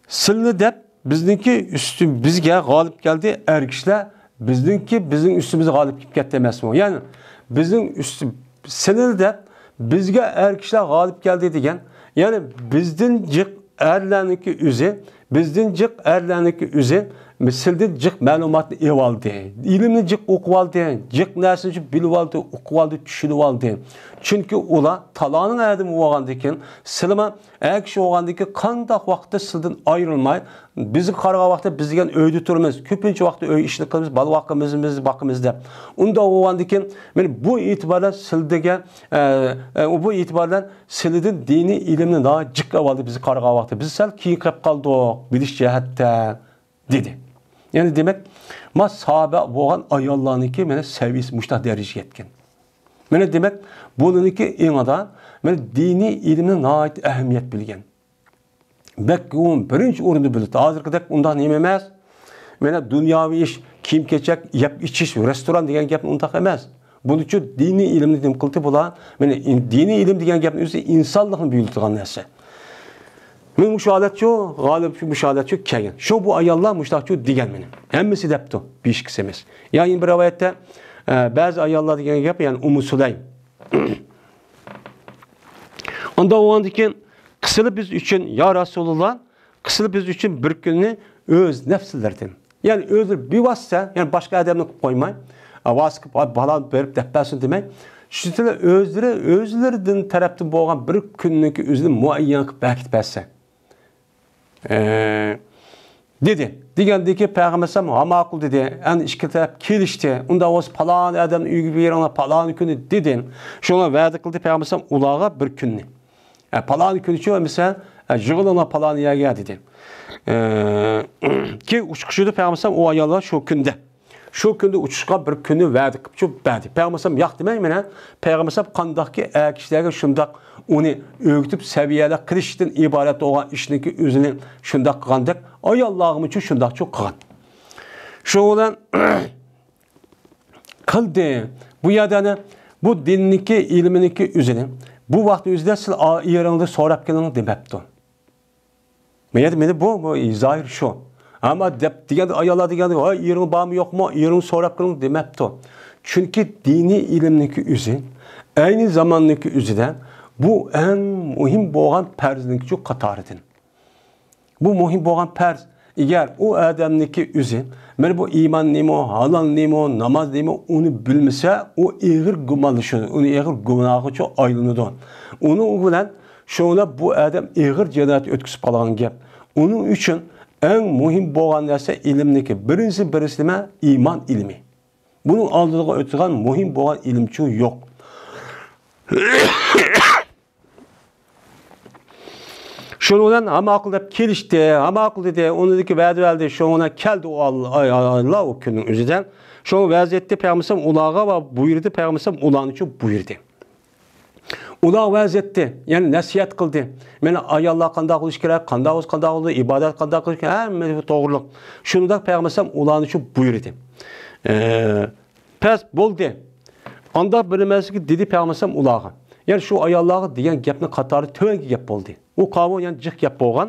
سىلىنى دەپ بىزنىڭكى ئۈستى، بىزگە غالىب كەلدى ئەر كىشىلەر، بىزنىڭكى، بىزنىڭ ئۈستىمىزگە غالىب كېلىپ كەتتى ئەمەسمۇ؟ يەنى بىزنىڭ ئۈستى، سىلىنى دەپ بىزگە ئەر كىشىلەر غالىب كەلدى دېگەن، يەنى بىزدىن جىق ئەرلەرنىڭكى ئۆزى، بىزدىن جىق ئەرلەرنىڭكى ئۆزى سىلدىن جىق مەلۇماتنى ئېلىۋالدى، ئىلىمنى جىق ئوقۇۋالدى، جىق نەرسىنى بىلىۋالدى، ئۇقۇۋالدى، چۈشىنىۋالدى. چۈنكى ئۇلار تالانىڭ ئادىمى بولغاندىكىن، سىلىمۇ ئەر كىشى بولغاندىكىن قانداق ۋاقىتتا سىلدىن ئايرىلماي، بىزگە قارىغان ۋاقىتتا بىز دېگەن ئۆيدە تۇرىمىز، كۆپىنچە ۋاقىتتا ئۆي ئىشىنى قىلىمىز، بالا باقىمىز، باقىمىز دەپ. ئۇنداق بولغاندىكىن، مانا بۇ ئېتىبار بىلەن سىل دېگەن، ئە، ئە، بۇ ئېتىبار بىلەن سىلىدىن دىنىي ئىلىمنى ناھايىتى جىق ئاۋالدى بىز قارىغان ۋاقىتتا. بىز سەل كېيىن قېلىپ قالدۇق بىلىش جەھەتتە، دېدى. يەنى دېمەك، ما ساھابە بولغان ئاياللارنىڭكى مانا سەۋىيەسى مۇشۇنداق دەرىجىگە يەتكەن. مانا دېمەك، بۇلارنىڭكى ئېڭىدا مانا دىنىي ئىلىمنى ناھايىتى ئەھمىيەت بىلگەن. بەك ئۇ بىرىنچى ئورۇندا بىلىدۇ. ھازىرقىدەك ئۇنداق نېمە ئەمەس. مانا دۇنياۋى ئىش، كىيىم-كېچەك، يەپ-ئىچىش، رېستوران دېگەن گەپ ئۇنداق ئەمەس. بۇنىچۇ دىنىي ئىلىمنى نېمە قىلدى بۇلار؟ مانا ئىن-، دىنىي ئىلىم دېگەن گەپنىڭ ئۆزى ئىنسانلىقنى بۈيۈلىدىغان نەرسە. مانا مۇشۇ ھالەتچۇ، غالىب شۇ مۇشۇ ھالەتچۇ كەلگەن. شۇ بۇ ئاياللار مۇشۇنداقچۇ دېگەن مېنى. ھەممىسى دەپتۇ، بىر ئىككىسى ئەمەس. يا يەنە بىر رىۋايەتتە، ئە، بەزى ئاياللار دېگەن گەپ، يەنى ئۇممۇ سۇلەيم. ئانداق بولغاندىن كېيىن، قىسىلى بىز ئۈچۈن، يا رەسۇلۇللا، قىسىلى بىز ئۈچۈن بىر كۈننى ئۆز نەپسلىرىدىن. يەنى ئۆزلىرى بىۋاسىتە، يەنى باشقا ئادەمنى قىلىپ قويماي، ۋاسىتە قىلىپ، پالان بېرىپ دەپ بەرسۇن دېمەي، شۇ ئۆزلىرى، ئۆزلىرىدىن تەرەپتىن بولغان بىر كۈننىڭكى ئۆزىنى مۇئەييەن قىلىپ بەركىتىپ بەرسە. ئە، دېدى. دېگەندىكى پەيغەمبەر ئەلەيھىسسالام، ھە، ماقۇل دېدى. ئەنە ئىككى تەرەپ كېلىشتى. ئۇنداق بولسا پالان ئادەمنى ئۆيگە بېرىڭلار، پالان كۈنى دېدى. شۇڭا ۋەدە قىلدى پەيغەمبەر ئەلەيھىسسالام ئۇلارغا بىر كۈننى. ئە، پالان كۈنىچۇ، مەسىلەن، ئە، يىغىلىڭلار پالان يەرگە دېدى. ئە، كېيىن ئۇچرىشىدۇ پەيغەمبەر ئەلەيھىسسالام ئۇ ئاياللار شۇ كۈندە. شۇ كۈندە ئۇچرىشقا بىر كۈننى ۋەدە قىلىپ بەردى. پەيغەمبەر ئەلەيھىسسالام ياق دېمەي، مانا پەيغەمبەر ئەلەيھىسسالام قانداقكى ئەر كىشىلەرگە شۇنداق ئۇنى ئۆگىتىپ سەۋىيەلىك قىلىشتىن ئىبارەت بولغان ئىشنىڭكى ئۆزىنى شۇنداق قىلغاندەك، ئاياللارغىمۇچۇ شۇنداقچۇ قىلغان. شۇنىڭ بىلەن قىلدى. بۇ يەردە ئەنە بۇ دىننىڭكى، ئىلمىنىڭكى ئۆزىنى بۇ ۋاقىت ئۆزىدە سىز ئا-، ئېرىڭدىن سوراپ كېلىڭ دېمەپتۇ. مەن يەنە مېنى بۇ، بۇ زاھىر شۇ. ئەمما دەپ دېگەندە، ئاياللار دېگەندە، «ۋاي، ئېرىڭ بارمۇ، يوقمۇ؟ ئېرىڭ سوراپ كېلىڭ» دېمەپتۇ. چۈنكى دىنىي ئىلىمنىڭكى ئۆزى، ئەينى زاماننىڭكى ئۆزىدە بۇ ئەڭ مۇھىم بولغان پەرزنىڭكى قاتارىدىن. بۇ مۇھىم بولغان پەرز. ئەگەر ئۇ ئادەمنىڭكى ئۆزى، مانا بۇ ئىمان نېمە، ھالال نېمە، ناماز نېمە، ئۇنى بىلمىسە، ئۇ ئېغىر گۇمانلىشىدۇ، ئۇنى ئېغىر گۇناھقىچۇ ئايلىنىدۇ. ئۇنىڭ بىلەن شۇڭا بۇ ئادەم ئېغىر جىنايەت ئۆتكۈزۈپ قالغان گەپ. ئۇنىڭ ئۈچۈن ئەڭ مۇھىم بولغان نەرسە ئىلىمنىكى. بىرىنچى، بىرىنچى نېمە؟ ئىمان ئىلمى. بۇنىڭ ئالدىغا ئۆتىدىغان مۇھىم بولغان ئىلىمچۇ يوق. شۇنىڭ بىلەن ھە ماقۇل دەپ كېلىشتى. ھە ماقۇل دېدى. ئۇنىڭدىكى ۋەدە بەردى. شۇنىڭ بىلەن كەلدى ئۇ ئاياللار ئۇ كۈننىڭ ئۆزىدە. شۇ ۋەز ئېيتتى پەيغەمبەر ئەلەيھىسسالام ئۇلارغا ۋە بۇيرۇدى، پەيغەمبەر ئەلەيھىسسالام ئۇلارنى شۇ بۇيرۇدى. ئۇلار ۋەز ئېيتتى، يەنى نەسىھەت قىلدى. مانا ئاياللار قانداق بولۇش كېرەك، قانداق بولسا قانداق بولىدۇ، ئىبادەت قانداق قىلىش كېرەك، ھەممىسى توغرىلىق. شۇنداق پەيغەمبەر ئەلەيھىسسالام ئۇلارنى شۇ بۇيرۇدى. ئە، پەس بولدى. ئانداق بىر نېمىسىگە دېدى پەيغەمبەر ئەلەيھىسسالام ئۇلارغا. يەنى شۇ ئاياللارغا دېگەن گەپنىڭ قاتارى تۆۋەنكى گەپ بولدى. ئۇ قاۋۇ يەنى جىق گەپ بولغان.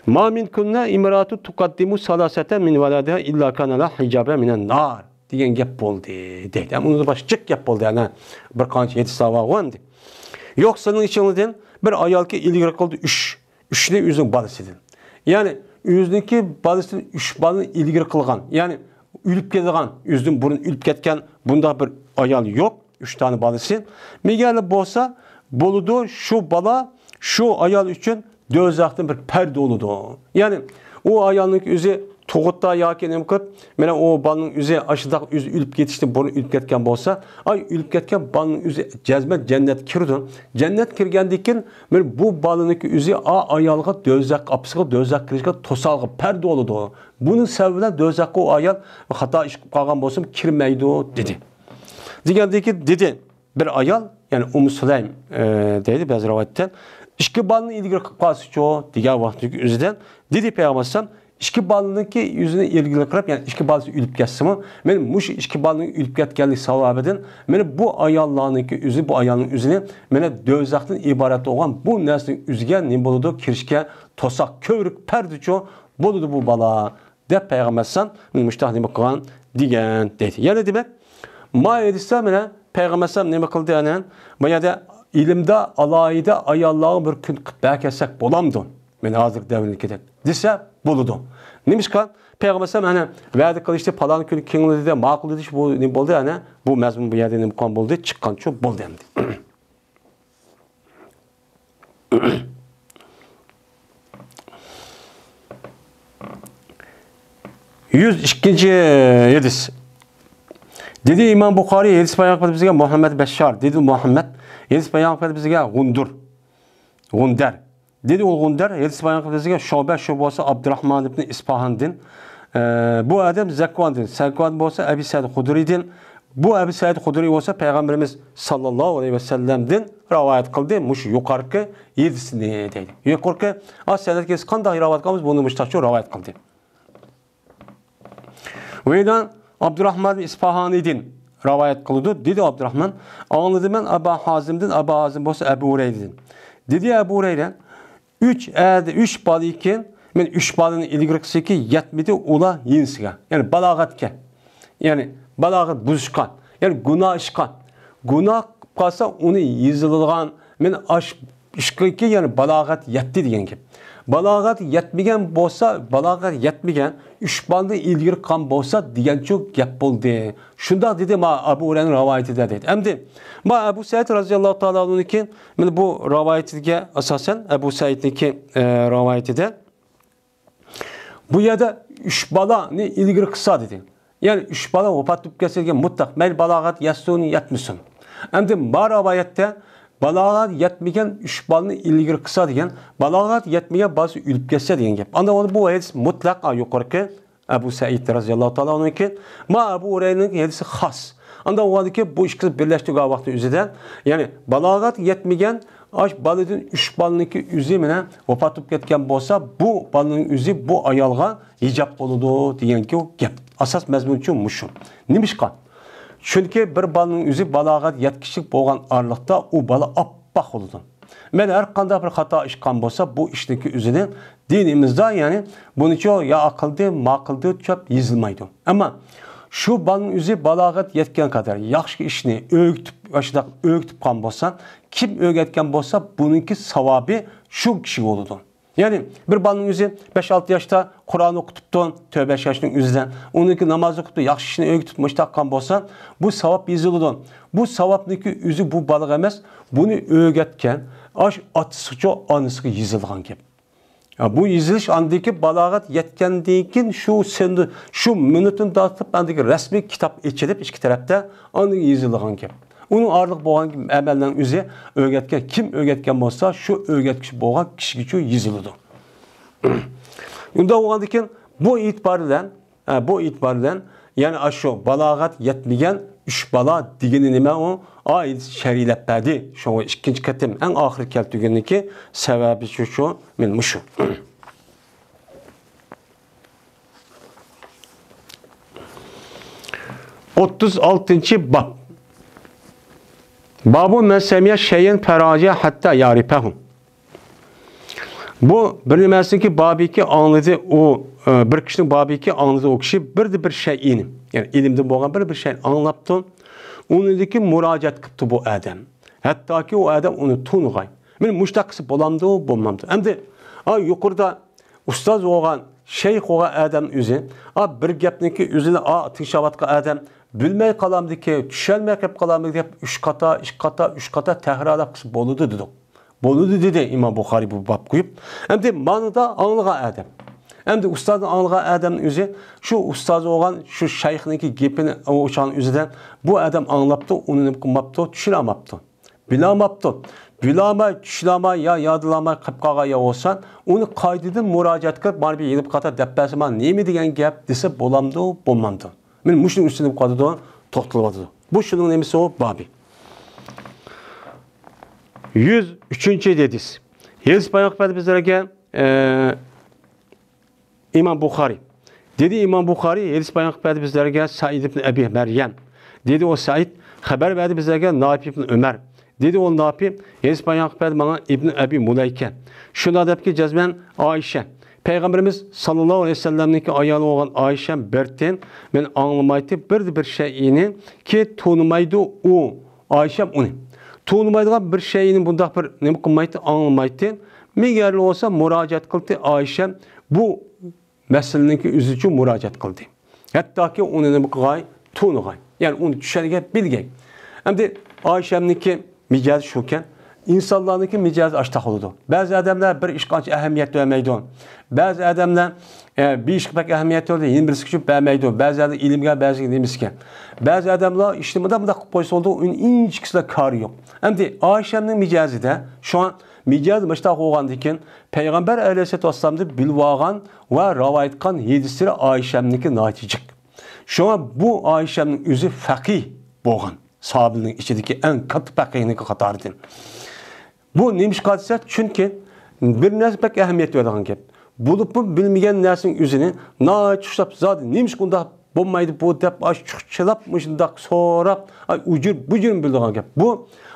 ما مىنكۇننە ئىمراتۇ تۇقەددىمۇ سالاسەتە مىن ۋەلەدىھا ئىللا كانە لەھا ھىجابە مىنەن نار دېگەن گەپ بولدى، دەيدۇ. ئەمما ئۇنىڭدىن باشقا جىق گەپ بولدى، يەنە بىر قانچە ھەدىسلەر بار ئەمدى. يوق، سېنىڭ ئىچىڭدىن بىر ئايالكى ئىلگىرى قىلدى ئۈچ، ئۈچنى ئۆزىنىڭ بالىسىدىن. يەنى ئۆزىنىڭكى بالىسىدىن ئۈچ بالىنى ئىلگىرى قىلغان، يەنى ئۆلۈپ كېتىدىغان، ئۆزىدىن بۇرۇن ئۆلۈپ كەتكەن بۇنداق بىر ئايال يوق. ئۈچ دانە بالىسى. مېگەرلا بولسا بولىدۇ، شۇ بالا شۇ ئايال ئۈچۈن دوزاختىن بىر پەردە بولىدۇ. يەنى ئۇ ئايالنىڭ ئۆزى تۇغۇتتا ياكى نېمە قىلىپ، مانا ئۇ بالىنىڭ ئۆزى ئاشۇنداق ئۆزى ئۆلۈپ كېتىشتىن بۇرۇن ئۆلۈپ كەتكەن بولسا، ئاي ئۆلۈپ كەتكەن بالىنىڭ ئۆزى جەزمەن جەننەتكە كىرىدۇ. جەننەتكە كىرگەندىن كېيىن مانا بۇ بالىنىڭ ئۆزى ئا ئايالغا دوزاخ، ئاپىسىغا دوزاخ كىرىشكە توسالغۇ، پەردە بولىدۇ. بۇنىڭ سەۋەبى بىلەن دوزاخقا ئۇ ئايال خاتا ئىش قىلىپ قالغان بولسىمۇ كىرمەيدۇ، دېدى. دېگەندىن كېيىن دېدى، بىر ئايال، يەنى ئۇممۇ سۇلەيم، ئە، دەيدۇ بەزى رىۋايەتتە، ئىككى بالىنى ئىلگىرى قىلىپ قالسىچۇ دېگەن ۋاقىتتىكى ئۆزىدىن دېدى پەيغەمبەر ئەلەيھىسسالام، ئىككى بالىنىڭكى ئۆزىنى ئىلگىرى قىلىپ، يەنى ئىككى بالىسى ئۆلۈپ كەتسىمۇ، مانا مۇشۇ ئىككى بالىنىڭ ئۆلۈپ كەتكەنلىكى سەۋەبىدىن مانا بۇ ئاياللارنىڭكى ئۆزى، بۇ ئايالنىڭ ئۆزىنى مانا دوزاختىن ئىبارەت بولغان بۇ نەرسىنىڭ ئۆزىگە نېمە بولىدۇ؟ كىرىشكە توساق، كۆۋرۈك، پەردىچۇ بولىدۇ بۇ بالا. دەپ پەيغەمبەر ئەلەيھىسسالام مۇشۇنداق نېمە قىلغان دېگەن دەيدۇ. يەنە دېمەك، ما ھەدىستە مانا پەيغەمبەر ئەلەيھىسسالام نېمە قىلدى؟ يەنە بۇ يەردە ئىلىمدا ئالاھىدە ئاياللارغا بىر كۈن قىلىپ بەركەتسەك بولامدۇ؟ مەن ھازىر دەۋرىنىڭكىدەك دېسە بولىدۇ. نېمىشقا؟ پەيغەمبەر ئەلەيھىسسالام ئەنە ۋەدە قىلىشتى، پالان كۈنى كېڭىدى، ماقۇل دېدى، بۇ نېمە بولدى، ئەنە بۇ مەزمۇن بۇ يەردە نېمە قىلغان بولدى، چىققانچۇ بولدى ئەمدى. يۈز ئىككىنچى ھەدىس. دېدى ئىمام بۇخارىي، ھەدىس بايان قىلىپ بىزگە مۇھەممەد بەششار. دېدى مۇھەممەد، ھەدىس بايان قىلىپ بىزگە غۇندۇر. غۇندەر. دېدى ئۇ غۇندەر، ھەدىس بايان قىلىپ بىزگە شۇبە، شۇ بولسا ئابدۇراھمان ئىبنى ئىسپاھاندىن. ئە، بۇ ئادەم زەكۋاندىن، زەكۋان بولسا ئەبى سەئىد خۇدرىيدىن. بۇ ئەبى سەئىد خۇدرىي بولسا پەيغەمبىرىمىز ساللاللاھۇ ئەلەيھى ۋەسەللەمدىن رىۋايەت قىلدى. مۇشۇ يۇقىرىقى ھەدىسنى دەيدۇ. يۇقىرىقى ئا سەنەدكە قانداق رىۋايەت قىلىمىز؟ بۇنى مۇشتاقچۇ رىۋايەت قىلدى. ۋەيدان ئابدۇراھمان ئىسپاھانىدىن رىۋايەت قىلىدۇ. دېدى ئابدۇراھمان، ئاڭلىدىم مەن ئابا ھازىمدىن، ئابا ھازىم بولسا ئەبۇ ھۇرەيرىدىن. دېدى ئەبۇ ھۇرەيرە، ئۈچ ئەدە، ئۈچ بالىكەن، مەن ئۈچ بالىنى ئىلگىرى قىلسىكى يەتمىدى ئۇلار يېنىسىگە. يەنى بالاغەتكە. يەنى بالاغەت بۇزۇشقان. يەنى گۇناھ ئىشقان. گۇناھ قىلىپ قالسا ئۇنى يېزىلىدىغان، مەن ئاش ئىشقىكى، يەنى بالاغەت يەتتى دېگەن گەپ. بالاغەت يەتمىگەن بولسا، بالاغەت يەتمىگەن، ئۈچ بالىنى ئىلگىرى قىلغان بولسا دېگەنچۇ گەپ بولدى. شۇنداق دېدى ما ئەبۇ ھۇرەيرەنىڭ رىۋايىتىدە دەيدۇ. ئەمدى ما ئەبۇ سەئىد رازىياللاھۇ تائالا ئەنھۇنىڭكى، مانا بۇ رىۋايىتىگە ئاساسەن، ئەبۇ سەئىدنىڭكى، ئە، رىۋايىتىدە بۇ يەردە ئۈچ بالىنى ئىلگىرى قىلسا دېدى. يەنى ئۈچ بالا ۋاپات بولۇپ كەتسە دېگەن مۇتلەق. مەيلى بالاغەت يەتسۇن، يەتمىسۇن. ئەمدى ما رىۋايەتتە بالاغەت يەتمىگەن ئۈچ بالىنى ئىلگىرى قىلسا دېگەن، بالاغەت يەتمىگەن بالىسى ئۆلۈپ كەتسە دېگەن گەپ. ئاندا بۇ ھەدىس مۇتلەق، ھا، يۇقىرىقى ئەبۇ سەئىد رازىياللاھۇ تائالا ئەنھۇنىڭكى، ما ئەبۇ ھۇرەيرىنىڭ ھەدىسى خاس. ئاندا ئۇ ئىككىسى بىرلەشتۈرگەن ۋاقتى ئۆزىدە، يەنى بالاغەت يەتمىگەن ئاش بالىدىن ئۈچ بالىنىڭكى ئۆزى مانا ۋاپات بولۇپ كەتكەن بولسا، بۇ بالىنىڭ ئۆزى بۇ ئايالغا ھىجاب بولىدۇ دېگەنكى گەپ. ئاساس مەزمۇنچۇ مۇشۇ. نېمىشقا؟ چۈنكى بىر بالىنىڭ ئۆزى بالاغەت يەتكۈچىلىك بولغان ئارىلىقتا ئۇ بالا ئاپئاق بولىدۇ. مەيلى ھەر قانداق بىر خاتا ئىش قىلغان بولسا، بۇ ئىشنىڭكى ئۆزىنى دىنىمىزدا، يەنى بۇنىچۇ يا ئاقىلدى، ماقىلدى دەپ يېزىلمايدۇ. ئەمما شۇ بالىنىڭ ئۆزى بالاغەت يەتكەن قەدەر ياخشى ئىشنى ئۆگىتىپ، ئاشۇنداق ئۆگىتىپ قالغان بولسا، كىم ئۆگەتكەن بولسا، بۇنىڭكى ساۋابى شۇ كىشىگە بولىدۇ. يەنى بىر بالىنىڭ ئۆزى بەش-ئالتە ياشتا قۇرئان ئوقۇتۇپتۇ، تۆت-بەش ياشنىڭ ئۆزىدە. ئۇنىڭكى ناماز ئوقۇتۇپتۇ، ياخشى ئىشنى ئۆگىتىپ، مۇشۇنداق قىلغان بولسا، بۇ ساۋاب يېزىلىدۇ. بۇ ساۋابنىڭكى ئۆزى بۇ بالىغا ئەمەس، بۇنى ئۆگەتكەن ئاش ئاتىسىغىچۇ، ئانىسىغا يېزىلغان گەپ. يا، بۇ يېزىلىش ئاندىكى بالاغەت يەتكەندىن كېيىن شۇ سەندە، شۇ مىنۇتتىن تارتىپ ئاندىكى رەسمىي كىتاب ئېچىلىپ ئىككى تەرەپتە ئاندىن يېزىلغان گەپ. ئۇنىڭ ئارىلىق بولغان ئەمەلنىڭ ئۆزى ئۆگەتكەن، كىم ئۆگەتكەن بولسا، شۇ ئۆگەتكۈچى بولغان كىشىگىچۇ يېزىلىدۇ. ئۇنداق بولغاندىكىن بۇ ئېتىبار بىلەن، ئە، بۇ ئېتىبار بىلەن، يەنى ئاشۇ بالاغەت يەتمىگەن ئۈچ بالا دېگىنى نېمە ئۇ؟ ئائىلىسى شەرھلەپ بەردى. شۇڭا ئىككىنچى قېتىم ئەڭ ئاخىرى كەلتۈرگەننىكى سەۋەبى شۇ، شۇ، مەن مۇشۇ. ئوتتۇز ئالتىنچى باب. بابۇ مەن سەمىيە شەيئەن فەراجە ھەتتا يارىپەھۇ. بۇ بىر نېمەسىنىڭكى بابىكى ئاڭلىدى، ئۇ، ئە، بىر كىشىنىڭ بابىكى ئاڭلىدى، ئۇ كىشى بىردە بىر شەيئىنى، يەنى ئىلىمدىن بولغان بىر بىر شەيئىنى ئاڭلاپتۇ. ئۇنىڭدىكى مۇراجىئەت قىپتۇ بۇ ئادەم. ھەتتاكى ئۇ ئادەم ئۇنى تونۇغاي. مېنى مۇشتاق قىلسا بولامدۇ، بولمامدۇ؟ ئەمدى، ئا، يۇقىرىدا ئۇستاز بولغان، شەيخ بولغان ئادەم ئۆزى، ئا، بىر گەپنىڭكى ئۆزىنى، ئا، تىڭشاۋاتقان ئادەم بىلمەي قالامدىكى، چۈشەنمەي قېلىپ قالامدىكى دەپ ئۈچ قاتا، ئىككى قاتا، ئۈچ قاتا تەكرارلاپ قىلسا بولىدۇ دېدۇق. بولىدۇ دېدى ئىمام بۇخارىي بۇ باب قويۇپ. ئەمدى مانىدا ئاڭلىغان ئادەم. ئەمدى ئۇستازنى ئاڭلىغان ئادەمنىڭ ئۆزى شۇ ئۇستاز بولغان شۇ شەيخنىڭكى گېپىنى ئوچۇغان ئۆزىدە بۇ ئادەم ئاڭلاپتۇ، ئۇنى نېمە قىلماپتۇ، چۈشىنەلماپتۇ. بىلەلمەپتۇ. بىلەلمەي، چۈشىنەلمەي يا يادلىماي قېلىپ قالغان يا بولسا، ئۇنى قايتىدىن مۇراجىئەت قىلىپ، مانا بىر يېنىپ قاتا دەپ بەرسە، مانا نېمە دېگەن گەپ دېسە بولامدۇ، بولمامدۇ؟ مانا مۇشۇنىڭ ئۈستىدە قالىدۇ، توختىلىۋاتىدۇ. بۇ شۇنىڭ نېمىسى ئۇ بابى. يۈز ئۈچىنچى ھەدىس. ھەدىس بايان قىلىپ بەردى بىزلەرگە، ئە، ئىمام بۇخارىي. دېدى ئىمام بۇخارىي، ھەدىس بايان قىلىپ بەردى بىزلەرگە سەئىد ئىبن ئەبى مەريەم. دېدى ئۇ سەئىد، خەۋەر بەردى بىزلەرگە ناپىي ئىبن ئۆمەر. دېدى ئۇ ناپىي، ھەدىس بايان قىلىپ بەردى ماڭا ئىبن ئەبى مۇلەيكە. شۇنداق دەپكى جەزمەن ئائىشە. پەيغەمبىرىمىز ساللاللاھۇ ئەلەيھى ۋەسەللەمنىڭكى ئايالى بولغان ئائىشە بىر تىن مەن ئاڭلىمايتتى، بىردە بىر شەيئىنى كى تونۇمايدۇ ئۇ. ئائىشەم ئۇنى تونۇمايدىغان بىر شەيئىنى بۇنداق بىر نېمە قىلمايتتى، ئاڭلىمايتتى. مىڭ يەرلى بولسا مۇراجىئەت قىلدى ئائىشەم، بۇ مەسىلىنىڭكى ئۆزى ئۈچۈن مۇراجىئەت قىلدى. ھەتتاكى ئۇنى نېمە قىلغاي؟ تونۇغاي. يەنى ئۇنى چۈشەنگەي، بىلگەي. ئەمدى ئائىشەمنىڭكى مىجەزى شۇكەن. ئىنسانلارنىڭكى مىجەزى ئاشتاق بولىدۇ. بەزى ئادەملەر بىر ئىشقا ئانچە ئەھمىيەت بەرمەيدۇ. بەزى ئادەملەر، ئە، بىر ئىشقا بەك ئەھمىيەت بەرىدۇ، يەنە بىرسىگە چۈشۈپ بەرمەيدۇ. بەزى ئادەم ئىلىمگە، بەزىسى نېمىسىگە. بەزى ئادەملەر ئىشنى مۇنداق، مۇنداق قىلىپ قويسا بولىدۇ، ئۇنى ئىنچىكىسىلا كارى يوق. ئەمدى ئائىشەمنىڭ مىجەزىدە شۇڭا مىجەز مۇشتاق بولغاندىكىن، پەيغەمبەر ئەلەيھىسسالاتۇ ۋەسسالامدىن بىلىۋالغان ۋە رىۋايەت قىلغان ھەدىسلىرى ئائىشەمنىڭكى ناھايىتى جىق. شۇڭا بۇ ئائىشەمنىڭ ئۆزى فەقىھ بولغان، ساھابىلەرنىڭ ئىچىدىكى ئەڭ كاتتا پەقىھنىڭكى قاتارىدىن. بۇ نېمىشقا دېسە، چۈنكى بىر نەرسە بەك ئەھمىيەت بېرىدىغان گەپ. بولۇپمۇ بىلمىگەن نەرسىنىڭ ئۆزىنى ناھايىتى چۇشلاپ، زادى نېمىشقا ئۇنداق بولمايدۇ بۇ دەپ، ئاشۇ چۇخچىلاپ، مۇشۇنداق سوراپ، ئاي، ئۇجۇر-بۇجۇرنى بىلىدىغان گەپ. بۇ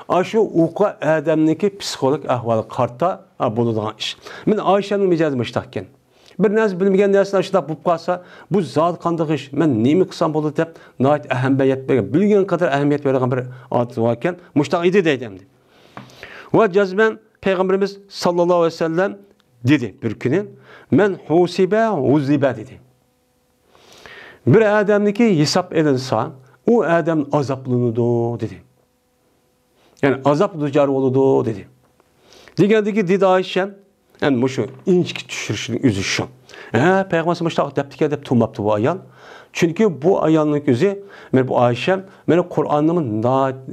ئاشۇ ئۇقا ئادەمنىڭكى پسىخولوگ ئەھۋالىغا قارىتا، ئا، بولىدىغان ئىش. مانا ئائىشەنىڭ مىجەزى مۇشۇنداق ئىكەن. بىر نەرسە بىلمىگەن نەرسىنى ئاشۇنداق بولۇپ قالسا، بۇ زادى قانداق ئىش؟ مەن نېمە قىلسام بولىدۇ دەپ، ناھايىتى ئەھمىيەت بەرگەن، بىلگەن قەدەر ئەھمىيەت بېرىدىغان بىر ئادەت بار ئىكەن. مۇشۇنداق ئىدى دەيدۇ ئەمدى. ۋە جەزمەن پەيغەمبىرىمىز ساللاللاھۇ ئەلەيھى ۋەسەللەم دېدى بىر كۈنى، مەن ھۇسىبە ھۇزىبە دېدى. بىر ئادەمنىڭكى ھېساب ئېلىنسا، ئۇ ئادەم ئازابلىنىدۇ دېدى. يەنى ئازاب دۇچار بولىدۇ دېدى. دېگەندىكى دېدى ئائىشەم، ئەمدى مۇشۇ ئىنچىكە چۈشۈرۈشنىڭ ئۆزى شۇ. ھە، پەيغەمبەر مۇشۇنداق دەپتىكەن دەپ تۇرماپتۇ بۇ ئايال. چۈنكى بۇ ئايالنىڭ ئۆزى، مانا بۇ ئائىشەم، مانا قۇرئاننىمۇ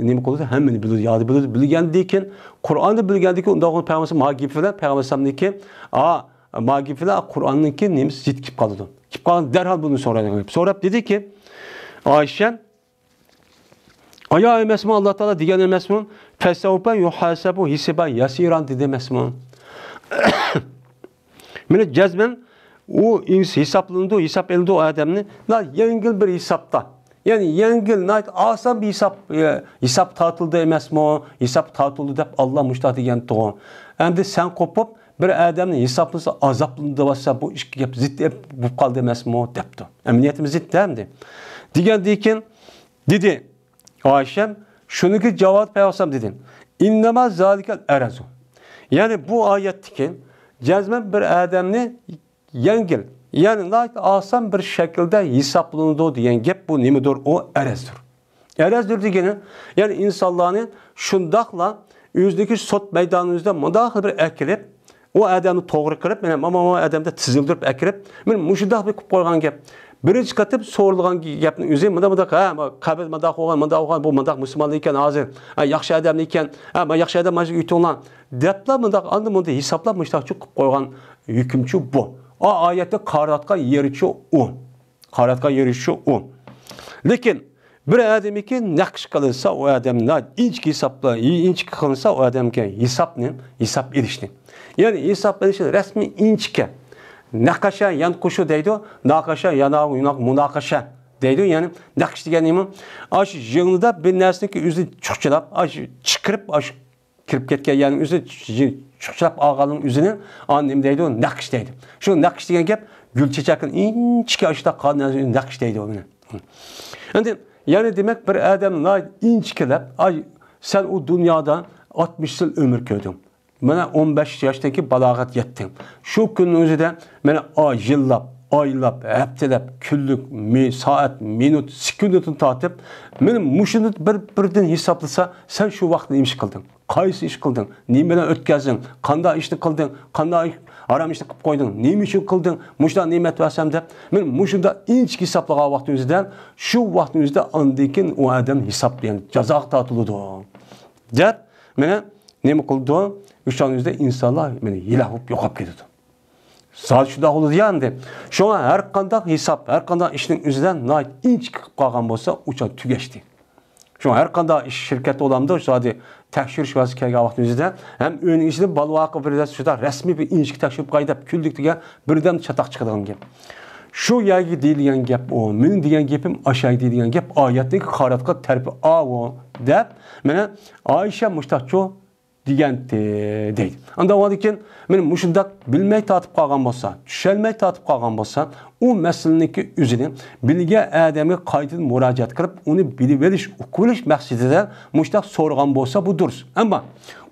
نېمە قىلىدۇ، ھەممىنى بىلىدۇ، ياد بىلىدۇ. بىلگەندىن كېيىن، قۇرئاننى بىلگەندىن كېيىن، ئۇنداق پەيغەمبەر ماگىپ بىلەن پەيغەمبەرنىڭكى، ئا، ماگىپ بىلەن قۇرئاننىڭكى نېمىسى زىت كېلىپ قالىدۇ. كېلىپ قالغان دەرھال بۇنى سورايدىغان گەپ. سوراپ دېدىكى، ئائىشەم، ئايا ئەمەسمۇ، ئاللا تائالا دېگەن ئەمەسمۇ؟ فەسەۋپە يۇھاسەبۇ ھىسابا يەسىرا دېدى ئەمەسمۇ؟ مانا جەزمەن ئۇ ئىنس-، ھېسابلىنىدۇ، ھېساب ئېلىنىدۇ ئۇ ئادەمنى. نا-، يەڭگىل بىر ھېسابتا. يەنى يەڭگىل، ناھايىتى ئاسان بىر ھېساب، ئە، ھېساب تارتىلدى ئەمەسمۇ؟ ھېساب تارتىلدى دەپ ئاللا مۇشۇنداق دېگەنتىغۇ. ئەمدى سەن قوپۇپ، بىر ئادەمنى ھېسابلىسا ئازابلىنىدۇ دەۋاتسا، بۇ ئىككى گەپ زىت بولۇپ قالدى ئەمەسمۇ؟ دەپتۇ. ئەمەلىيەتمۇ زىت ئەمدى. دېگەندىن كېيىن دېدى، ئائىشەم، شۇنىڭكى جاۋابى پەيغەمبەر دېدى، ئىننەما زالىكەل ئەرەزۇ. يەنى بۇ ئايەتتىكى جەزمەن بىر ئادەمنى يەڭگىل، يەنى ناھايىتى ئاسان بىر شەكىلدە ھېسابلىنىدۇ دېگەن گەپ بۇ نېمىدۇر؟ ئۇ ئەرەزدۇر. ئەرەزدۇر دېگىنى، يەنى ئىنسانلارنى شۇنداقلا ئۆزىنىڭكى سوت مەيدانىمىزدا مۇنداق بىر ئەكىرىپ، ئۇ ئادەمنى توغرا قىلىپ، مانا، مانا، مانا ئادەمدە تىزىلدۈرۈپ ئەكىرىپ، مانا مۇشۇنداق بىر قىلىپ قويغان گەپ. بىرىنچى قېتىم سورىلىدىغان گەپنىڭ ئۆزى مۇنداق، مۇنداق، ھە، قەبرە مۇنداق بولغان، مۇنداق بولغان، بۇ مۇنداق مۇسۇلمان ئىكەن ھازىر، ھە، ياخشى ئادەم ئىكەن، ھە، مانا ياخشى ئادەم مانا شۇ ئۆتۈڭلار، دەپلا مۇنداق ئاندىن مۇندىن ھېسابلاپ مۇشۇنداقچۇ قىلىپ قويغان ھۆكۈمچۇ بۇ. ئا ئايەتتە قارىتقان يېرىچۇ ئۇ. قاراتقان يېرىشى ئۇ. لېكىن بىر ئادەمنىڭكى نەقىش قىلىنسا، ئۇ ئادەم ناھايىتى ئىنچىكە ھېسابلا-، ئىنچىكە قىلىنسا، ئۇ ئادەمگە ھېسابنى، ھېساب ئېلىشنى. يەنى ھېساب ئېلىشنى رەسمىي ئىنچىكە. نەقەشە يەنقۇشۇ دەيدۇ، ناقاشە يەنە مۇناقىشە دەيدۇ. يەنى نەقىش دېگەن نېمە؟ ئاشۇ يىڭنىدا بىر نەرسىنىڭكى ئۆزىنى چۇخچىلاپ، ئاشۇ چىقىرىپ، ئاشۇ كىرىپ كەتكەن يەرنىڭ ئۆزى چۇخچىلاپ ئالغاننىڭ ئۆزىنى ئاندىن نېمە دەيدۇ؟ نەقىش دەيدۇ. شۇ نەقىش دېگەن گەپ گۈل چېچەكنىڭ ئىنچىكە ئاشۇنداق قالغان نەرسىنى نەقىش دەيدۇ ئۇنى. ئەمدى يەنى دېمەك بىر ئادەم ناھايىتى ئىنچىكىلەپ، ئاي، سەن ئۇ دۇنيادا ئاتمىش يىل ئۆمۈر كۆردۈڭ. مانا ئون بەش ياشتىكى بالاغەت يەتتىڭ. شۇ كۈننىڭ ئۆزىدە مانا ئاي، يىللاپ، ئايلاپ، ھەپتىلەپ، كۈنلۈك، مى-، سائەت، مىنۇت، سېكۇنتتىن تارتىپ، مانا مۇشۇنى بىر-بىرىدىن ھېسابلىسا، سەن شۇ ۋاقىتتا نېمە ئىش قىلدىڭ؟ قايسى ئىش قىلدىڭ؟ نېمە بىلەن ئۆتكەزدىڭ؟ قانداق ئىشنى قىلدىڭ؟ قانداق ئىش، ھارام ئىشنى قىلىپ قويدۇڭ؟ نېمە ئۈچۈن قىلدىڭ؟ مۇشۇنداق نېمە ئەتىۋەرسەم دەپ، مانا مۇشۇنداق ئىنچىكە ھېسابلىغان ۋاقتىڭىزدا، شۇ ۋاقتىڭىزدا ئاندىن كېيىن ئۇ ئادەم ھېساب، يەنى جازاغا تارتىلىدۇ. دەپ، مانا نېمە قىلىدۇ؟ ئۇشۇنىڭ ئۆزىدە ئىنسانلار مانا ھېلاك بولۇپ يوقاپ كېتىدۇ. زادى شۇنداق بولىدۇ يا ئەمدى. شۇڭا ھەر قانداق ھېساب، ھەر قانداق ئىشنىڭ ئۆزىدە ناھايىتى ئىنچىكە قىلىپ قالغان بولسا، ئۇ چاغ تۈگەشتى. شۇڭا ھەر قانداق ئىش، شىركەت بولامدۇ، زادى تەكشۈرۈش ۋەزىپىسى كەلگەن ۋاقتىمىزدا ھەم ئۆينىڭ ئىچىدە بالىۋاقا بىر شۇنداق رەسمىي بىر ئىنچىكە تەكشۈرۈپ قاي دەپ كۈندە دېگەن بىردەم چاتاق چىقىدىغان گەپ. شۇ يەرگە دېيىلگەن گەپ ئۇ، مېنىڭ دېگەن گېپىم ئاشۇ يەرگە دېيىلگەن گەپ، ئايەتنىڭ قاراتقان تەرىپى ئاۋۇ دەپ، مانا ئائىشە مۇشتاقچۇ دېگەنتى دەيدۇ. ئاندىن كېيىن مانا مۇشۇنداق بىلمەي تارتىپ قالغان بولسا، چۈشەنمەي تارتىپ قالغان بولسا، ئۇ مەسىلىنىڭكى ئۆزىنى بىلگەن ئادەمگە قايتىدىن مۇراجىئەت قىلىپ، ئۇنى بىلىۋېلىش، ئۇقۇۋېلىش مەقسىتىدە مۇشۇنداق سورىغان بولسا، بۇ دۇرۇس. ئەمما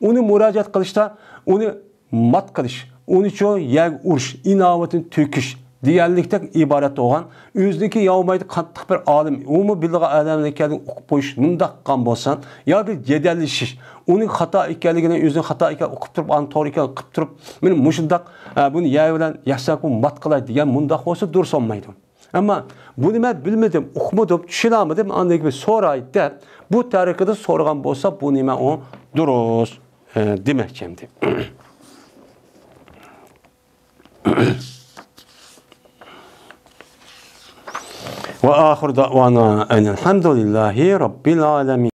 ئۇنى مۇراجىئەت قىلىشتا ئۇنى مات قىلىش، ئۇنى شۇ يەرگە ئۇرۇش، ئىناۋىتىنى تۆكۈش دېگەنلىكتەك ئىبارەت بولغان. ئۆزىنىڭكى ياۋمايدۇ قاتتىق بىر ئالىم، ئۇمۇ بىلغان ئادەمنىڭكىنى ئوقۇپ قويۇش، مۇنداق قىلغان بولسا، ياكى جېدەللىشىش، ئۇنىڭ خاتا ئىكەنلىكىنى، ئۆزىنىڭ خاتا ئىكەنلىكىنى ئوقۇپ تۇرۇپ، ئاندىن توغرا ئىكەنلىكىنى ئوقۇپ تۇرۇپ، مېنى مۇشۇنداق، ئە، بۇنى يەر بىلەن يەكسان قىلىپ مات قىلاي دېگەن مۇنداق بولسا دۇرۇس بولمايدۇ. ئەمما بۇنى مەن بىلمىدىم، ئۇقمىدىم، چۈشىنەلمىدىم، ئاندىن كېيىن سوراي دەپ، بۇ تەرىقىدە سورىغان بولسا، بۇنى مەن ئۇ دۇرۇس، ئە، دېمەكچى ئەمدى. وآخر دعوانا أن الحمد لله رب العالمين.